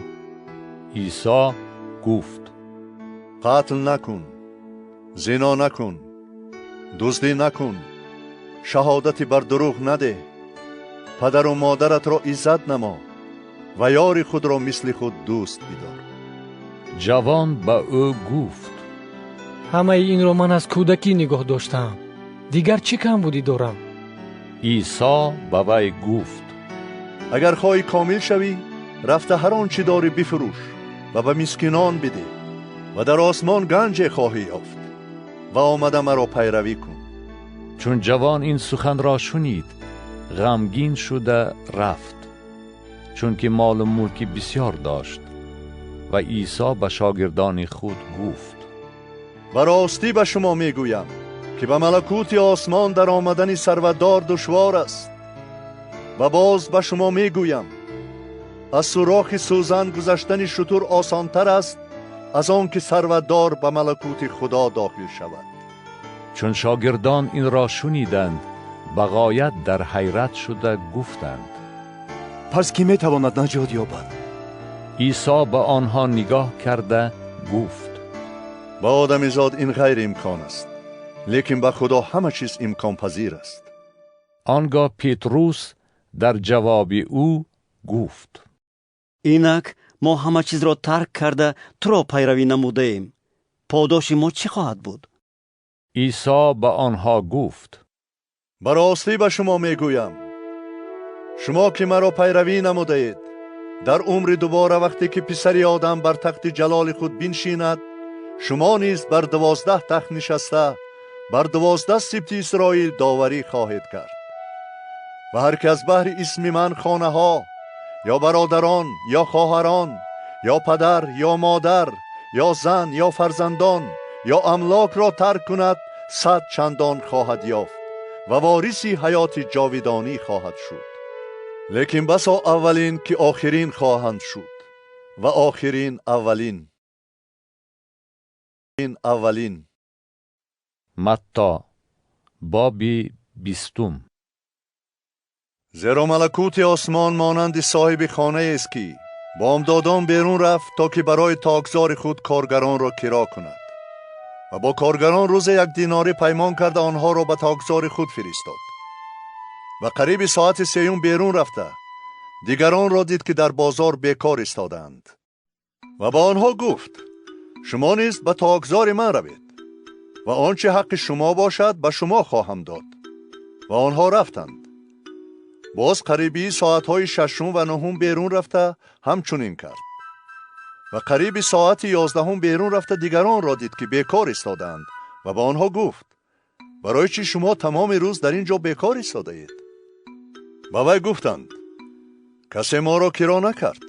Speaker 1: Исо гуфт:
Speaker 8: қатл накун, зино накун, дуздӣ накун, шаҳодати бар дурӯғ надеҳ, падару модаратро иззат намо ва ёри худро мисли худ дӯст бидор.
Speaker 1: Ҷавон ба ӯ гуфт:
Speaker 6: Ҳамаи инро ман аз кӯдакӣ нигоҳ доштаам, дигар чӣ камбудӣ дорам?
Speaker 1: Исо ба вай гуфт:
Speaker 8: Агар хоҳӣ комил шавӣ, рафта ҳар он чӣ дорӣ бифурӯш ва ба мискинон бидеҳ, ва дар осмон ганҷе хоҳӣ ёфт, ва омада маро пайравӣ кун.
Speaker 1: Чун ҷавон ин суханро шунид, ғамгин шуда рафт, чунки молу мулки бисёр дошт. Ва Исо ба шогирдони худ гуфт:
Speaker 8: Ба ростӣ ба шумо мегӯям, ки ба малакути осмон дар омадани сарватдор душвор аст. Ва боз ба шумо мегӯям, аз сӯрохи сӯзан гузаштани шутур осонтар аст аз он ки сарватдор ба малакути Худо дохил шавад.
Speaker 1: Чун шогирдон инро шуниданд, ба ғоят дар ҳайрат шуда гуфтанд:
Speaker 14: Пас кӣ метавонад наҷот ёбад?
Speaker 1: Исо ба онҳо нигоҳ карда гуфт:
Speaker 8: Ба одамизод ин ғайриимкон аст, лекин ба Худо ҳама чиз имконпазир аст.
Speaker 1: Он гоҳ Петрус дар ҷавоби ӯ гуфт:
Speaker 4: Инак мо ҳама чизро тарк карда туро пайравӣ намудаем. Подоши мо чӣ хоҳад буд?
Speaker 1: Исо ба онҳо гуфт:
Speaker 8: Ба ростӣ ба шумо мегӯям, шумо ки маро пайравӣ намудаед, дар умри дубора вақте ки писари одам бар тахти ҷалоли худ биншинад, шумо низ бар 12 тахт нишаста, бар 12 сибти Исроил доварӣ хоҳед кард. Ва ҳар ки аз баҳри исми ман хонаҳо ё бародарон ё хоҳарон ё падар ё модар ё зан ё фарзандон ё амлокро тарк кунад, 100 чандон хоҳад ёфт ва вориси ҳаёти ҷовидонӣ хоҳад шуд. Лекин басо аввалин ки охирин хоҳанд шуд ва охирин аввалин. Аввалин.
Speaker 1: Матто боби 20.
Speaker 8: Зеро малакути осмон монанди соҳиби хонаест, ки бомдодон берун рафт, то ки барои токзори худ коргаронро киро кунад. Ва бо коргарон рӯзе 1 динорӣ паймон карда онҳоро ба токзори худ фиристод. Ва қариби соати 3 берун рафта дигаронро дид, ки дар бозор бекор истодаанд. Ва ба онҳо гуфт: шумо низ ба токзори ман равед ва он чи ҳаққи шумо бошад ба шумо хоҳам дод. Ва онҳо рафтанд. Боз қариби соатҳои 6 ва 9 берун рафта ҳамчунин кард. Ва қариби соати 11 берун рафта дигаронро дид, ки бекор истодаанд, ва ба онҳо гуфт: барои чӣ шумо тамоми рӯз дар ин ҷо бекор истодаед? Ба вай гуфтанд: касе моро киро накард.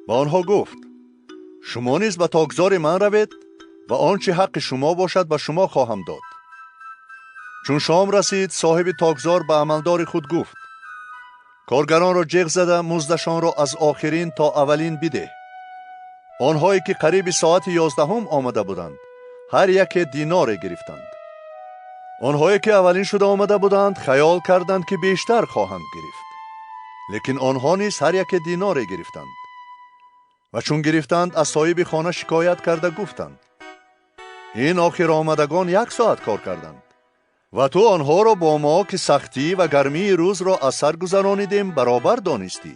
Speaker 8: Ба онҳо гуфт: шумо низ ба токзори ман равед ва он чи ҳаққи шумо бошад ба шумо хоҳам дод. Чун шом расид, соҳиби токзор ба амалдори худ гуфт: коргаронро ҷеғ зада муздашонро аз охирин то аввалин бидеҳ. Онҳое ки қариби соати 11 омада буданд, ҳар яке диноре гирифтанд. Онҳое ки аввалин шуда омада буданд, хаёл карданд, ки бештар хоҳанд гирифт, лекин онҳо низ ҳар яке диноре гирифтанд. Ва чун гирифтанд, аз соҳиби хона шикоят карда гуфтанд: ин охир омадагон як соат кор карданд ва ту онҳоро бо мо, ки сахтӣ ва гармии рӯзро аз сар гузаронидем, баробар донистӣ.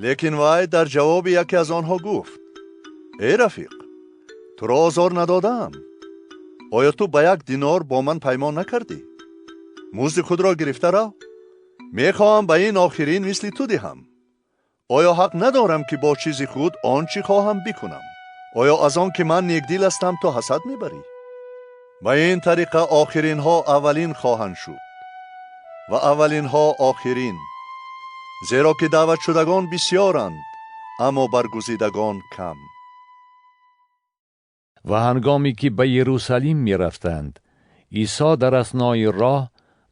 Speaker 8: Лекин вай дар ҷавоби яке аз онҳо гуфт: эй рафиқ, туро озор надодаам. Оё ту ба як динор бо ман паймон накардӣ? Музди худро гирифта рав. Мехоҳам ба ин охирин мисли ту диҳам. Оё ҳақ надорам, ки бо чизи худ он чӣ хоҳам бикунам? Оё аз он ки ман некдил ҳастам, ту ҳасад мебарӣ? Ба ин тариқа охиринҳо аввалин хоҳанд шуд ва аввалинҳо охирин, зеро ки даъватшудагон бисёранд, аммо баргузидагон кам.
Speaker 1: Ва ҳангоме ки ба Ерусалим мерафтанд, Исо дар аснои роҳ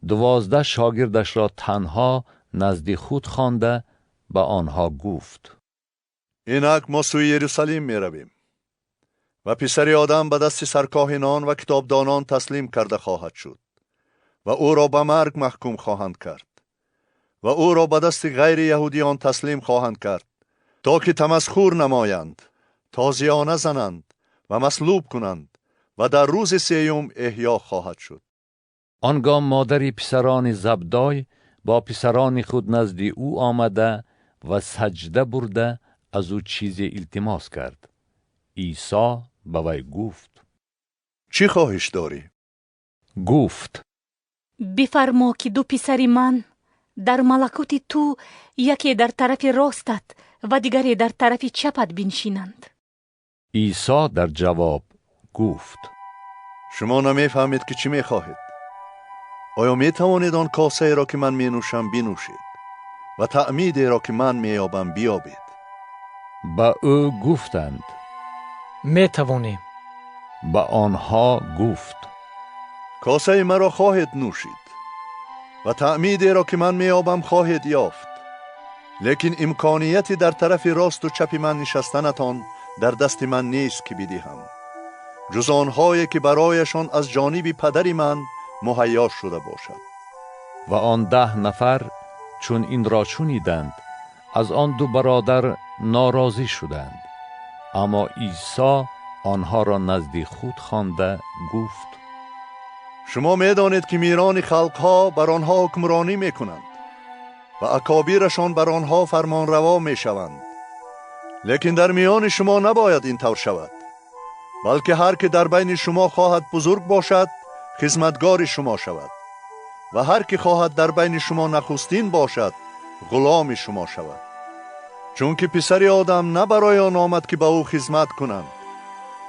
Speaker 1: 12 шогирдашро танҳо назди худ хонда ба онҳо гуфт:
Speaker 8: инак мо сӯи Ерусалим меравем ва писари одам ба дасти саркоҳинон ва китобдонон таслим карда хоҳад шуд ва ӯро ба марг маҳкум хоҳанд кард ва ӯро ба дасти ғайри яҳудиён таслим хоҳанд кард, то ки тамасхур намоянд, тозиёна зананд ва маслуб кунанд ва дар рӯзи сеюм эҳё хоҳад шуд.
Speaker 1: Он гоҳ модари писарони Забдой бо писарони худ назди ӯ омада ва саҷда бурда аз ӯ чизе илтимос кард. Исо ба вай гуфт:
Speaker 8: чӣ хоҳиш дорӣ?
Speaker 1: Гуфт:
Speaker 13: бифармо, ки ду писари ман дар малакути ту яке дар тарафи ростат ва дигаре дар тарафи чапат биншинанд.
Speaker 1: Исо дар ҷавоб гуфт:
Speaker 8: шумо намефаҳмед, ки чӣ мехоҳед. Оё метавонед он косаеро, ки ман менӯшам, бинӯшед ва таъмидеро, ки ман меёбам, биёбед?
Speaker 1: Ба ӯ гуфтанд:
Speaker 6: метавонем.
Speaker 1: Ба онҳо гуфт:
Speaker 8: косаи маро хоҳед нӯшид ва таъмидеро, ки ман меёбам, хоҳед ёфт, лекин имконияти дар тарафи росту чапи ман нишастанатон дар дасти ман нест, ки бидиҳам, ҷуз онҳое ки барояшон аз ҷониби падари ман муҳайё шуда бошад.
Speaker 1: Ва он 10 нафар чун инро шуниданд, аз он ду бародар норозӣ шуданд. Аммо Исо онҳоро назди худ хонда гуфт:
Speaker 8: шумо медонед, ки мирони халқҳо бар онҳо ҳукмронӣ мекунанд ва акобирашон бар онҳо фармонраво мешаванд. Лекин дар миёни шумо набояд ин тавр шавад, балки ҳар ки дар байни шумо хоҳад бузург бошад, хизматгори шумо шавад, ва ҳар ки хоҳад дар байни шумо нахустин бошад, ғуломи шумо шавад. Чунки писари одам на барои он омад, ки ба ӯ хизмат кунанд,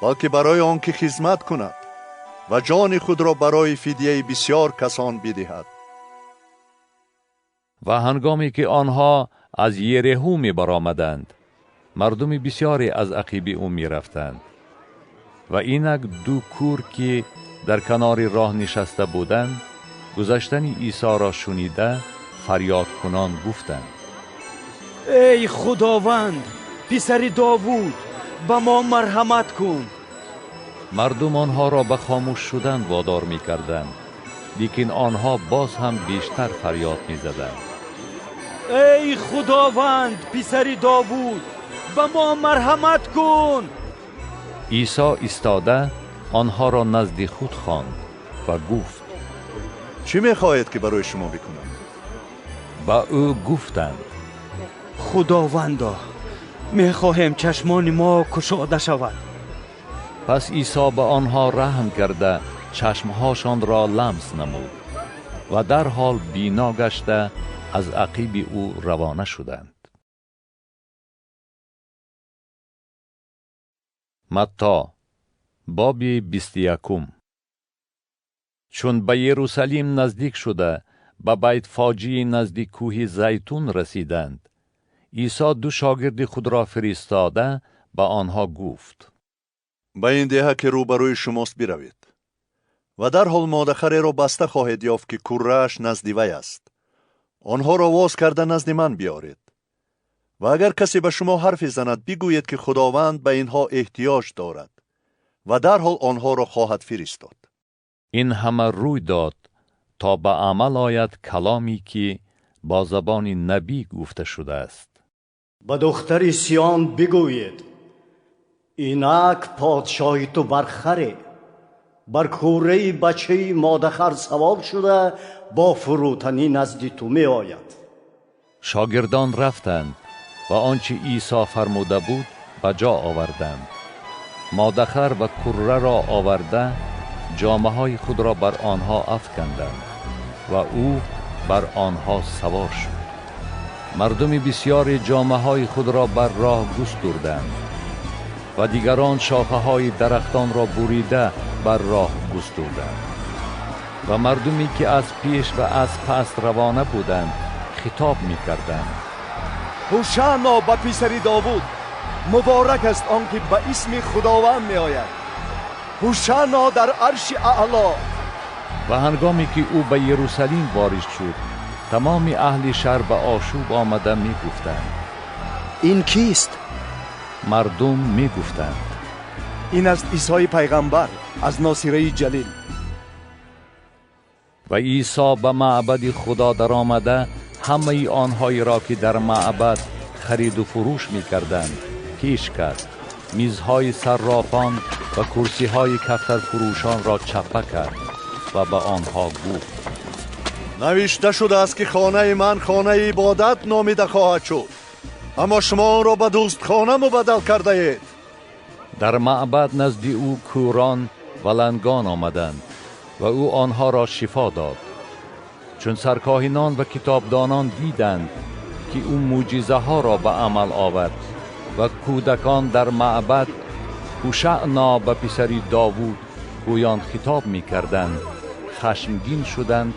Speaker 8: балки барои он ки хизмат кунад ва ҷони худро барои фидияи бисёр касон бидиҳад.
Speaker 1: Ва ҳангоме ки онҳо аз Ереҳу мебаромаданд, мардуми бисёре аз ақиби ӯ мерафтанд. Ва инак ду кӯр, ки дар канори роҳ нишаста буданд, гузаштани Исоро шунида фарёдкунон гуфтанд:
Speaker 12: эй Худованд, писари Довуд, ба мо марҳамат кун.
Speaker 1: Мардум онҳоро ба хомӯш шудан водор мекарданд, лекин онҳо боз ҳам бештар фарёд мезаданд:
Speaker 12: эй Худованд, писари Довуд, ба мо марҳамат кун.
Speaker 1: Исо истода онҳоро назди худ хонд ва гуфт:
Speaker 8: чӣ мехоҳед, ки барои шумо бикунам?
Speaker 1: Ба ӯ гуфтанд:
Speaker 12: Худовандо, мехоҳем чашмони мо кушода шавад.
Speaker 1: Пас Исо ба онҳо раҳм карда чашмҳошонро ламс намуд ва дарҳол бино гашта аз ақиби ӯ равона шуданд. Матто боби 21. Чун ба Ерусалим наздик шуда ба Байтфоҷии назди кӯҳи Зайтун расиданд, Исо ду шогирди худро фиристода ба онҳо гуфт:
Speaker 8: ба ин деҳа, ки рӯбарӯи шумост, биравед ва дарҳол модахареро баста хоҳед ёфт, ки куррааш назди вай аст. Онҳоро воз карда назди ман биёред. Ва агар касе ба шумо ҳарфе занад, бигӯед, ки Худованд ба инҳо эҳтиёҷ дорад ва дарҳол онҳоро хоҳад фиристод.
Speaker 1: این همه روی داد تا به عمل آید کلامی که با زبان نبی گفته شده است.
Speaker 3: به دختر سیان بگویید اینک پادشاهی تو بر خره، بر کوره بچه مادخر سوار شده با فروتنی نزد تو می آید.
Speaker 1: شاگردان رفتند و آنچه عیسی فرموده بود به جا آوردند. مادخر و کوره را آورده جامه های خود را بر آنها افکندند و او بر آنها سوار شد. مردم بسیار جامه های خود را بر راه گستردند و دیگران شاخه های درختان را بریده بر راه گستردند و مردمی که از پیش و از پس روانه بودند خطاب می کردند:
Speaker 14: هوشعنا به پسر داوود، مبارک است آن که به اسم خداوند می آید، هوشعنا در عرش اعلی.
Speaker 1: و هنگامی که او به یروشلم وارد شد، تمام اهل شهر به آشوب آمده می گفتند:
Speaker 2: این کیست؟
Speaker 1: مردم می گفتند:
Speaker 14: این است عیسی پیغمبر از ناصره جلیل.
Speaker 1: و عیسی به معبد خدا در آمده همه آنهایی را که در معبد خرید و فروش می کردند پیش کرد. میزهای صرافان و کرسیهای کفتر فروشان را چپه کرد و به آنها گفت:
Speaker 8: نوشته شده است که خانه من خانه عبادت نامیده خواهد شد، اما شما آن را به دوستخانه مبدل کرده اید.
Speaker 1: در معبد نزد او کوران و لنگان آمدند و او آنها را شفا داد. چون سرکاهنان و کتابدانان دیدند که او معجزه ها را به عمل آورد و کودکان در معبد هوشعنا به پسر داوود گویان خطاب می کردند، خشمگین شدند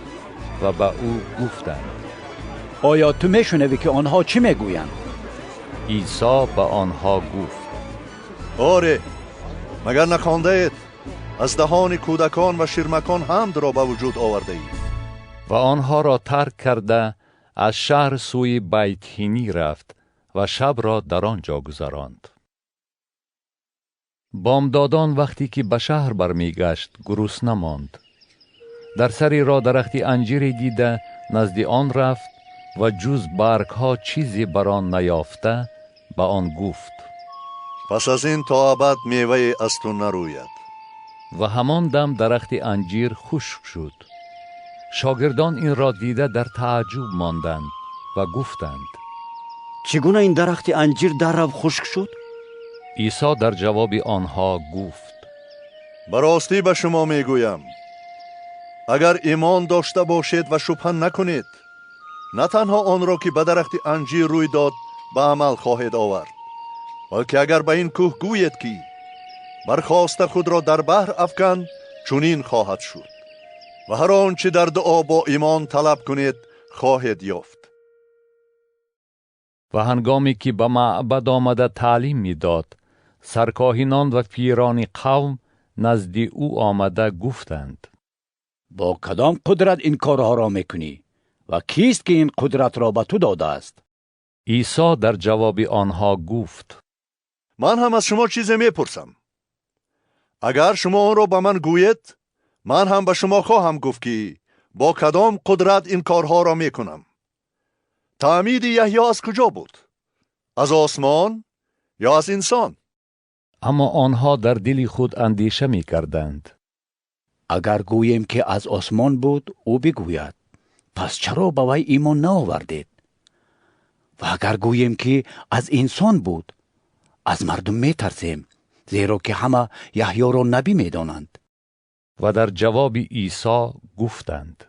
Speaker 1: و به او گفتند:
Speaker 5: آیا تو می شنوی که آنها چی می گویند؟
Speaker 1: عیسی به آنها گفت:
Speaker 8: آره، مگر نخوانده اید از دهان کودکان و شیرمکان حمد را به وجود آورده اید؟
Speaker 1: و آنها را ترک کرده از شهر سوی بیت هینی رفت و شب را در آنجا گذراند. بامدادان وقتی که به شهر برمیگشت گرسنه ماند. در سر راه درخت انجیری دیده نزد آن رفت و جز برگ ها چیزی بر آن نیافته به آن گفت:
Speaker 8: پس از این تا ابد میوه از تو نروید.
Speaker 1: و همان دم درخت انجیر خشک شد. شاگردان این را دیده در تعجب ماندند و گفتند:
Speaker 4: چگونه این درخت انجیر در رو خشک شد؟
Speaker 1: عیسی در جواب آنها گفت:
Speaker 8: به راستی به شما میگویم، اگر ایمان داشته باشید و شبهه نکنید، نه تنها آن را که به درخت انجیر روی داد به عمل خواهید آورد، بلکه اگر به این کوه گویید که برخاسته خود را در بحر افکن، چنین خواهد شد. و هر آنچه در دعا با ایمان طلب کنید خواهید یافت.
Speaker 1: و هنگامی که به معبد آمده تعلیم میداد، سرکاهنان و پیران قوم نزد او آمده گفتند:
Speaker 5: با کدام قدرت این کارها را میکنی و کیست که این قدرت را به تو داده است؟
Speaker 1: عیسی در جواب آنها گفت:
Speaker 8: من هم از شما چیزی میپرسم. اگر شما آن را به من گویید، من هم به شما خواهم گفت که با کدام قدرت این کارها را میکنم. تعمید یحیی از کجا بود؟ از آسمان یا از انسان؟
Speaker 1: اما آنها در دل خود اندیشه می کردند:
Speaker 5: اگر گوییم که از آسمان بود، او بگوید پس چرا به وی ایمان نآوردید؟ و اگر گوییم که از انسان بود، از مردم می ترسیم، زیرا که همه یحیی را نبی می دانند.
Speaker 1: و در جواب عیسی گفتند: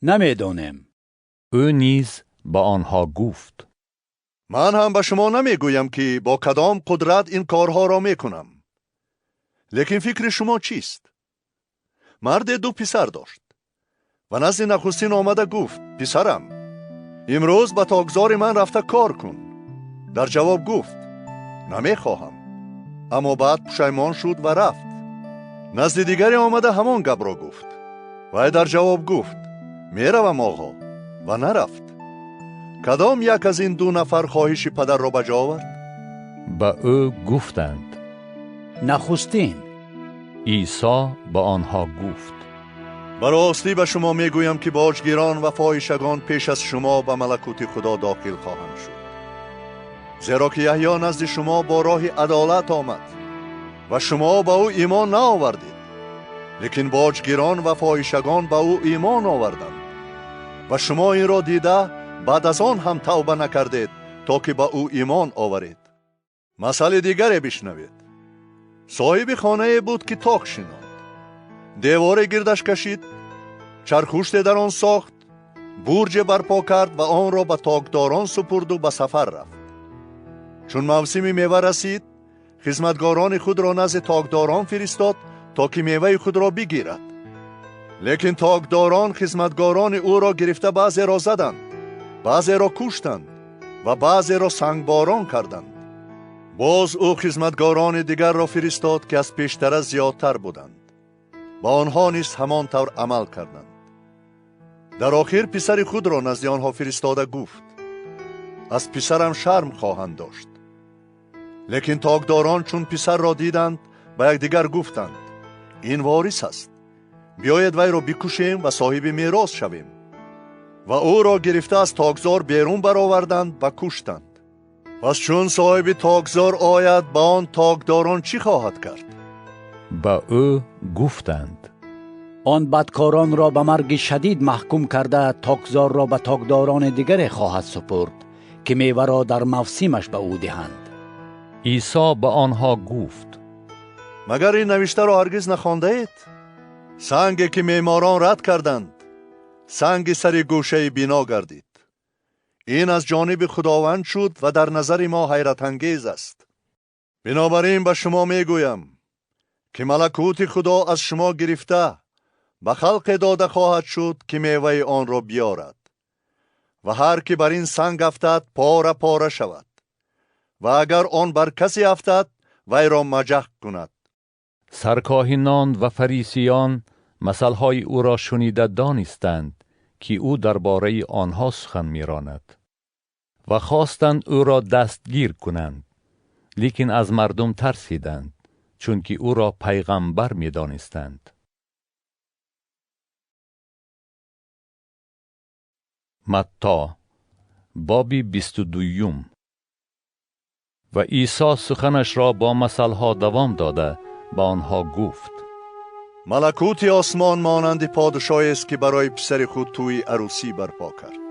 Speaker 5: نمیدانیم.
Speaker 1: او نیز به آنها گفت:
Speaker 8: من هم به شما نمیگویم که با کدام قدرت این کارها را میکنم. لیکن فکر شما چیست؟ مرد دو پسر داشت و نزد نخستین آمده گفت: پسرم، امروز به تاکزار من رفته کار کن. در جواب گفت: نمیخواهم. اما بعد پشیمان شد و رفت. نزد دیگری آمده همان گپ را گفت. وی در جواب گفت: میروم آقا، و نرفت. کدام یک از این دو نفر خواهش پدر را به جا آورد؟
Speaker 1: به او گفتند:
Speaker 5: نخستین.
Speaker 1: عیسی به آنها گفت:
Speaker 8: Ба ростӣ ба шумо мегӯям, ки боҷгирон ва фоҳишагон пеш аз шумо ба малакути Худо дохил хоҳанд шуд. Зеро ки Яҳё назди шумо бо роҳи адолат омад ва шумо ба ӯ имон наовардед, лекин боҷгирон ва фоҳишагон ба ӯ имон оварданд ва шумо инро дида баъд аз он ҳам тавба накардед, то ки ба ӯ имон оваред. Масъали дигаре бишнавед. Соҳиби хонае буд, ки ток шинонд, деворе гирдаш кашид, чархуште дар он сохт, бурҷе барпо кард ва онро ба токдорон супурду ба сафар рафт. Чун мавсими мева расид, хизматгорони худро назди токдорон фиристод, то ки меваи худро бигирад. Лекин токдорон хизматгорони ӯро гирифта баъзеро заданд, баъзеро куштанд ва баъзеро сангборон карданд. Боз ӯ хизматгорони дигарро фиристод, ки аз пештара зиёдтар буданд. Ба онҳо низ ҳамон тавр амал карданд. Дар охир писари худро назди онҳо фиристода гуфт: аз писарам шарм хоҳанд дошт. Лекин токдорон чун писарро диданд, ба якдигар гуфтанд: ин ворис аст, биёед вайро бикушем ва соҳиби мерос шавем. Ва ӯро гирифта аз токзор берун бароварданд ва куштанд. Пас чун соҳиби токзор ояд, ба он токдорон чӣ хоҳад кард?
Speaker 1: Ба ӯ гуфтанд:
Speaker 5: он бадкоронро ба марги шадид маҳкум карда, токзорро ба токдорони дигаре хоҳад супурд, ки меваро дар мавсимаш ба ӯ диҳанд.
Speaker 1: Исо ба онҳо гуфт:
Speaker 8: магар ин навиштаро ҳаргиз нахондаед? Санге ки меъморон рад карданд, санги сари гӯшаи бино гардид. Ин аз ҷониби Худованд шуд ва дар назари мо ҳайратангез аст. Бинобар ин ба шумо мегӯям, ки малакути Худо аз шумо гирифта ба халқе дода хоҳад шуд, ки меваи онро биёрад. Ва ҳар ки бар ин санг афтад, пора пора шавад, ва агар он бар касе афтад, вайро маҷах кунад.
Speaker 1: Саркоҳинон ва фарисиён масъалҳои ӯро шунида донистанд, ки ӯ дар бораи онҳо сухан меронад, ва хостанд ӯро дастгир кунанд, лекин аз мардум тарсиданд, чунки ӯро пайғамбар медонистанд. Матто, боби 22. Ва Исо суханашро бо масъалҳо давом дода ба онҳо гуфт:
Speaker 8: малакути осмон монанди подшоҳест, ки барои писари худ тӯи арӯсӣ барпо кард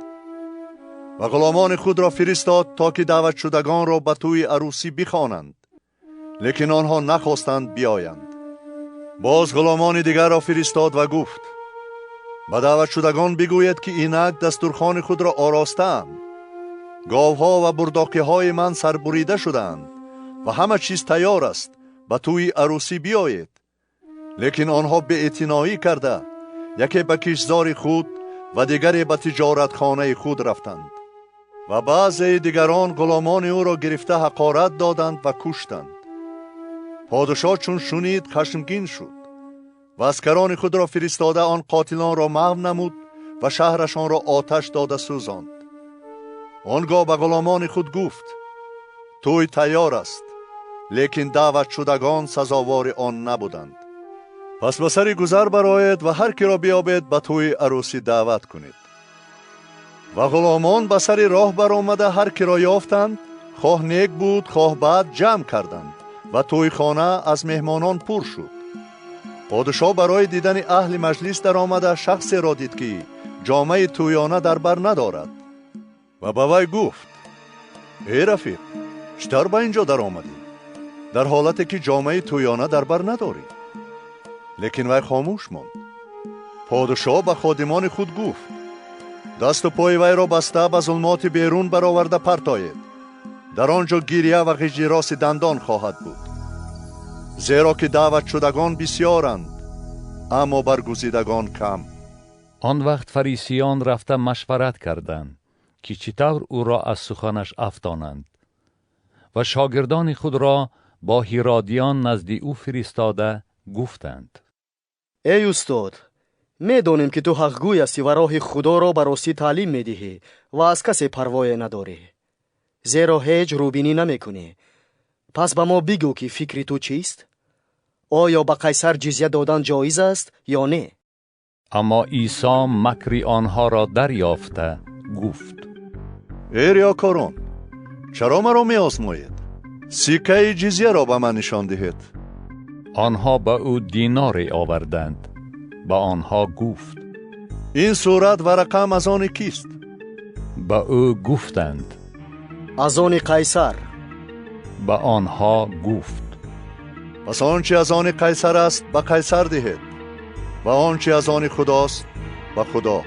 Speaker 8: ва ғуломони худро фиристод, то ки даъватшудагонро ба тӯи арӯсӣ бихонанд, лекин онҳо нахостанд биёянд. Боз ғуломони дигарро фиристод ва гуфт: ба даъватшудагон бигӯед, ки инак дастурхони худро оростаам, говҳо ва бурдоқиҳои ман сарбурида шудаанд ва ҳама чиз тайёр аст, ба тӯи арӯсӣ биёед. Лекин онҳо беэътиноӣ карда, яке ба киштзори худ ва дигаре ба тиҷоратхонаи худ рафтанд. Ва баъзеи дигарон ғуломони ӯро гирифта ҳақорат доданд ва куштанд. Подшоҳ чун шунид, хашмгин шуд ва аскарони худро фиристода он қотилонро маҳв намуд ва шаҳрашонро оташ дода сӯзонд. Он гоҳ ба ғуломони худ гуфт: тӯй тайёр аст, лекин даъватшудагон сазовори он набуданд. Пас ба сари гузар бароед ва ҳар киро биёбед, ба тӯи арӯсӣ даъват кунед. Ва ғуломон ба сари роҳ баромада ҳар киро ёфтанд, хоҳ нек буд, хоҳ бад, ҷамъ карданд ва тӯйхона аз меҳмонон пур шуд. Подшоҳ барои дидани аҳли маҷлис даромада шахсеро дид, ки ҷомаи тӯёна дар бар надорад, ва ба вай гуфт: эй рафиқ, чӣ тавр ба ин ҷо даромадӣ, дар ҳолате ки ҷомаи тӯёна дар бар надорӣ? Лекин вай хомӯш монд. Подшоҳ ба ходимони худ гуфт: дасту пои вайро баста ба зулмоти берун бароварда партоед. Дар он ҷо гиря ва ғиҷироси дандон хоҳад буд, зеро ки даъватшудагон бисёранд, аммо баргузидагон кам.
Speaker 1: Он вақт фарисиён рафта машварат карданд, ки чӣ тавр ӯро аз суханаш афтонанд, ва шогирдони худро бо ҳиродиён назди ӯ фиристода гуфтанд:
Speaker 2: эй устод, медонем, ки ту ҳақгӯй ҳастӣ ва роҳи Худоро ба ростӣ таълим медиҳӣ ва аз касе парвое надорӣ, зеро ҳеҷ рӯбинӣ намекунӣ. Пас ба мо бигӯ, ки фикри ту чист? Оё ба Қайсар ҷизя додан ҷоиз аст ё не?
Speaker 1: اما عیسی مکری آنها را دریافته گفت:
Speaker 8: ای ریاکاران، چرا مرا می آزمایید؟ سکه جزیه را به من نشان دهید.
Speaker 1: آنها به او دیناری آوردند. به آنها گفت:
Speaker 8: این صورت و رقم از آن کیست؟
Speaker 1: به او گفتند:
Speaker 2: از آن قیصر.
Speaker 1: به آنها گفت:
Speaker 8: پس آنچه از آن قیصر است به قیصر دهید و آنچه از آن خداست به خدا.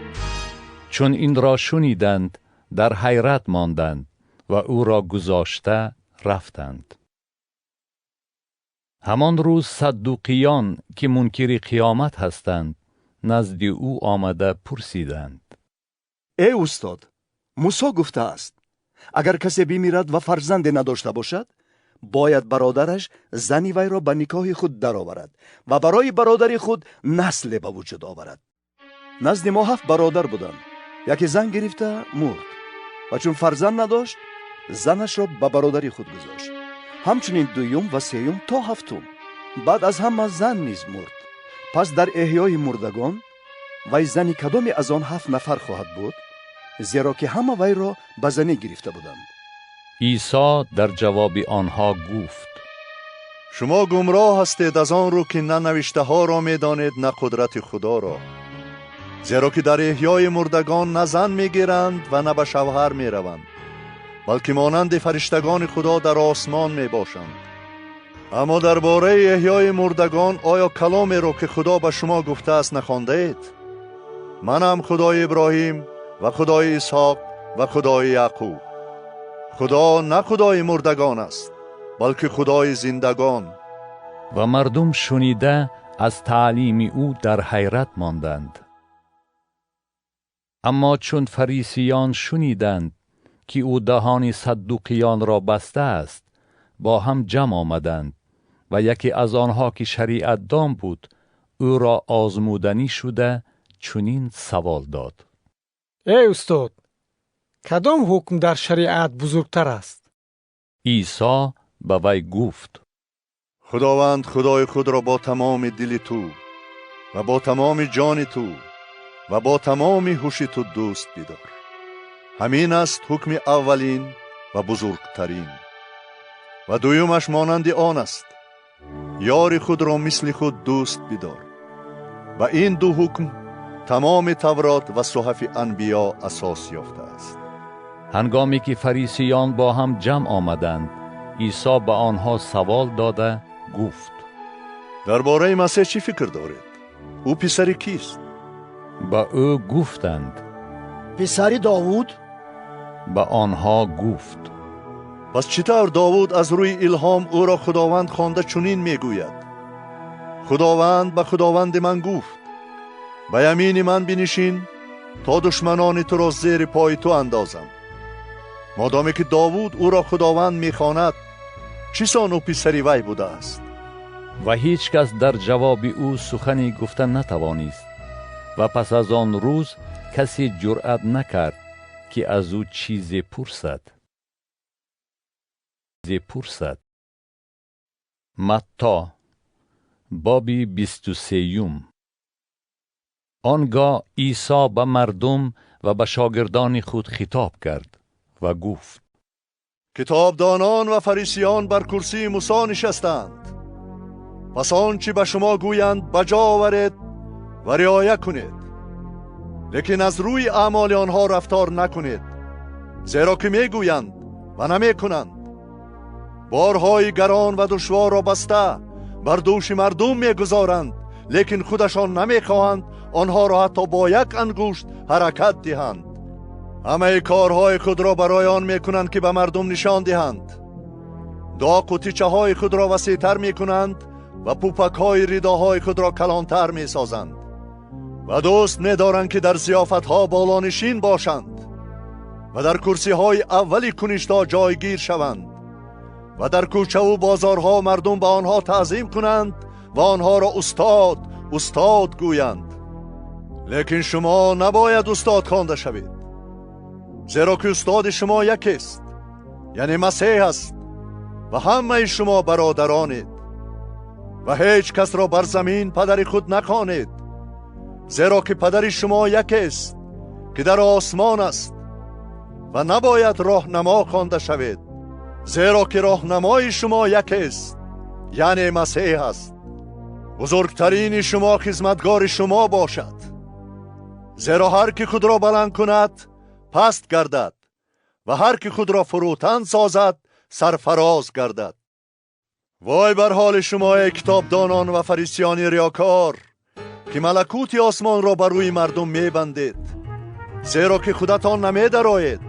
Speaker 1: چون این را شنیدند در حیرت ماندند و او را گذاشته رفتند. همان روز صدوقیان که منکر قیامت هستند نزد او آمده پرسیدند:
Speaker 10: ای استاد، موسی گفته است اگر کسی بمیرد و فرزند نداشته باشد باید برادرش زنی وی را به نکاح خود درآورد و برای برادر خود نسل به وجود آورد. نزد ما 7 برادر بودند. یکی زن گرفته مرد و چون فرزند نداشت زنش را به برادر خود گذاشت. همچنین دویم و سیوم تا هفتم. بعد از همه زن نیز مرد. پس در احیای مردگان وی زنی کدامی از آن 7 نفر خواهد بود؟ زیرا که همه وی را به زنی گرفته بودند.
Speaker 1: عیسی در جواب آنها گفت:
Speaker 8: شما گمراه هستید از آن رو که نه نوشته ها را می دانید نه قدرت خدا را، زیرا که در احیای مردگان نه زن می گیرند و نه به شوهر می روند، بلکه مانند فرشتگان خدا در آسمان می باشند. اما درباره احیای مردگان آیا کلامی را که خدا به شما گفته است نخوانده اید؟ منم خدای ابراهیم و خدای اسحاق و خدای یعقوب. خدا نه خدای مردگان است، بلکه خدای زندگان.
Speaker 1: و مردم شنیده از تعلیم او در حیرت ماندند. اما چون فریسیان شنیدند که او دهان صدوقیان را بسته است، با هم جمع آمدند و یکی از آنها که شریعت دان بود او را آزمودنی شده چنین سوال داد:
Speaker 6: ای استاد، کدام حکم در شریعت بزرگتر است؟
Speaker 1: عیسی به وی گفت:
Speaker 8: خداوند خدای خود را با تمام دل تو و با تمام جان تو و با تمام هوش تو دوست بدار. همین است حکم اولین و بزرگترین. و دویمش مانند آن است: یار خود را مثل خود دوست بدار. و این دو حکم تمام تورات و صحف انبیا اساس یافته است.
Speaker 1: هنگامی که فریسیان با هم جمع آمدند، عیسی به آنها سوال داده گفت:
Speaker 8: درباره مسیح چی فکر دارید؟ او پسر کیست؟
Speaker 1: به او گفتند:
Speaker 7: پسر داوود.
Speaker 1: به آنها گفت:
Speaker 8: پس چطور داوود از روی الهام او را خداوند خوانده چنین میگوید: خداوند به خداوند من گفت به یمین من بنشین تا دشمنان تو را زیر پای تو اندازم. مادامی که داوود او را خداوند میخواند، چیسان او پسر وی بوده است؟
Speaker 1: و هیچ کس در جواب او سخنی گفته نتوانست و پس از آن روز کسی جرأت نکرد که از او چیزی پرسد. متی باب 23. آنگاه عیسی به مردم و به شاگردان خود خطاب کرد و گفت:
Speaker 8: کتابدانان و فریسیان بر کرسی موسی نشستند. پس آنچه به شما گویند بجا آورید و رعایت کنید، لیکن از روی اعمال آنها رفتار نکنید، زیرا که میگویند و نمیکنند. بارهای گران و دشوار را بسته بر دوش مردم میگذارند، لیکن خودشان نمیخواهند آنها را حتی با یک انگشت حرکت دهند. همه کارهای خود را برای آن میکنند که به مردم نشان دهند. داغ و تیچه های خود را وسیعتر میکنند و پوپک های رداهای خود را کلانتر میسازند و دوست میدارند که در ضیافت ها بالانشین باشند و در کرسی های اولی کنشتا جایگیر شوند و در کوچه و بازارها مردم به آنها تعظیم کنند و آنها را استاد استاد گویند. لیکن شما نباید استاد خوانده شوید، زیرا که استاد شما یکیست، یعنی مسیح است، و همه شما برادرانید و هیچ کس را بر زمین پدر خود نخوانید، зеро ки падари шумо якест ки дар осмон аст. Ва набояд роҳнамо хонда шавед, зеро ки роҳнамои шумо якест, яъне Масеҳ аст. Бузургтарини шумо хизматгори шумо бошад, зеро ҳар ки худро баланд кунад паст гардад ва ҳар ки худро фурӯтан созад сарфароз гардад. Вой бар ҳоли шумо, эй китобдонон ва фарисиёни риёкор, ки малакути осмонро бар рӯи мардум мебандед, зеро ки худатон намедароед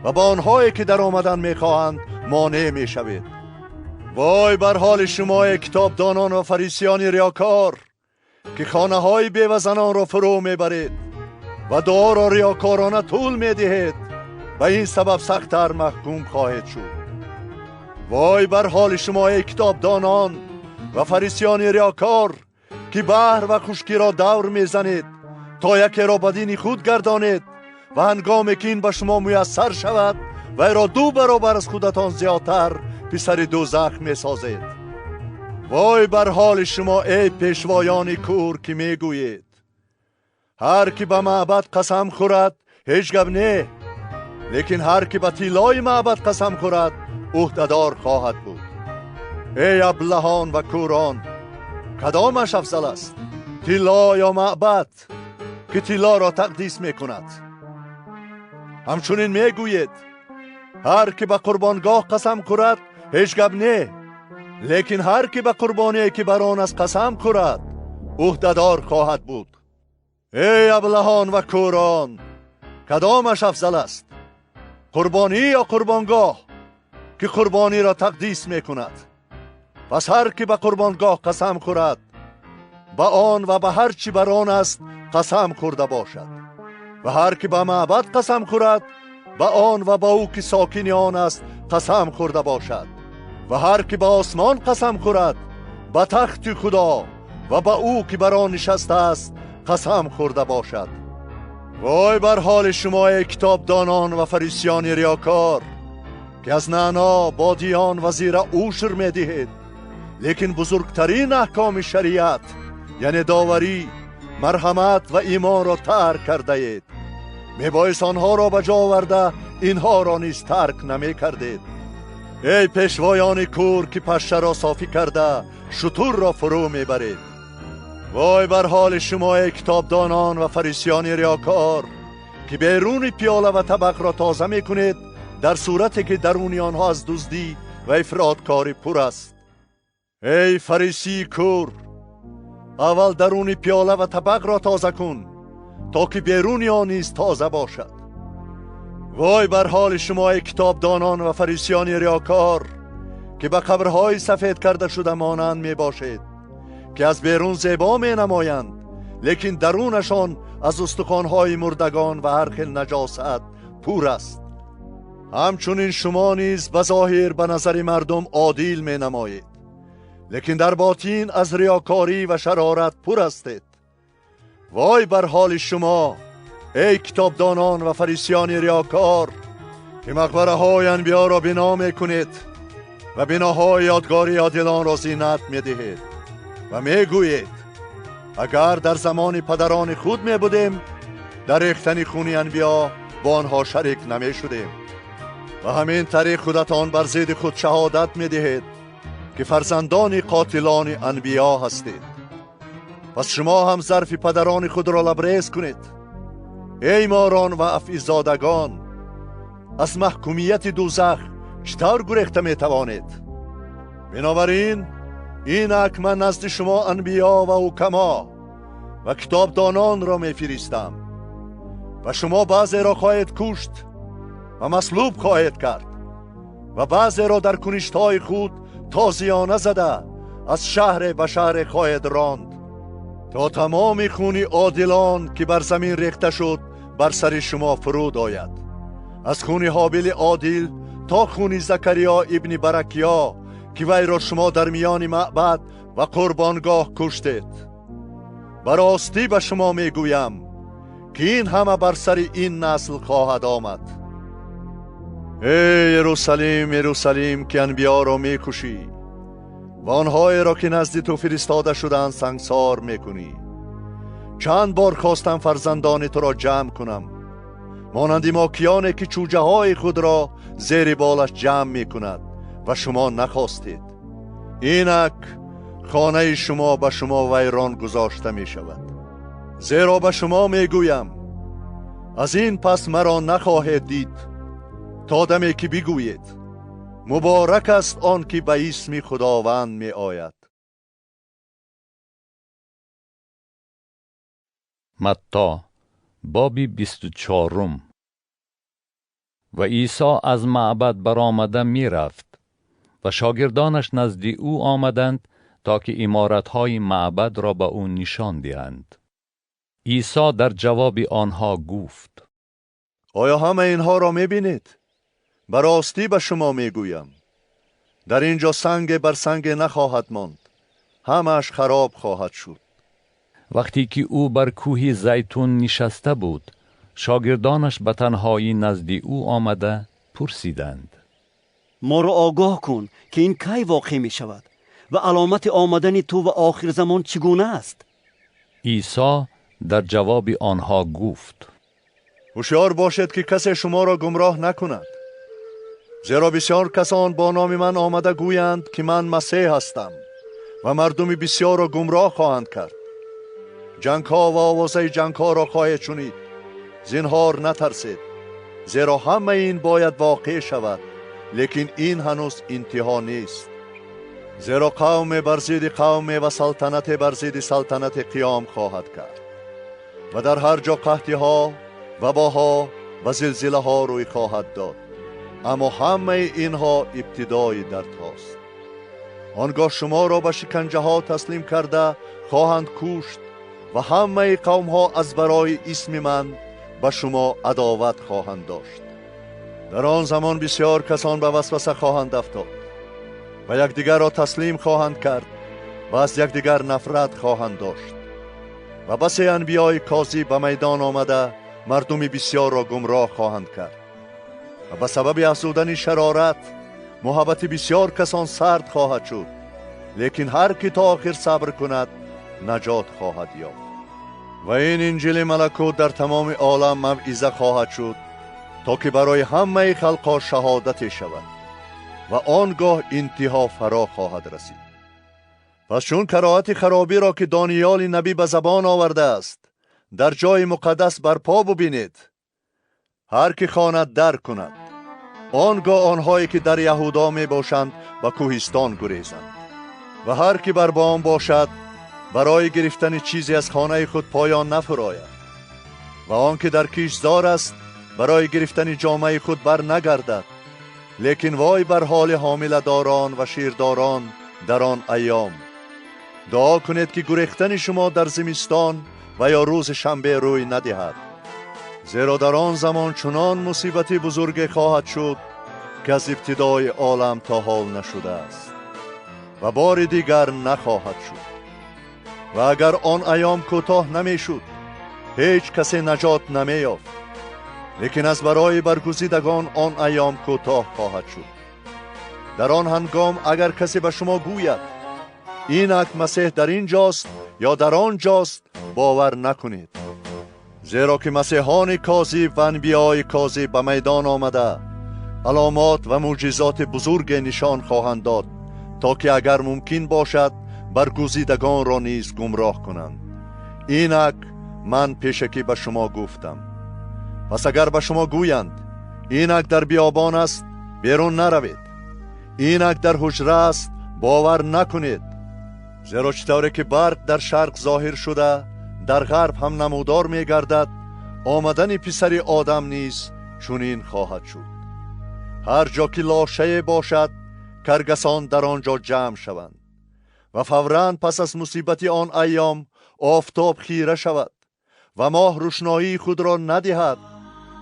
Speaker 8: ва ба онҳое ки даромадан мехоҳанд монеъ мешавед. Вой бар ҳоли шумо, эй китобдонон ва фарисиёни риёкор, ки хонаҳои бевазанонро фурӯ мебаред ва дуоро риёкорона тӯл медиҳед, ба ин сабаб сахттар маҳкум хоҳед шуд. Вой бар ҳоли шумо, эй китобдонон ва фарисиёни риёкор, ки баҳр ва хушкиро давр мезанед то якеро ба дини худ гардонед ва ҳангоме ки ин ба шумо муяссар шавад, вайро ду баробар аз худатон зиёдтар писари дӯзах месозед. Вой бар ҳоли шумо, эй пешвоёни кӯр, ки мегӯед: ҳар ки ба маъбад қасам хӯрад ҳеҷ гап не, лекин ҳар ки ба тиллои маъбад қасам хӯрад ӯҳдадор хоҳад буд. Эй аблаҳон ва кӯрон, кадомаш афзал аст, тилло ё маъбад ки тиллоро тақдис мекунад? Ҳамчунин мегӯед: ҳар ки ба қурбонгоҳ қасам хӯрад ҳеҷ гап не, лекин ҳар ки ба қурбоние ки бар он аст қасам хӯрад ӯҳдадор хоҳад буд. Эй аблаҳон ва кӯрон, кадомаш афзал аст, қурбонӣ ё қурбонгоҳ ки қурбониро тақдис мекунад? Пас ҳар ки ба қурбонгоҳ қасам хӯрад ба он ва ба ҳар чӣ бар он аст қасам хӯрда бошад, ва ҳар ки ба маъбад қасам хӯрад ба он ва ба ӯ ки сокини он аст қасам хӯрда бошад, ва ҳар ки ба осмон қасам хӯрад ба тахти Худо ва ба ӯ ки бар он нишастааст қасам хӯрда бошад. Вой бар ҳоли шумо, эй китобдонон ва фарисиёни риёкор, ки аз наъно, бодиён ва зира ушр медиҳед, лекин бузургтарин аҳкоми шариат, яъне доварӣ, марҳамат ва имонро тарк кардаед. Мебоист онҳоро ба ҷо оварда инҳоро низ тарк намекардед. Эй пешвоёни кӯр, ки пашшаро софӣ карда шутурро фурӯ мебаред. Вой бар ҳоли шумо, эй китобдонон ва фарисиёни риёкор, ки беруни пиёла ва табақро тоза мекунед, дар сурате ки даруни онҳо аз дуздӣ ва ифроткорӣ пур аст. Эй фарисии кӯр, аввал даруни пиёла ва табақро тоза кун, то ки беруни он низ тоза бошад. Вой бар ҳоли шумо, эй китобдонон ва фарисиёни риёкор, ки ба қабрҳои сафед карда шуда монанд мебошед, ки аз берун зебо менамоянд, лекин дарунашон аз устухонҳои мурдагон ва ҳар хел наҷосат пур аст. Ҳамчунин шумо низ ба зоҳир ба назари мардум одил менамоед, лекин дар ботин аз риёкорӣ ва шарорат пур ҳастед. Вой бар ҳоли шумо, эй китобдонон ва фарисиёни риёкор, ки мақбараҳои анбиёро бино мекунед ва биноҳои ёдгори одилонро зинат медиҳед ва мегӯед: агар дар замони падарони худ мебудем, дар рехтани хуни анбиё бо онҳо шарик намешудем. Ва ҳамин тариқ худатон бар зидди худ шаҳодат медиҳед ки фарзандони қотилони анбиё ҳастед. Пас шумо ҳам зарфи падарони худро лабрез кунед. Эй морон ва афъизодагон, аз маҳкумияти дӯзах чӣ тавр гурехта метавонед? Бинобар ин инак ман назди шумо анбиё ва ҳукамо ва китобдононро мефиристам ва шумо баъзеро хоҳед кушт ва маслуб хоҳед кард ва баъзеро дар куништҳои худ тозиёна зада аз шаҳре ба шаҳре хоҳед ронд, то тамоми хуни одилон ки бар замин рехта шуд бар сари шумо фуруд ояд, аз хуни Ҳобили одил то хуни Закариё ибни Баракиё, ки вайро шумо дар миёни маъбад ва қурбонгоҳ куштед. Ба ростӣ ба шумо мегӯям, ки ин ҳама бар сари ин насл хоҳад омад. Эй Ерусалим, Ерусалим, ки анбиёро мекушӣ ва онҳоеро ки назди ту фиристода шудаанд сангсор мекунӣ, Чанд бор хостам фарзандони туро ҷамъ кунам, монанди мокиёне ки чӯҷаҳои худро зери болаш ҷамъ мекунад, ва шумо нахостед. Инак хонаи шумо ба шумо вайрон гузошта мешавад. Зеро ба шумо мегӯям, аз ин пас маро нахоҳед дид то даме ки бигӯед: муборак аст он ки ба исми Худованд меояд.
Speaker 1: Матта боби 24. و عیسی از معبد برآمده میرفت و شاگردانش نزد او آمدند تا که عمارتهای معبد را به او نشان دهند. عیسی در جواب آنها گفت:
Speaker 8: آیا همه اینها را میبینید؟ به راستی به شما میگویم، در اینجا سنگ بر سنگ نخواهد ماند، همش خراب خواهد شد.
Speaker 1: وقتی که او بر کوه زیتون نشسته بود، شاگردانش به تنهایی نزد او آمده پرسیدند:
Speaker 4: ما را آگاه کن که این کی واقع می شود و علامت آمدن تو و آخر زمان چگونه است؟
Speaker 1: عیسی در جواب آنها گفت:
Speaker 8: هوشیار باشید که کسی شما را گمراه نکند، زیرا بسیار کسان با نام من آمده گویند که من مسیح هستم و مردم بسیار را گمراه خواهند کرد. جنگ ها و آوازه جنگ ها را خواهید شنید، زینهار نترسید، زیرا همه این باید واقع شود، لیکن این هنوز انتها نیست. زیرا قوم بر ضد قوم و سلطنت بر ضد سلطنت قیام خواهد کرد و در هر جا قحطی ها، وباها و زلزله ها روی خواهد داد، اما همه اینها ابتدای درد هاست. آنگاه شما را به شکنجه ها تسلیم کرده خواهند کشت و همه قوم ها از برای اسم من به شما عداوت خواهند داشت. در آن زمان بسیار کسان به وسوسه خواهند افتاد و یکدیگر را تسلیم خواهند کرد و از یکدیگر نفرت خواهند داشت و بسی انبیای کاذب به میدان آمده مردم بسیار را گمراه خواهند کرد و به سبب افزودن شرارت محبت بسیار کسان سرد خواهد شد، لیکن هر کی تا آخر صبر کند نجات خواهد یافت. و این انجیل ملکوت در تمام عالم موعظه خواهد شد تا که برای همه خلقها شهادت شود و آنگاه انتها فرا خواهد رسید. پس چون کراهت خرابی را که دانیال نبی به زبان آورده است در جای مقدس برپا ببینید، هر که خواند در کند. آنگاه آنهایی که در یهودا می باشند به کوهستان گریزند و هر که بر بام باشد برای گرفتن چیزی از خانه خود پایان نفراید و آن که در کشتزار است برای گرفتن جامه خود بر نگردد. لیکن وای بر حال حامله داران و شیرداران در آن ایام. دعا کنید که گریختن شما در زمستان و یا روز شنبه روی ندهد، زیرا در آن زمان چنان مصیبت بزرگ خواهد شد که از ابتدای عالم تا حال نشده است و بار دیگر نخواهد شد. و اگر آن ایام کوتاه نمیشد هیچ کسی نجات نمییافت، لیکن از برای برگزیدگان آن ایام کوتاه خواهد شد. در آن هنگام اگر کسی به شما گوید اینک مسیح در اینجاست یا در آنجاست، باور نکنید، زیرا که مسیحان کاذب و انبیای کاذب به میدان آمده علامات و معجزات بزرگ نشان خواهند داد تا که اگر ممکن باشد برگزیدگان را نیز گمراه کنند. اینک من پیشکی به شما گفتم. پس اگر به شما گویند اینک در بیابان است، بیرون نروید، اینک در حجره است، باور نکنید، زیرا چطوری که برق در شرق ظاهر شده در غرب هم نمودار می گردد، آمدن پسر آدم نیز چنین خواهد شد. هر جا که لاشه باشد کرگسان در آنجا جمع شوند و فوراً پس از مصیبت آن ایام آفتاب خیره شود و ماه روشنایی خود را ندهد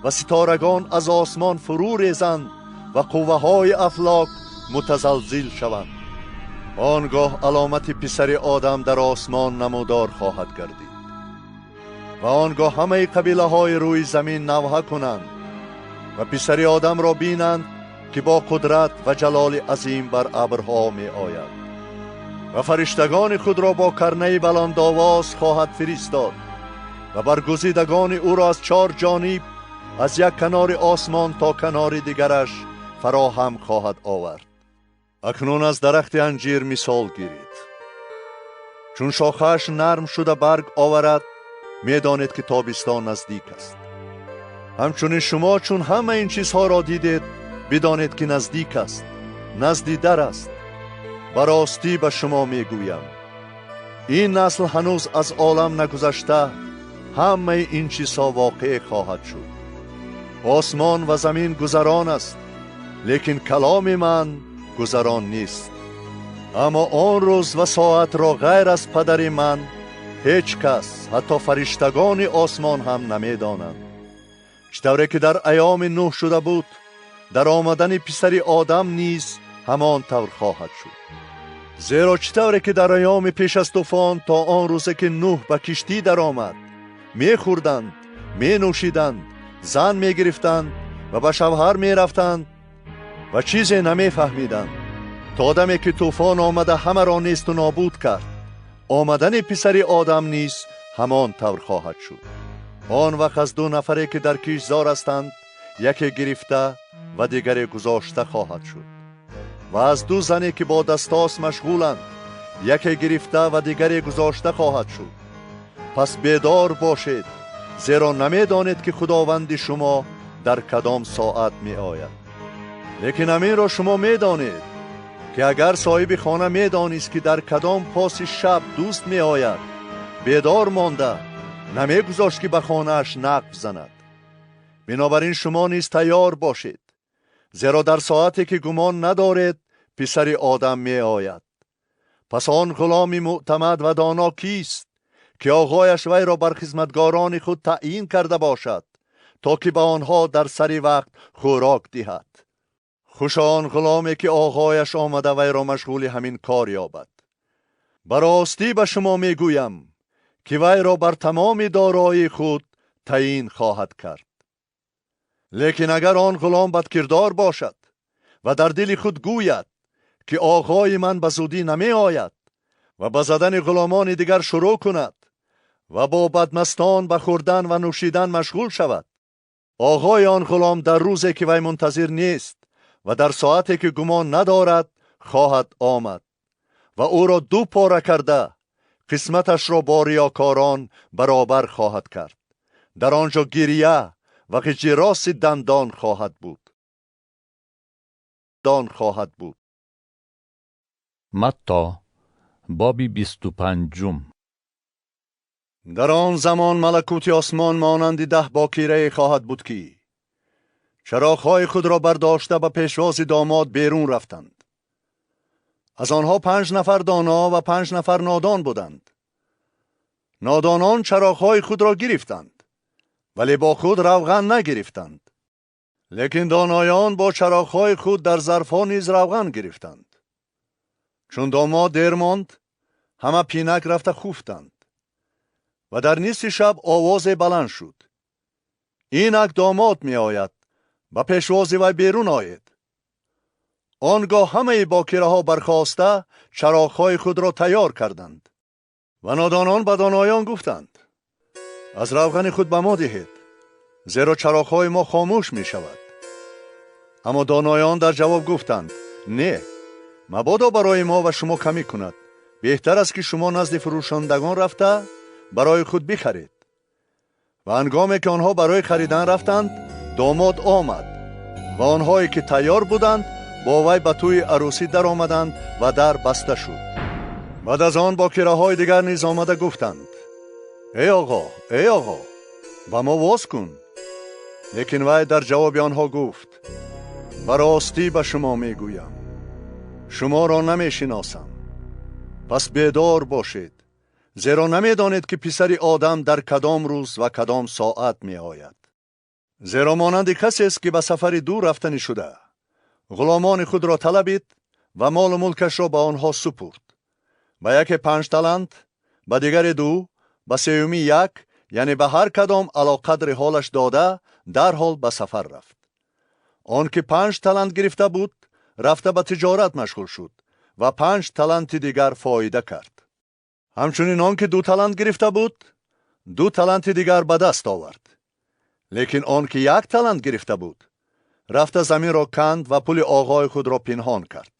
Speaker 8: و ستارگان از آسمان فرو ریزند و قوه های افلاک متزلزل شوند. آنگاه علامت پسر آدم در آسمان نمودار خواهد گردید و آنگاه همه قبیله های روی زمین نوحه کنند و پسر آدم را بینند که با قدرت و جلال عظیم بر ابرها می آید و فرشتگان خود را با کرنه بلند آواز خواهد فرستاد و برگزیدگان او را از 4 جانب، از یک کنار آسمان تا کنار دیگرش فراهم خواهد آورد. اکنون از درخت انجیر مثال گیرید. چون شاخه‌اش نرم شده برگ آورد، میدانید که تابستان نزدیک است. همچنین شما چون همه این چیزها را دیدید، بدانید که نزدیک است، نزدی در است. براستی به شما میگویم، این نسل هنوز از عالم نگذشته همه این چیزها واقع خواهد شد. آسمان و زمین گذران است، لیکن کلام من گذران نیست. اما آن روز و ساعت را غیر از پدر من هیچ کس، حتی فرشتگان آسمان هم نمیدانند. چطوری که در ایام نوح شده بود، در آمدن پسر آدم نیز همان طور خواهد شد. زیرا چطوری که در ایام پیش از طوفان تا آن روزی که نوح به کشتی در آمد، میخوردند، مینوشیدند، زن میگرفتند و به شوهر میرفتند و چیزی نمیفهمیدند، تا دمی که طوفان آمده همه را نیست و نابود کرد. آمدن پسر آدم نیز همان طور خواهد شد. آن وقت از 2 نفری که در کشتزار هستند، یکی گرفته و دیگری گذاشته خواهد شد، و از 2 زنی که با دستاس مشغولند، یکی گرفته و دیگری گذاشته خواهد شد. پس بیدار باشید، زیرا نمیدانید که خداوند شما در کدام ساعت می آید. لیکن همین را شما میدانید که اگر صاحب خانه میدانست که در کدام پاس شب دوست می آید، بیدار مانده نمیگذاشت که به خانه‌اش نقب زند. بنابراین شما نیز تیار باشید، زیرا در ساعتی که گمان ندارید پسر آدم می آید. پس آن غلام معتمد و دانا کیست که آقایش وی را بر خدمتگاران خود تعیین کرده باشد تا که به آنها در سر وقت خوراک دهد؟ خوش آن غلامی که آقایش آمده وی را مشغول همین کار یابد. براستی به شما میگویم که وی را بر تمام دارایی خود تعیین خواهد کرد. لیکن اگر آن غلام بدکردار باشد و در دل خود گوید که آقای من به زودی نمی آید و به زدن غلامان دیگر شروع کند و با بدمستان به خوردن و نوشیدن مشغول شود، آقای آن غلام در روزی که وی منتظر نیست و در ساعتی که گمان ندارد خواهد آمد و او را 2 پاره کرده قسمتش را با ریاکاران برابر خواهد کرد. در آنجا گریه و قجراس دندان خواهد بود. دان خواهد بود.
Speaker 1: متی باب 25.
Speaker 8: در آن زمان ملکوت آسمان مانند 10 باکیره خواهد بود که چراغ‌های خود را برداشته به پیشواز داماد بیرون رفتند. از آنها 5 نفر دانا و 5 نفر نادان بودند. نادانان چراغ‌های خود را گرفتند، ولی با خود روغن نگرفتند. لیکن دانایان با چراغ‌های خود در ظرف‌ها نیز روغن گرفتند. چون داماد دیر ماند، همه پینک رفته خفتند. و در نصف شب آواز بلند شد: اینک داماد می آید، به پیشواز وی بیرون آید. آنگاه همه باکره ها برخاسته چراغ‌های خود را تیار کردند. و نادانان به دانایان گفتند: از روغن خود به ما دهید، زیرا چراغ‌های ما خاموش می شود. اما دانایان در جواب گفتند: نه، مبادا برای ما و شما کمی کند. بهتر است که شما نزد فروشندگان رفته برای خود بخرید. و هنگامی که آنها برای خریدن رفتند، داماد آمد و آنهایی که تیار بودند با وی به توی عروسی در آمدند و در بسته شد. بعد از آن باکره های دیگر نیز آمده گفتند: ای آقا، ای آقا، به ما واز کن. لیکن وی در جواب آنها گفت: براستی به شما میگویم، شما را نمیشناسم. پس بیدار باشید، زیرا نمیدانید که پسر آدم در کدام روز و کدام ساعت می آید. زیرا مانند کسی است که به سفر دور رفتنی شده، غلامان خود را طلبید و مال و ملکش را به آنها سپرد. به یکی 5 تالنت، به دیگر 2، به سومی 1، یعنی به هر کدام علی قدر حالش داده، در حال به سفر رفت. آن که 5 تالنت گرفته بود، رفته به تجارت مشغول شد و 5 تالنت دیگر فایده کرد. همچنین آن که 2 تالنت گرفته بود، 2 таланти дигар ба даст овард. Лекин он ки 1 талант гирифта буд, рафта заминро канд ва пули оғои худро пинҳон кард.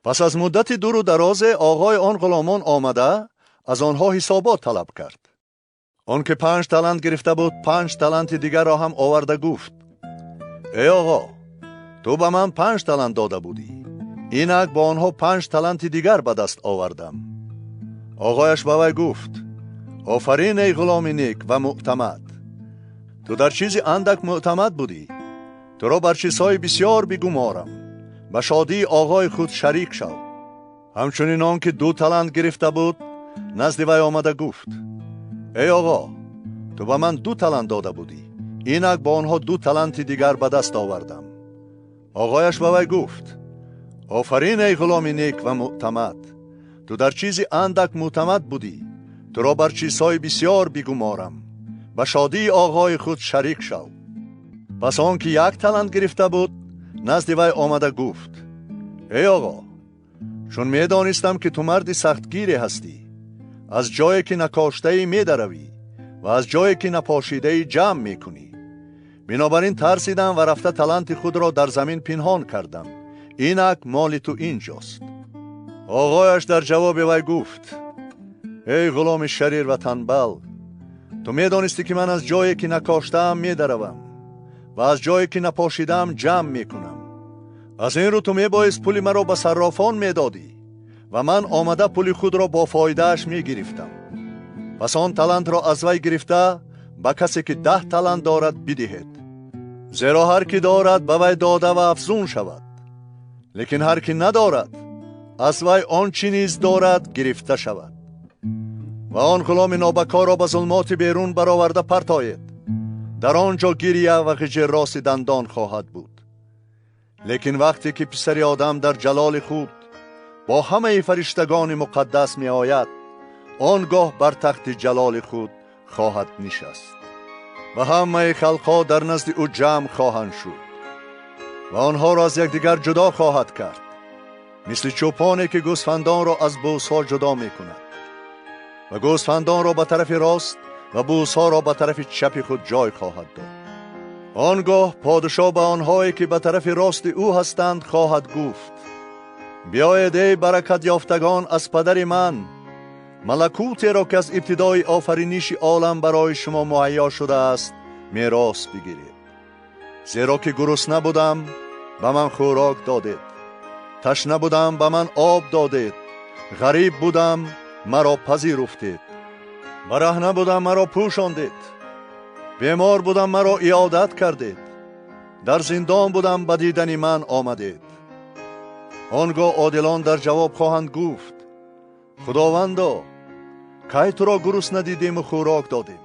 Speaker 8: Пас аз муддати дуру дарозе оғои он ғуломон омада аз онҳо ҳисобот талаб кард. Он ки 5 талант гирифта буд, 5 таланти дигарро ҳам оварда гуфт: эй оғо, ту ба ман 5 талант дода будӣ, инак бо онҳо 5 таланти дигар ба даст овардам. Оғояш ба вай гуфт: офарин, эй ғуломи нек ва муътамад! Ту дар чизи андак муътамад будӣ, туро бар чизҳои бисёр бигуморам. Ба шодии оғои худ шарик шав. Ҳамчунин он ки 2 талант гирифта буд, назди вай омада гуфт: эй оғо, ту ба ман 2 талант дода будӣ, инак бо онҳо 2 таланти дигар ба даст овардам. Оғояш ба вай гуфт: офарин, эй ғуломи нек ва муътамад! Ту дар чизи андак муътамад будӣ, туро бар чизҳои бисёр бигуморам. Ба шодии оғои худ шарик шав. Пас он ки 1 талант гирифта буд, назди вай омада гуфт: эй оғо, чун медонистам ки ту марди сахтгире ҳастӣ, аз ҷое ки накоштаӣ медаравӣ ва аз ҷое ки напошидаӣ ҷамъ мекунӣ, бинобар ин тарсидам ва рафта таланти худро дар замин пинҳон кардам. Инак моли ту инҷост. Оғояш дар ҷавоби вай гуфт: эй ғуломи шарир ва танбал, ту медонистӣ ки ман аз ҷое ки накоштаам медаравам ва аз ҷое ки напошидаам ҷамъ мекунам. Аз ин рӯ ту мебоист пули маро ба саррофон медодӣ ва ман омада пули худро бо фоидааш мегирифтам. Пас он талантро аз вай гирифта ба касе ки 10 талант дорад бидиҳед. Зеро ҳар ки дорад ба вай дода ва афзун шавад, лекин ҳар ки надорад аз вай он чӣ низ дорад гирифта шавад. Ва он ғуломи нобакорро ба зулмоти берун бароварда партоед. Дар он ҷо гирия ва ғиҷирроси дандон хоҳад буд. Лекин вақте ки писари одам дар ҷалоли худ бо ҳамаи фариштагони муқаддас меояд, он гоҳ бар тахти ҷалоли худ хоҳад нишаст ва ҳамаи халқҳо дар назди ӯ ҷамъ хоҳанд шуд ва онҳоро аз якдигар ҷудо хоҳад кард, мисли чӯпоне ки гӯсфандонро аз бӯсҳо ҷудо мекунад ва гӯсфандонро ба тарафи рост ва бӯсҳоро ба тарафи чапи худ ҷой хоҳад дод. Он гоҳ подшоҳ ба онҳое ки ба тарафи рости ӯ ҳастанд хоҳад гуфт: биёед эй баракатёфтагон аз падари ман, малакутеро ки аз ибтидои офариниши олам барои шумо муҳайё шудааст мерос бигиред. Зеро ки гурусна будам, ба ман хӯрок додед, ташна будам, ба ман об додед, ғариб будам, маро пазируфтед, бараҳна будам, маро пӯшондед, бемор будам, маро иёдат кардед, дар зиндон будам, ба дидани ман омадед. Он гоҳ одилон дар ҷавоб хоҳанд гуфт: Худовандо, кай туро гурусна дидему хӯрок додем,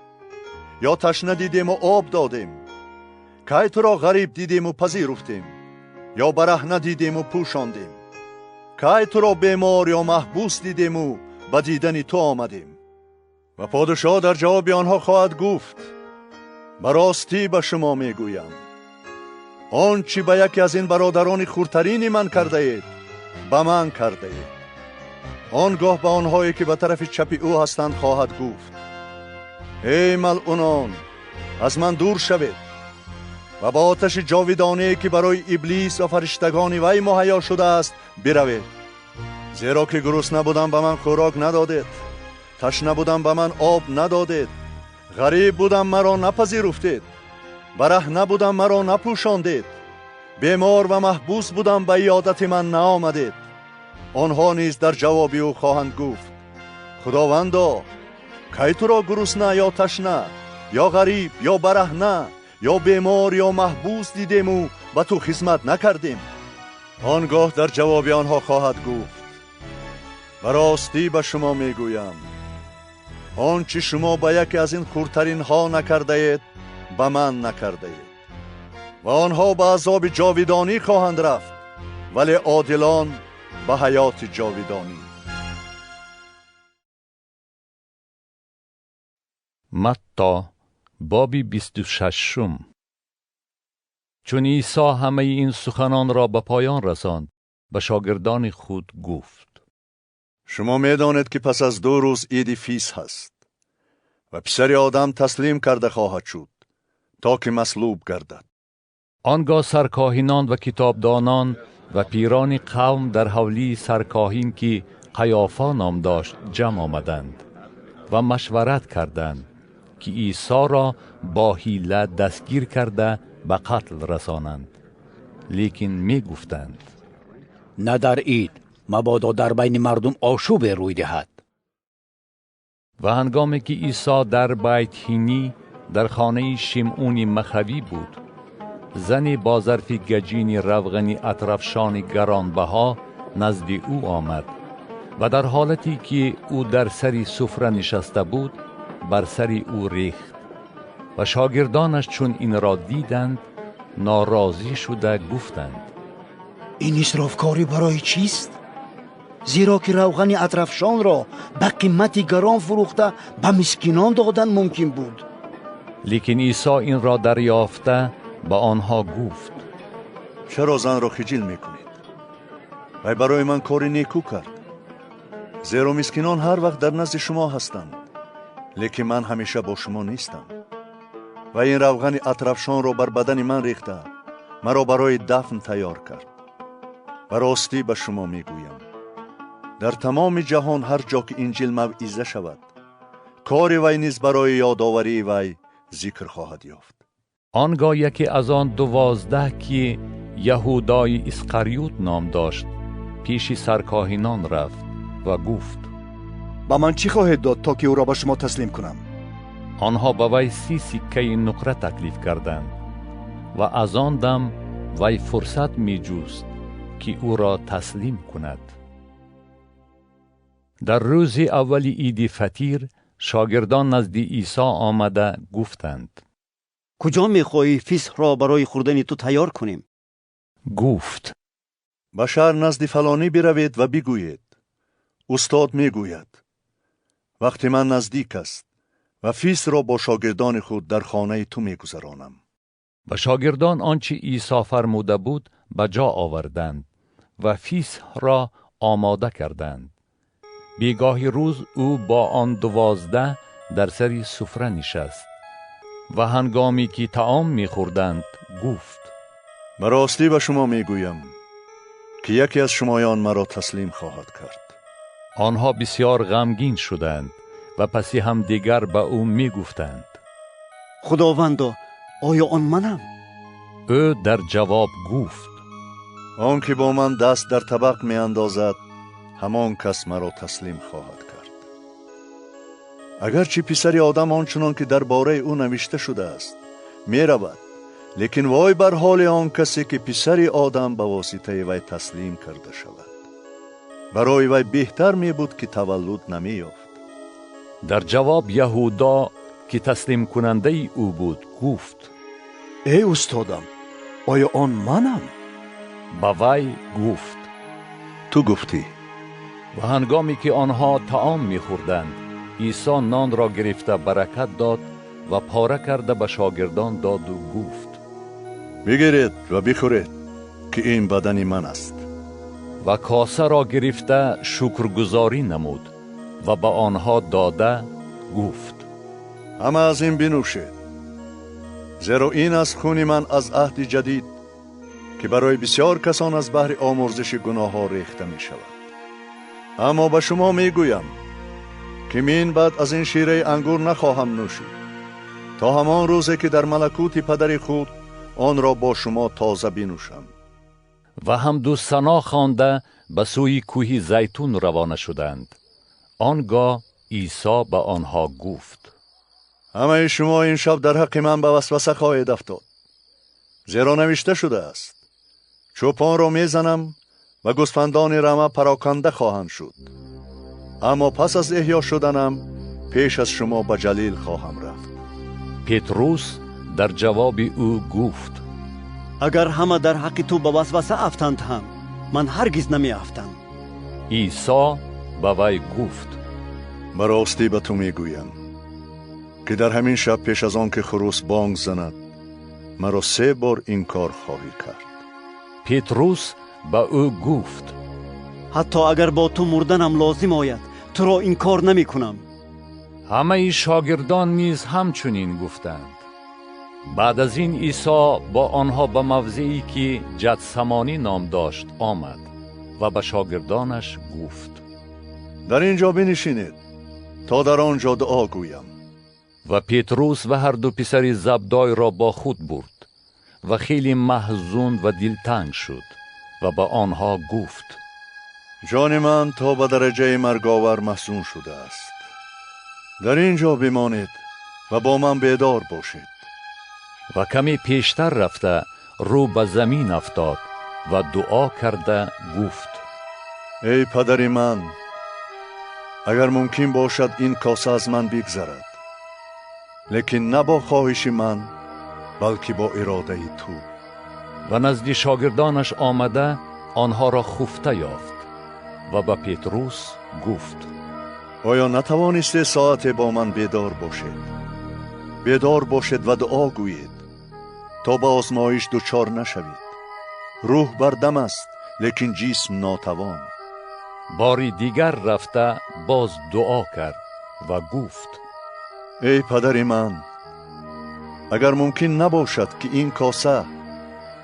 Speaker 8: ё ташна дидему об додем? Кай туро ғариб дидему пазируфтем, ё бараҳна дидему пӯшондем? Кай туро бемор ё маҳбус дидему ба дидани ту омадем? Ва подшоҳ дар ҷавоби онҳо хоҳад гуфт: ба ростӣ ба шумо мегӯям, он чӣ ба яке аз ин бародарони хурдтарини ман кардаед, ба ман кардаед. Он гоҳ ба онҳое ки ба тарафи чапи ӯ ҳастанд хоҳад гуфт: эй малъунон, аз ман дур шавед ва ба оташи ҷовидонае ки барои иблис ва фариштагони вай муҳайё шудааст биравед. Зеро ки гурусна будам, ба ман хӯрок надодед, ташна будам, ба ман об надодед, ғариб будам, маро напазируфтед, бараҳна будам, маро напӯшондед, бемор ва маҳбус будам, ба иёдати ман наомадед. Онҳо низ дар ҷавоби ӯ хоҳанд гуфт: Худовандо, кай туро гурусна ё ташна, ё ғариб ё бараҳна, ё бемор ё маҳбус дидему ба ту хизмат накардем? Он гоҳ дар ҷавоби онҳо хоҳад гуфт: ба ростӣ ба шумо мегӯям, он чӣ шумо ба яке аз ин хурдтаринҳо накардаед, ба ман накардаед. Ва онҳо ба азоби ҷовидонӣ хоҳанд рафт, вале одилон ба ҳаёти ҷовидонӣ.
Speaker 1: Матто боби 26. Чун Исо ҳамаи ин суханонро ба поён расонд, ба шогирдони худ гуфт:
Speaker 8: шумо медонед ки пас аз 2 рӯз иди Фис ҳаст و پسر آدم تسلیم کرده خواهد شد تا که مصلوب گردد.
Speaker 1: آنگاه سرکاهنان و کتابدانان و پیران قوم در حولی سرکاهن که قیافا نام داشت جمع آمدند و مشورت کردند که عیسی را با حیله دستگیر کرده به قتل رسانند. لیکن می گفتند
Speaker 5: نه در عید، مبادا در بین مردم آشوب روی دهد.
Speaker 1: و هنگامی که عیسی در بیت هینی در خانه شمعون مخوی بود، زنی با ظرف گجین روغن عطرافشان گرانبها نزد او آمد و در حالتی که او در سر سفره نشسته بود بر سر او ریخت و شاگردانش چون این را دیدند ناراضی شده گفتند
Speaker 7: این اسرافکاری برای چیست؟ زیرا که روغن عطرافشان را به قیمت گران فروخته به مسکینان دادن ممکن بود.
Speaker 1: لیکن عیسی این را دریافته به آنها گفت
Speaker 8: چرا زن را خجل میکنید؟ وی برای من کار نیکو کرد، زیرا مسکینان هر وقت در نزد شما هستند، لیکن من همیشه با شما نیستم. و این روغن عطرافشان را بر بدن من ریخته مرا برای دفن تیار کرد. و راستی به شما میگویم در تمام جهان هر جا که انجیل موعظه شود، کار وی نیز برای یادآوری وی ذکر خواهد یافت.
Speaker 1: آنگاه یکی از آن 12 که یهودای اسقریوط نام داشت پیش سرکاهنان رفت و گفت
Speaker 14: به من چی خواهید داد تا که او را به شما تسلیم کنم؟
Speaker 1: آنها به وی 30 سکه نقره تکلیف کردند و از آن دم وی فرصت می جوست که او را تسلیم کند. در روز اول عید فطیر شاگردان نزد عیسی آمده گفتند
Speaker 4: کجا میخواهی فیس را برای خوردن تو تیار کنیم؟
Speaker 1: گفت
Speaker 8: به شهر نزد فلانی بروید و بگویید استاد میگوید وقتی من نزدیک است و فیس را با شاگردان خود در خانه تو میگذرانم.
Speaker 1: و شاگردان آنچه عیسی فرموده بود به جا آوردند و فیس را آماده کردند. بیگاهی روز او با آن 12 در سر سفره نشست و هنگامی که طعام می‌خوردند گفت
Speaker 8: به راستی به شما میگویم که یکی از شمایان مرا تسلیم خواهد کرد.
Speaker 1: آنها بسیار غمگین شدند و پسی هم دیگر به او میگفتند
Speaker 4: خداوندا آیا آن منم؟
Speaker 1: او در جواب گفت
Speaker 8: آن که با من دست در طبق میاندازد همان کس مرا تسلیم خواهد کرد. اگرچه پسر آدم آنچنان که درباره او نوشته شده است میرود، لیکن وای بر حال آن کسی که پسر آدم به واسطه وی تسلیم کرده شود. برای وی بهتر می بود که تولد نمی یافت.
Speaker 1: در جواب یهودا که تسلیم کننده او بود گفت
Speaker 14: ای استادم آیا آن منم؟
Speaker 1: به وی گفت
Speaker 8: تو گفتی.
Speaker 1: و هنگامی که آنها طعام می‌خوردند عیسی نان را گرفته برکت داد و پاره کرده به شاگردان داد و گفت
Speaker 8: بگیرید و بخورید که این بدن من است.
Speaker 1: و کاسه را گرفته شکرگزاری نمود و به آنها داده گفت
Speaker 8: همه از این بنوشید، زیرا این از خون من از عهد جدید که برای بسیار کسان از بهر آمرزش گناه ها ریخته می شود. اما به شما می گویم که من بعد از این شیره انگور نخواهم نوشید تا همان روزی که در ملکوت پدر خود آن را با شما تازه بنوشم.
Speaker 1: و هم دو ثنا خوانده به سوی کوه زیتون روانه شدند. آنگاه عیسی به آنها گفت
Speaker 8: همه شما این شب در حق من به وسوسه خواهید افتاد، زیرا نوشته شده است چوپان را میزنم و گوسفندان رمه پراکنده خواهند شد. اما پس از احیا شدنم پیش از شما به جلیل خواهم رفت.
Speaker 1: پتروس در جواب او گفت
Speaker 4: اگر همه در حق تو به وسوسه افتند هم من هرگز نمی افتم.
Speaker 1: عیسی به وی گفت
Speaker 8: به راستی به تو میگویم که در همین شب پیش از آن که خروس بانگ زند مرا 3 بار انکار خواهی کرد.
Speaker 1: پتروس به او گفت
Speaker 4: حتی اگر با تو مردنم لازم آید تو را انکار نمی کنم.
Speaker 1: Ҳамаи шогирдон низ ҳамчунин гуфтанд. Баъд аз ин Исо бо онҳо ба мавзее ки Ҷатсамонӣ ном дошт омад ва ба шогирдонаш гуфт:
Speaker 8: дар ин ҷо бинишинед то дар он ҷо дуо гӯям.
Speaker 1: Ва Петрус ва ҳар ду писари Забдойро бо худ бурд ва хеле маҳзун ва дилтанг шуд ва ба онҳо гуфт:
Speaker 8: ҷони ман то ба дараҷаи марговар маҳзун шудааст. Дар ин ҷо бимонед ва бо ман бедор бошед.
Speaker 1: Ва каме пештар рафта рӯ ба замин афтод ва дуо карда гуфт:
Speaker 8: эй падари ман, агар мумкин бошад ин коса аз ман бигзарад, лекин на бо хоҳиши ман, балки бо иродаи ту.
Speaker 1: Ва назди шогирдонаш омада онҳоро хуфта ёфт ва ба Петрус гуфт:
Speaker 8: оё натавонисте соате бо ман бедор бошед? Бедор бошед ва дуо гӯед то ба озмоиш дучор нашавед. Рӯҳ бардам аст, лекин ҷисм нотавон.
Speaker 1: Бори дигар рафта боз дуо кард ва гуфт:
Speaker 8: эй падари ман, агар мумкин набошад ки ин коса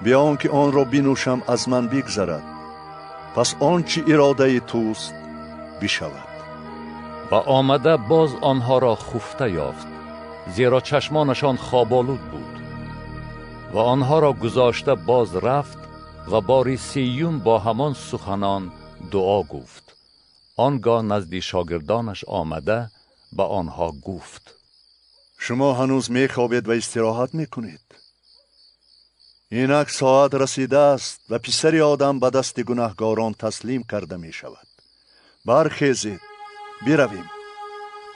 Speaker 8: бе он ки онро бинӯшам аз ман бигзарад, пас он чи иродаи туст бишавад.
Speaker 1: Ва омада боз онҳоро хуфта ёфт, зеро чашмонашон хоболуд буд. Ва онҳоро гузошта боз рафт ва бори сеюм бо ҳамон суханон дуо гуфт. Он гоҳ назди шогирдонаш омада ба онҳо гуфт:
Speaker 8: шумо ҳанӯз мехобед ва истироҳат мекунед? Инак соат расидааст ва писари одам ба дасти гунаҳгорон таслим карда мешавад. Бархезед, биравем.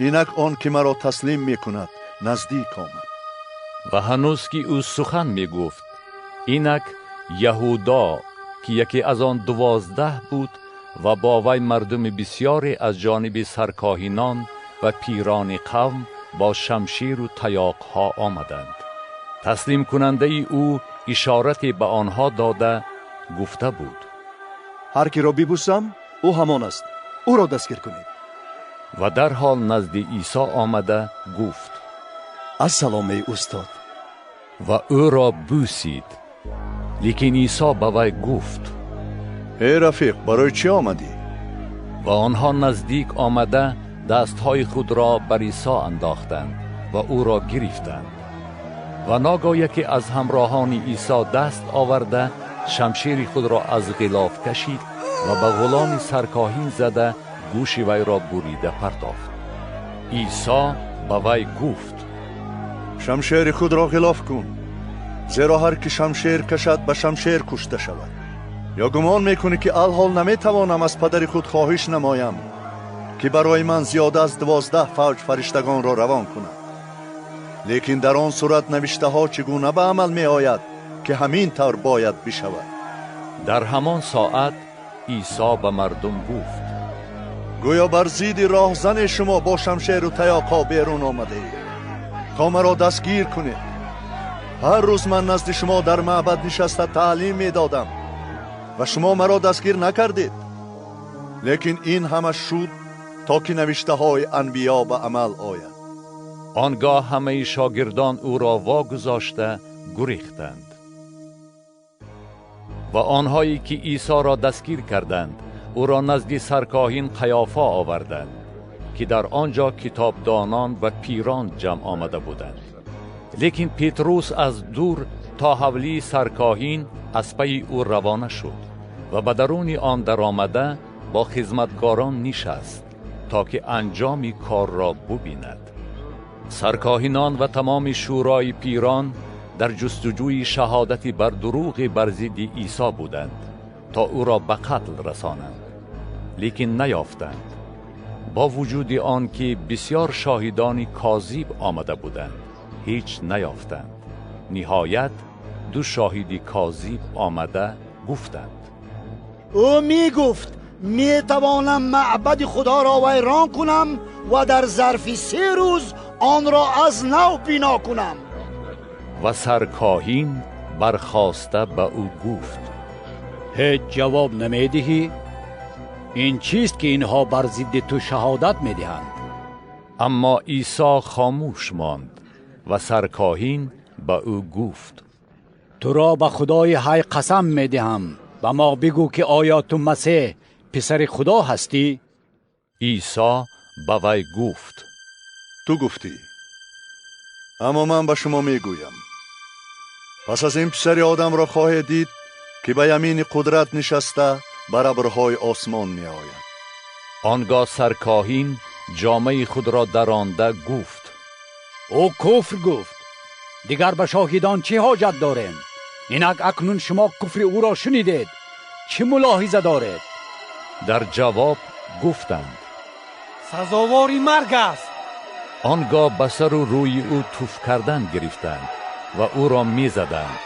Speaker 8: Инак он ки маро таслим мекунад наздик омад.
Speaker 1: Ва ҳанӯз ки ӯ сухан мегуфт, инак Яҳудо ки яке аз он 12 буд ва бо вай мардуми бисёре аз ҷониби саркоҳинон ва пирони қавм бо шамширу таёқҳо омаданд. Таслимкунандаи ӯ ишорате ба онҳо дода гуфта буд:
Speaker 14: ҳар киро бибӯсам, ӯ ҳамон аст, ӯро дастгир кунед.
Speaker 1: Ва дарҳол назди Исо омада гуфт:
Speaker 14: ассалом, эй устод.
Speaker 1: Ва ӯро бӯсид. Лекин Исо ба вай гуфт:
Speaker 8: эй рафиқ, барои чӣ омадӣ?
Speaker 1: Ва онҳо наздик омада дастҳои худро бар Исо андохтанд ва ӯро гирифтанд. Ва ногоҳ яке аз ҳамроҳони Исо даст оварда шамшери худро аз ғилоф кашид ва ба ғуломи саркоҳин зада гӯши вайро бурида партофт. Исо ба вай гуфт:
Speaker 8: шамшери худро ғилоф кун, зеро ҳар ки шамшер кашад ба шамшер кушта шавад. Ё гумон мекунӣ ки алҳол наметавонам аз падари худ хоҳиш намоям ки барои ман зиёда аз 12 фавҷ фариштагонро равон кунад? Лекин дар он сурат навиштаҳо чӣ гуна ба амал меояд ки ҳамин тавр бояд бишавад?
Speaker 1: Дар ҳамон соат Исо ба мардум гуфт:
Speaker 8: гӯё бар зидди роҳзани шумо бо шамшеру таёқҳо берун омадаед то маро дастгир кунед. Ҳар рӯз ман назди шумо дар маъбад нишаста таълим медодам ва шумо маро дастгир накардед. Лекин ин ҳама шуд то ки навиштаҳои анбиё ба амал ояд.
Speaker 1: Он гоҳ ҳамаи шогирдон ӯро вогузошта гурехтанд. Ва онҳое ки Исоро дастгир карданд, ӯро назди саркоҳин Қаёфа оварданд, ки дар он ҷо китобдонон ва пирон ҷамъ омада буданд. Лекин Петрус аз дур то ҳавлии саркоҳин аз пайи ӯ равона шуд ва ба даруни он даромада бо хизматгорон нишаст то ки анҷоми корро бубинад. Саркоҳинон ва тамоми шӯрои пирон дар ҷустуҷӯи шаҳодати бар дурӯғи бар зидди Исо буданд то ӯро ба қатл расонанд, лекин наёфтанд. Бо вуҷуди он ки бисёр шоҳидони козиб омада буданд, ҳеҷ наёфтанд. Ниҳоят ду шоҳиди козиб омада гуфтанд:
Speaker 7: ӯ мегуфт метавонам маъбади худоро вайрон кунам ва дар зарфи 3 рӯз онро аз нав бино кунам.
Speaker 1: Ва саркоҳин бархоста ба ӯ гуфт:
Speaker 5: ҳеҷ ҷавоб намедиҳӣ? Ин чист ки инҳо бар зидди ту шаҳодат медиҳанд?
Speaker 1: اما عیسی خاموش ماند و سرکاهین به او گفت:
Speaker 5: تو را به خدای حی قسم می دهم، به ما بگو که آیا تو مسیح پسر خدا هستی؟
Speaker 1: عیسی به وی گفت:
Speaker 8: تو گفتی، اما من به شما می گویم پس از این پسر آدم را خواهید دید که به یمین قدرت نشسته بر ابرهای آسمان می آید.
Speaker 1: آنگاه سرکاهین جامه خود را درانده گفت:
Speaker 5: او کفر گفت، دیگر به شاهدان چه حاجت داریم؟ اینک اکنون شما کفر او را شنیدید، چه ملاحظه دارید؟
Speaker 1: در جواب گفتند:
Speaker 6: سزاواری مرگ است.
Speaker 1: آنگاه به سر و روی او توف کردن گرفتند و او را می زدند.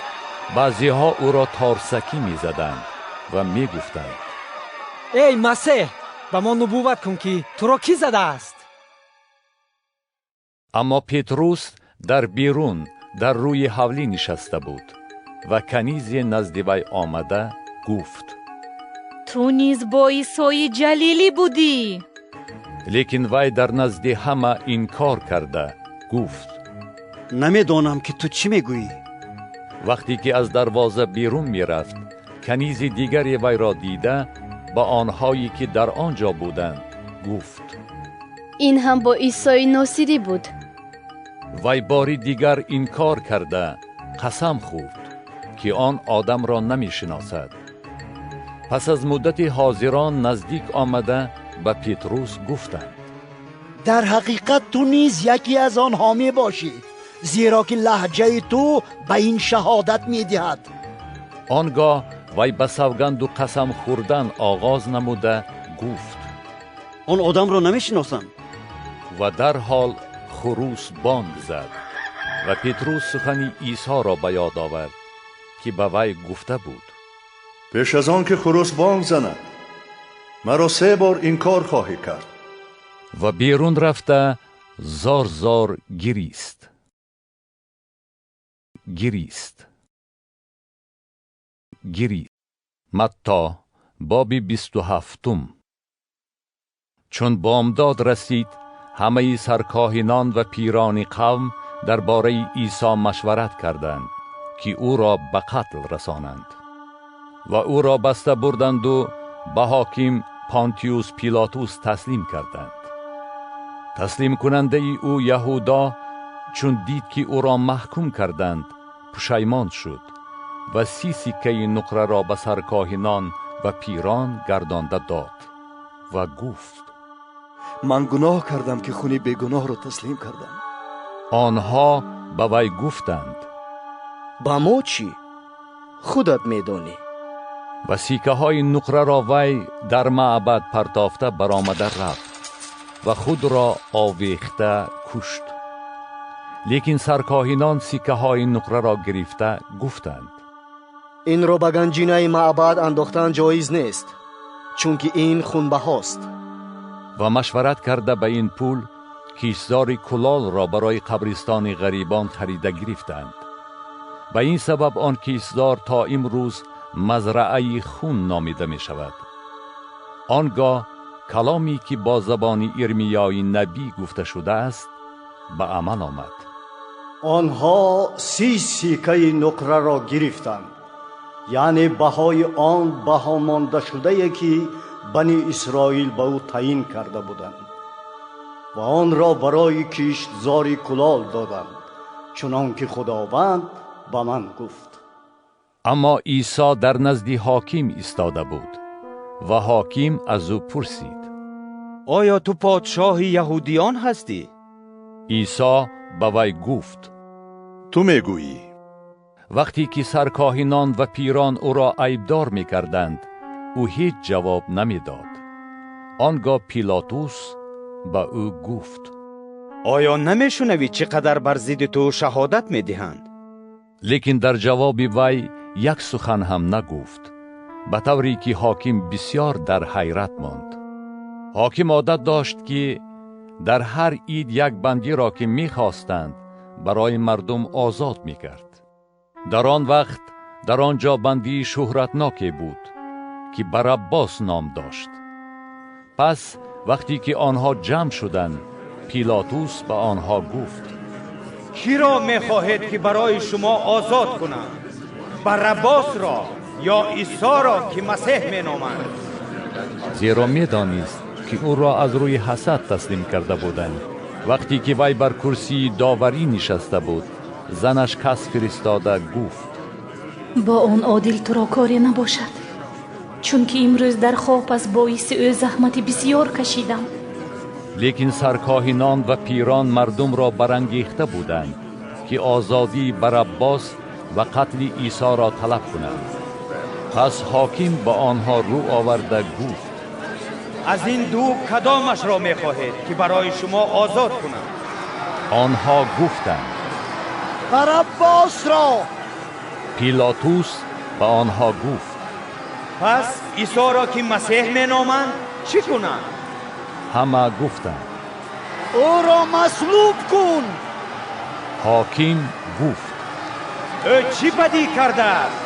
Speaker 1: بعضی ها او را تارسکی می زدند و می گفتند:
Speaker 6: ای مسیح، به ما نبوت کن که تو را کی زده است؟
Speaker 1: اما پتروس در بیرون در روی حولی نشسته بود و کنیزی نزد وی آمده گفت:
Speaker 13: تو نیز با عیسی جلیلی بودی.
Speaker 1: لیکن وی در نزد همه انکار کرده گفت:
Speaker 4: نمیدانم که تو چی میگویی.
Speaker 1: وقتی که از دروازه بیرون میرفت، کنیز دیگری وی را دیده با آنهایی که در آنجا بودند گفت:
Speaker 15: این هم با عیسی ناصری بود.
Speaker 1: وی باری دیگر انکار کرده قسم خورد که آن آدم را نمی شناسد. پس از مدت حاضران نزدیک آمده به پتروس گفتند:
Speaker 7: در حقیقت تو نیز یکی از آنها می باشی، زیرا که لهجه تو به این شهادت می دهد.
Speaker 1: آنگاه وی به سوگند و قسم خوردن آغاز نموده گفت:
Speaker 4: آن آدم را نمی شناسم.
Speaker 1: و در حال خروس بانگ زد و پتروس سخن عیسی را به یاد آورد که به وی گفته بود:
Speaker 8: پیش از آن که خروس بانگ زند مرا 3 بار انکار خواهی کرد.
Speaker 1: و بیرون رفته زار زار گریست. گریست. گریست. متی باب 27. چون بامداد رسید، همه سرکاهنان و پیران قوم درباره عیسی مشورت کردند که او را به قتل رسانند. و او را بسته بردند و به حاکم پانتیوس پیلاتوس تسلیم کردند. تسلیم کننده او یهودا چون دید که او را محکوم کردند پشیمان شد و 30 سکه نقره را به سرکاهنان و پیران گردانده داد و گفت:
Speaker 14: من گناه کردم که خونی بیگناه را تسلیم کردم.
Speaker 1: آنها به وی گفتند:
Speaker 2: با ما چی؟ خودت میدانی.
Speaker 1: و سیکه های نقره را وی در معبد پرتافته برآمده رفت و خود را آویخته کشت. لیکن سرکاهنان سیکه های نقره را گرفته گفتند:
Speaker 2: این را به گنجینه معبد انداختن جایز نیست، چون که این خونبهاست.
Speaker 1: و مشورت کرده به این پول کشتزار کلال را برای قبرستان غریبان خریده گرفتند. به این سبب آن کشتزار تا امروز مزرعه خون نامیده می شود. آنگاه کلامی که با زبان ارمیای نبی گفته شده است به عمل آمد.
Speaker 3: آنها 30 سکه نقره را گرفتند، یعنی بهای آن بها مانده شده که بنی اسرائیل به او تعیین کرده بودند و آن را برای کشتزار کلال دادند، چنان که خداوند به من گفت.
Speaker 1: اما عیسی در نزد حاکم ایستاده بود و حاکم از او پرسید:
Speaker 12: آیا تو پادشاه یهودیان هستی؟
Speaker 1: عیسی به وی گفت:
Speaker 8: تو میگویی.
Speaker 1: وقتی که سرکاهنان و پیران او را عیبدار میکردند، او هیچ جواب نمیداد. آنگاه پیلاتوس به او گفت:
Speaker 12: آیا نمیشنوی چقدر بر ضد تو شهادت میدهند؟
Speaker 1: لیکن در جواب وی یک سخن هم نگفت، به طوری که حاکم بسیار در حیرت ماند. حاکم عادت داشت که در هر عید یک بندی را که میخواستند برای مردم آزاد میکرد. در آن وقت در آنجا بندی شهرتناکی بود که براباس نام داشت. پس وقتی که آنها جمع شدند، پیلاتوس به آنها گفت:
Speaker 16: کی را میخواهید که برای شما آزاد کنم؟ براباس را یا عیسی را که مسیح مینامند؟
Speaker 1: زیرا میدانست که او را از روی حسد تسلیم کرده بودند. وقتی که وی بر کرسی داوری نشسته بود، زنش کس فرستاده گفت:
Speaker 13: با آن عادل تو را کاری نباشد، چون که امروز در خواب از باعث او زحمت بسیار کشیدم.
Speaker 1: لیکن سرکاهنان و پیران مردم را برانگیخته بودند که آزادی براباس و قتل عیسی را طلب کنند. پس حاکم به آنها رو آورده گفت:
Speaker 16: از این دو کدامش را میخواهید که برای شما آزاد کنم؟
Speaker 1: آنها گفتند:
Speaker 7: براباس را.
Speaker 1: پیلاتوس به آنها گفت:
Speaker 16: پس عیسی را که مسیح مینامند چی کنم؟
Speaker 1: همه گفتند:
Speaker 7: او را مصلوب کن.
Speaker 1: حاکم گفت:
Speaker 16: او چی بدی کرده است؟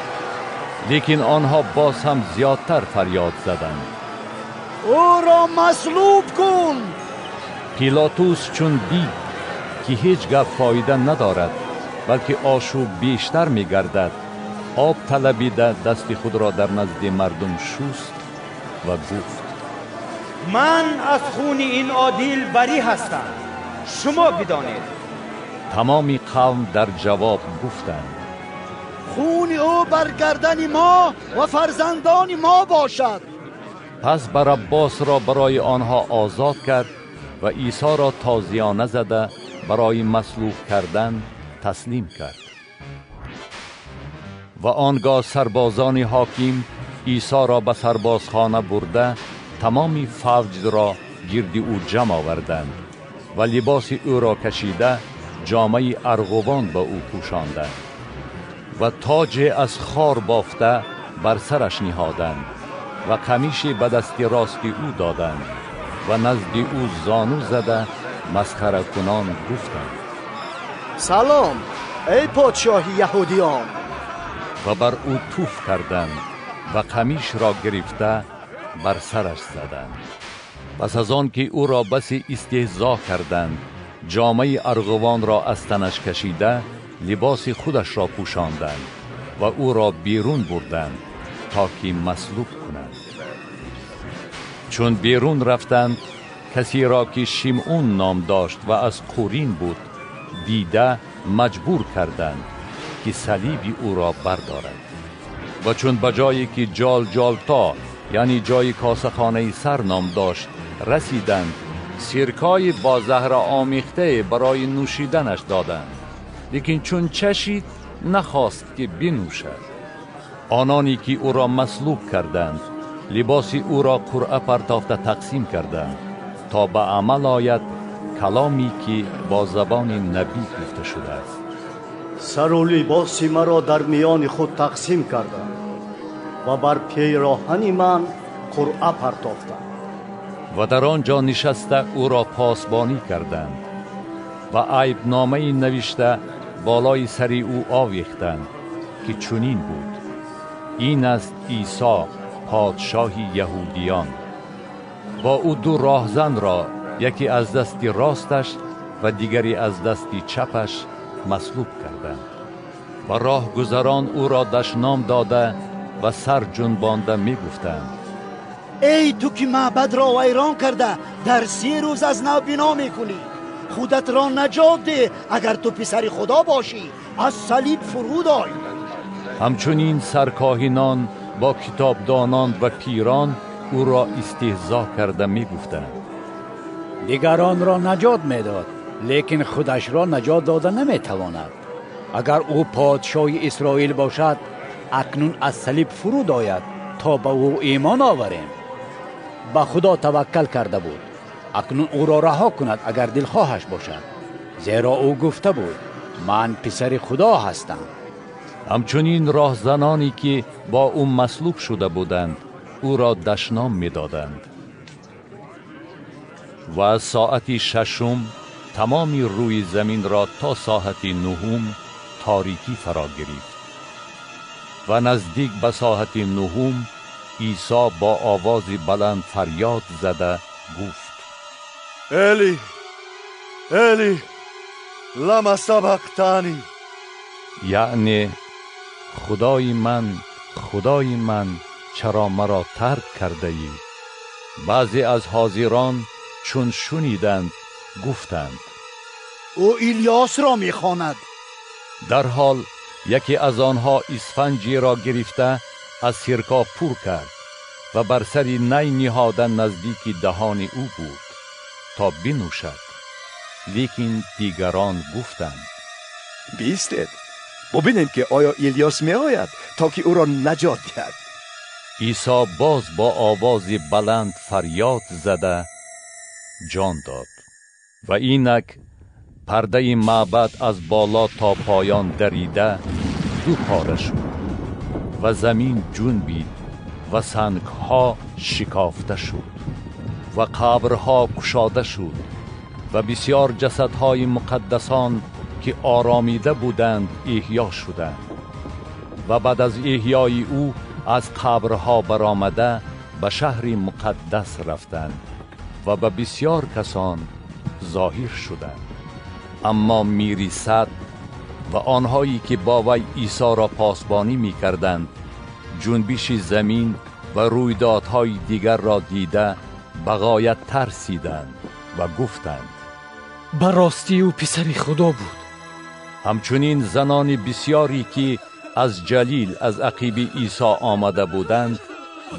Speaker 1: لیکن آنها باز هم زیادتر فریاد زدند:
Speaker 7: او را مصلوب کن.
Speaker 1: پیلاتوس چون دید که هیچ گپ فایده ندارد، بلکه آشوب بیشتر میگردد، آب طلبیده دست خود را در نزد مردم شست و گفت:
Speaker 16: من از خون این عادل بری هستم، شما بدانید.
Speaker 1: تمام قوم در جواب گفتند:
Speaker 7: خون او بر گردن ما و فرزندان ما باشد.
Speaker 1: پس براباس را برای آنها آزاد کرد و عیسی را تازیانه زده برای مصلوب کردن تسلیم کرد. و آنگاه سربازان حاکم عیسی را به سربازخانه برده تمام فوج را گرد او جمع آوردند و لباس او را کشیده جامه ارغوان به او پوشاندند و تاج از خار بافته بر سرش نهادند و قمیش به دست راست او دادند و نزد او زانو زده مسخره کنان گفتند:
Speaker 2: سلام ای پادشاه یهودیان.
Speaker 1: و بر او توف کردند و قمیش را گرفته بر سرش زدند. پس از آن که او را بسی استهزا کردند، جامه ارغوان را از تنش کشیده لباس خودش را پوشاندند و او را بیرون بردند تا که مصلوب کنند. چون بیرون رفتند، کسی را که شیمعون نام داشت و از قورین بود دیده مجبور کردند که صلیب او را بردارد. و چون به جایی که جال جالتا، یعنی جای کاسه‌خانه سر نام داشت، رسیدند، سیرکای با زهر آمیخته برای نوشیدنش دادند، لیکن چون چشید نخواست که بنوشد. آنانی که او را مصلوب کردند لباس او را قرعه پرتافته تقسیم کردند تا به عمل آید کلامی که با زبان نبی گفته شده است:
Speaker 3: سر و لباس مرا در میان خود تقسیم کردند و بر پیراهن من قرعه پرتافتند.
Speaker 1: و در آنجا نشسته او را پاسبانی کردند و عیب نامه نوشته بالای سر او آویختند که چنین بود: این است عیسی پادشاه یهودیان. با او دو راهزن را، یکی از دست راستش و دیگری از دست چپش، مصلوب کردند. و راهگذران او را دشنام داده و سر جنبانده می گفتند:
Speaker 7: ای تو که معبد را ویران کرده در 3 روز از نو بنا می کنی، خودت را نجات ده، اگر تو پسر خدا باشی از صلیب فرود آی.
Speaker 1: همچنین سرکاهنان با کتابدانان و پیران او را استهزا کرده می گفتند:
Speaker 5: دیگران را نجات می داد، لیکن خودش را نجات داده نمی تواند. اگر او پادشاه اسرائیل باشد، اکنون از صلیب فرود آید تا به او ایمان آوریم. به خدا توکل کرده بود، اکنون او را رها کند اگر دلخواهش باشد، زیرا او گفته بود من پسر خدا هستم.
Speaker 1: همچنین راهزنانی که با او مصلوب شده بودند او را دشنام می‌دادند. و ساعت 6 تمامی روی زمین را تا ساعت 9 تاریکی فرا گرفت. و نزدیک به ساعت 9 عیسی با آواز بلند فریاد زده گفت:
Speaker 14: الی Эли, лама сабақтани?
Speaker 1: یعنی خدای من، خدای من، چرا مرا ترک کرده ای؟ بعضی از حاضران چون شنیدند گفتند
Speaker 7: او الیاس را میخواند.
Speaker 1: در حال یکی از آنها اسفنجی را گرفته از سرکا پر کرد و بر سر نی نهاده نزدیک دهان او بود تا بنوشد. لیکن دیگران گفتند
Speaker 14: بیستید، ببینیم که آیا الیاس می آید تا که او را نجات دهد.
Speaker 1: عیسی باز با آواز بلند فریاد زده جان داد. و اینک پرده معبد از بالا تا پایان دریده دو پاره شد و زمین جنبید و سنگها شکافته شد و قبرها کشاده شد و بسیار جسدهای مقدسان که آرامیده بودند احیا شدند و بعد از احیای او از قبرها برآمده به شهر مقدس رفتند و به بسیار کسان ظاهر شدند. اما میری صد و آنهایی که با وی عیسی را پاسبانی می کردند جنبش زمین و رویدادهای دیگر را دیده بغایت ترسیدند و گفتند
Speaker 6: به راستی او پسر خدا بود.
Speaker 1: همچنین زنان بسیاری که از جلیل از عقیب عیسی آمده بودند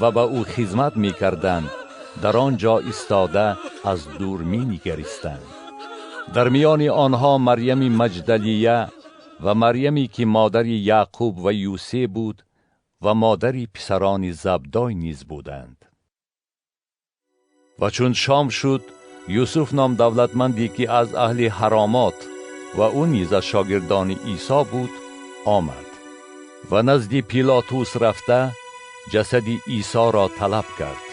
Speaker 1: و به او خدمت می کردند در آنجا ایستاده از دور می نگریستند. در میان آنها مریم مجدلیه و مریمی که مادر یعقوب و یوسف بود و مادر پسران زبدای نیز بودند. و چون شام شد، یوسف نام دولتمندی که از اهل حرامات و او نیز از شاگردان عیسی بود آمد و نزد پیلاتوس رفته جسد عیسی را طلب کرد.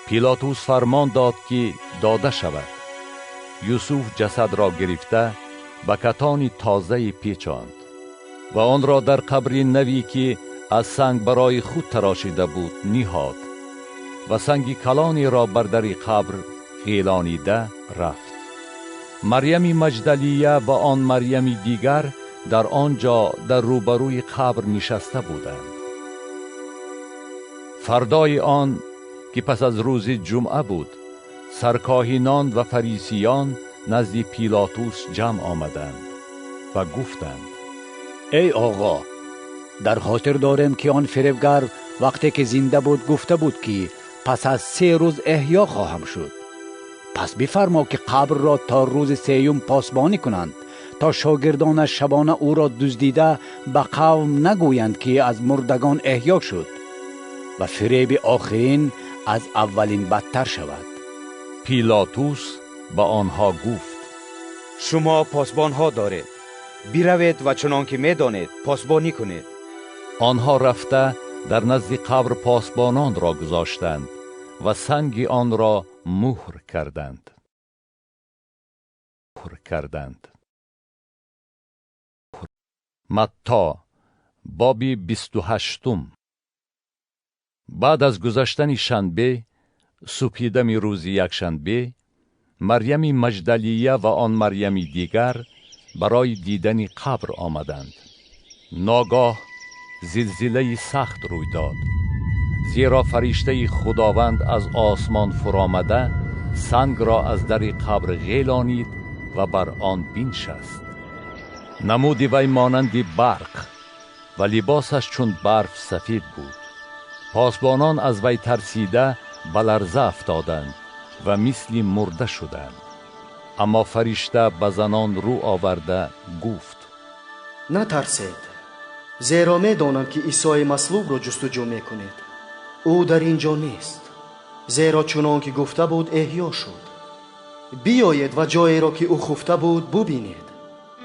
Speaker 1: پیلاتوس فرمان داد که داده شود. یوسف جسد را گرفته به کتان تازه پیچاند و آن را در قبر نوی که از سنگ برای خود تراشیده بود نهاد و سنگ کلانی را بر در قبر غیلانیده رفت. مریم مجدلیه و آن مریم دیگر در آنجا در روبروی قبر نشسته بودند. فردای آن که پس از روز جمعه بود، سرکاهینان و فریسیان نزد پیلاتوس جمع آمدند و گفتند
Speaker 5: ای آقا، در خاطر داریم که آن فریبگر وقتی که زنده بود گفته بود که پس از 3 روز احیا خواهم شد. پس بفرما که قبر را تا روز سیوم پاسبانی کنند تا شاگردانش شبانه او را دزدیده به قوم نگویند که از مردگان احیا شد و فریب آخرین از اولین بدتر شود.
Speaker 1: پیلاتوس به آنها گفت
Speaker 16: شما پاسبانها دارید، بیروید و چنان که میدانید پاسبانی کنید.
Speaker 1: آنها رفته در نزد قبر پاسبانان را گذاشتند و سنگ آن را مهر کردند. متی باب 28. بعد از گذشتن شنبه، سپیدم روز یکشنبه، مریم مجدلیه و آن مریم دیگر برای دیدن قبر آمدند. ناگاه زلزله سخت روی داد، زیرا فرشته خداوند از آسمان فرآمده سنگ را از در قبر غیلانید و بر آن بنشست. نمود وی مانند برق و لباسش چون برف سفید بود. پاسبانان از وی ترسیده به لرزه افتادند و مثل مرده شدند. اما فرشته به زنان رو آورده گفت
Speaker 2: نترسید، زیرا می دانم که عیسی مصلوب را جستجو می کنید. او در اینجا نیست، زیرا چنان که گفته بود احیا شد. بیایید و جایی را که او خفته بود ببینید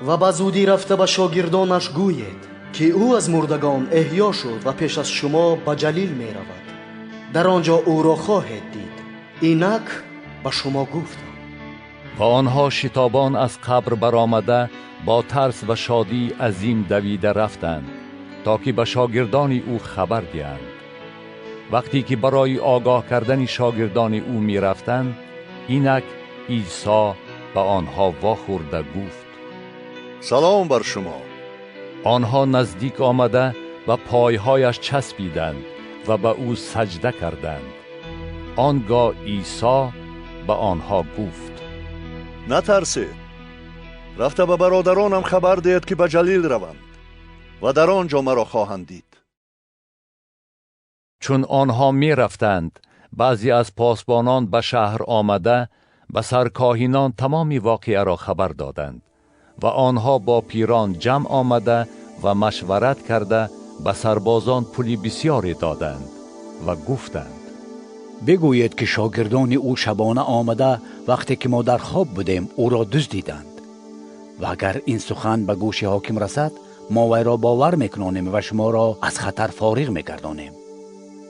Speaker 2: و به زودی رفته به شاگردانش گویید که او از مردگان احیا شد و پیش از شما به جلیل می رود. در آنجا او را خواهید دید. اینک به شما گفتم.
Speaker 1: و آنها شتابان از قبر برآمده با ترس و شادی عظیم دویده رفتند تا که به شاگردان او خبر دهند. وقتی که برای آگاه کردن شاگردان او می رفتند، اینک عیسی به آنها واخورده گفت:
Speaker 8: سلام بر شما.
Speaker 1: آنها نزدیک آمده و پایهایش چسبیدند و به او سجده کردند. آنگاه عیسی به آنها گفت:
Speaker 8: نترسید، رفته به برادرانم خبر دهید که به جلیل روند و در آنجا مرا خواهند دید.
Speaker 1: چون آنها می رفتند، بعضی از پاسبانان به شهر آمده به سرکاهینان تمامی واقعه را خبر دادند و آنها با پیران جمع آمده و مشورت کرده به سربازان پولی بسیاری دادند و گفتند:
Speaker 5: بگویید که شاگردان او شبانه آمده وقتی که ما در خواب بودیم او را دزدیدند و اگر این سخن به گوش حاکم رسد ما وی را باور میکنانیم و شما را از خطر فارغ میگردانیم.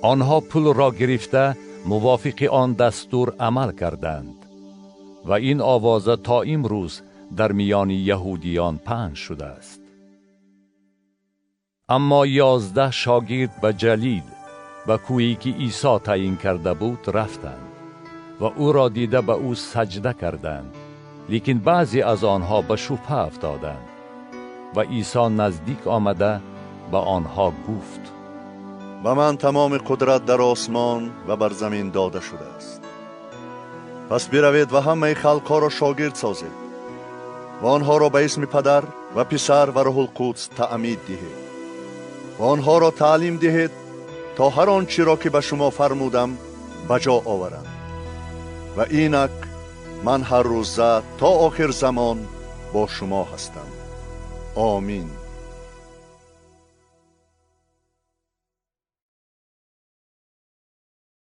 Speaker 1: آنها پول را گرفته موافق آن دستور عمل کردند و این آوازه تا امروز در میان یهودیان پهن شده است. اما 11 شاگرد به جلیل و کوهی که عیسی تعیین کرده بود رفتند و او را دیده به او سجده کردند، لیکن بعضی از آنها به شبهه افتادند. و عیسی نزدیک آمده به آنها گفت:
Speaker 8: به من تمام قدرت در آسمان و بر زمین داده شده است. پس بروید و همه خلقها را شاگرد سازید و آنها را به اسم پدر و پسر و روح القدس تعمید دهید و آنها را تعلیم دهید تا هر آنچه را که به شما فرمودم به جا آورند. و اینک من هر روزه تا آخر زمان با شما هستم. آمین.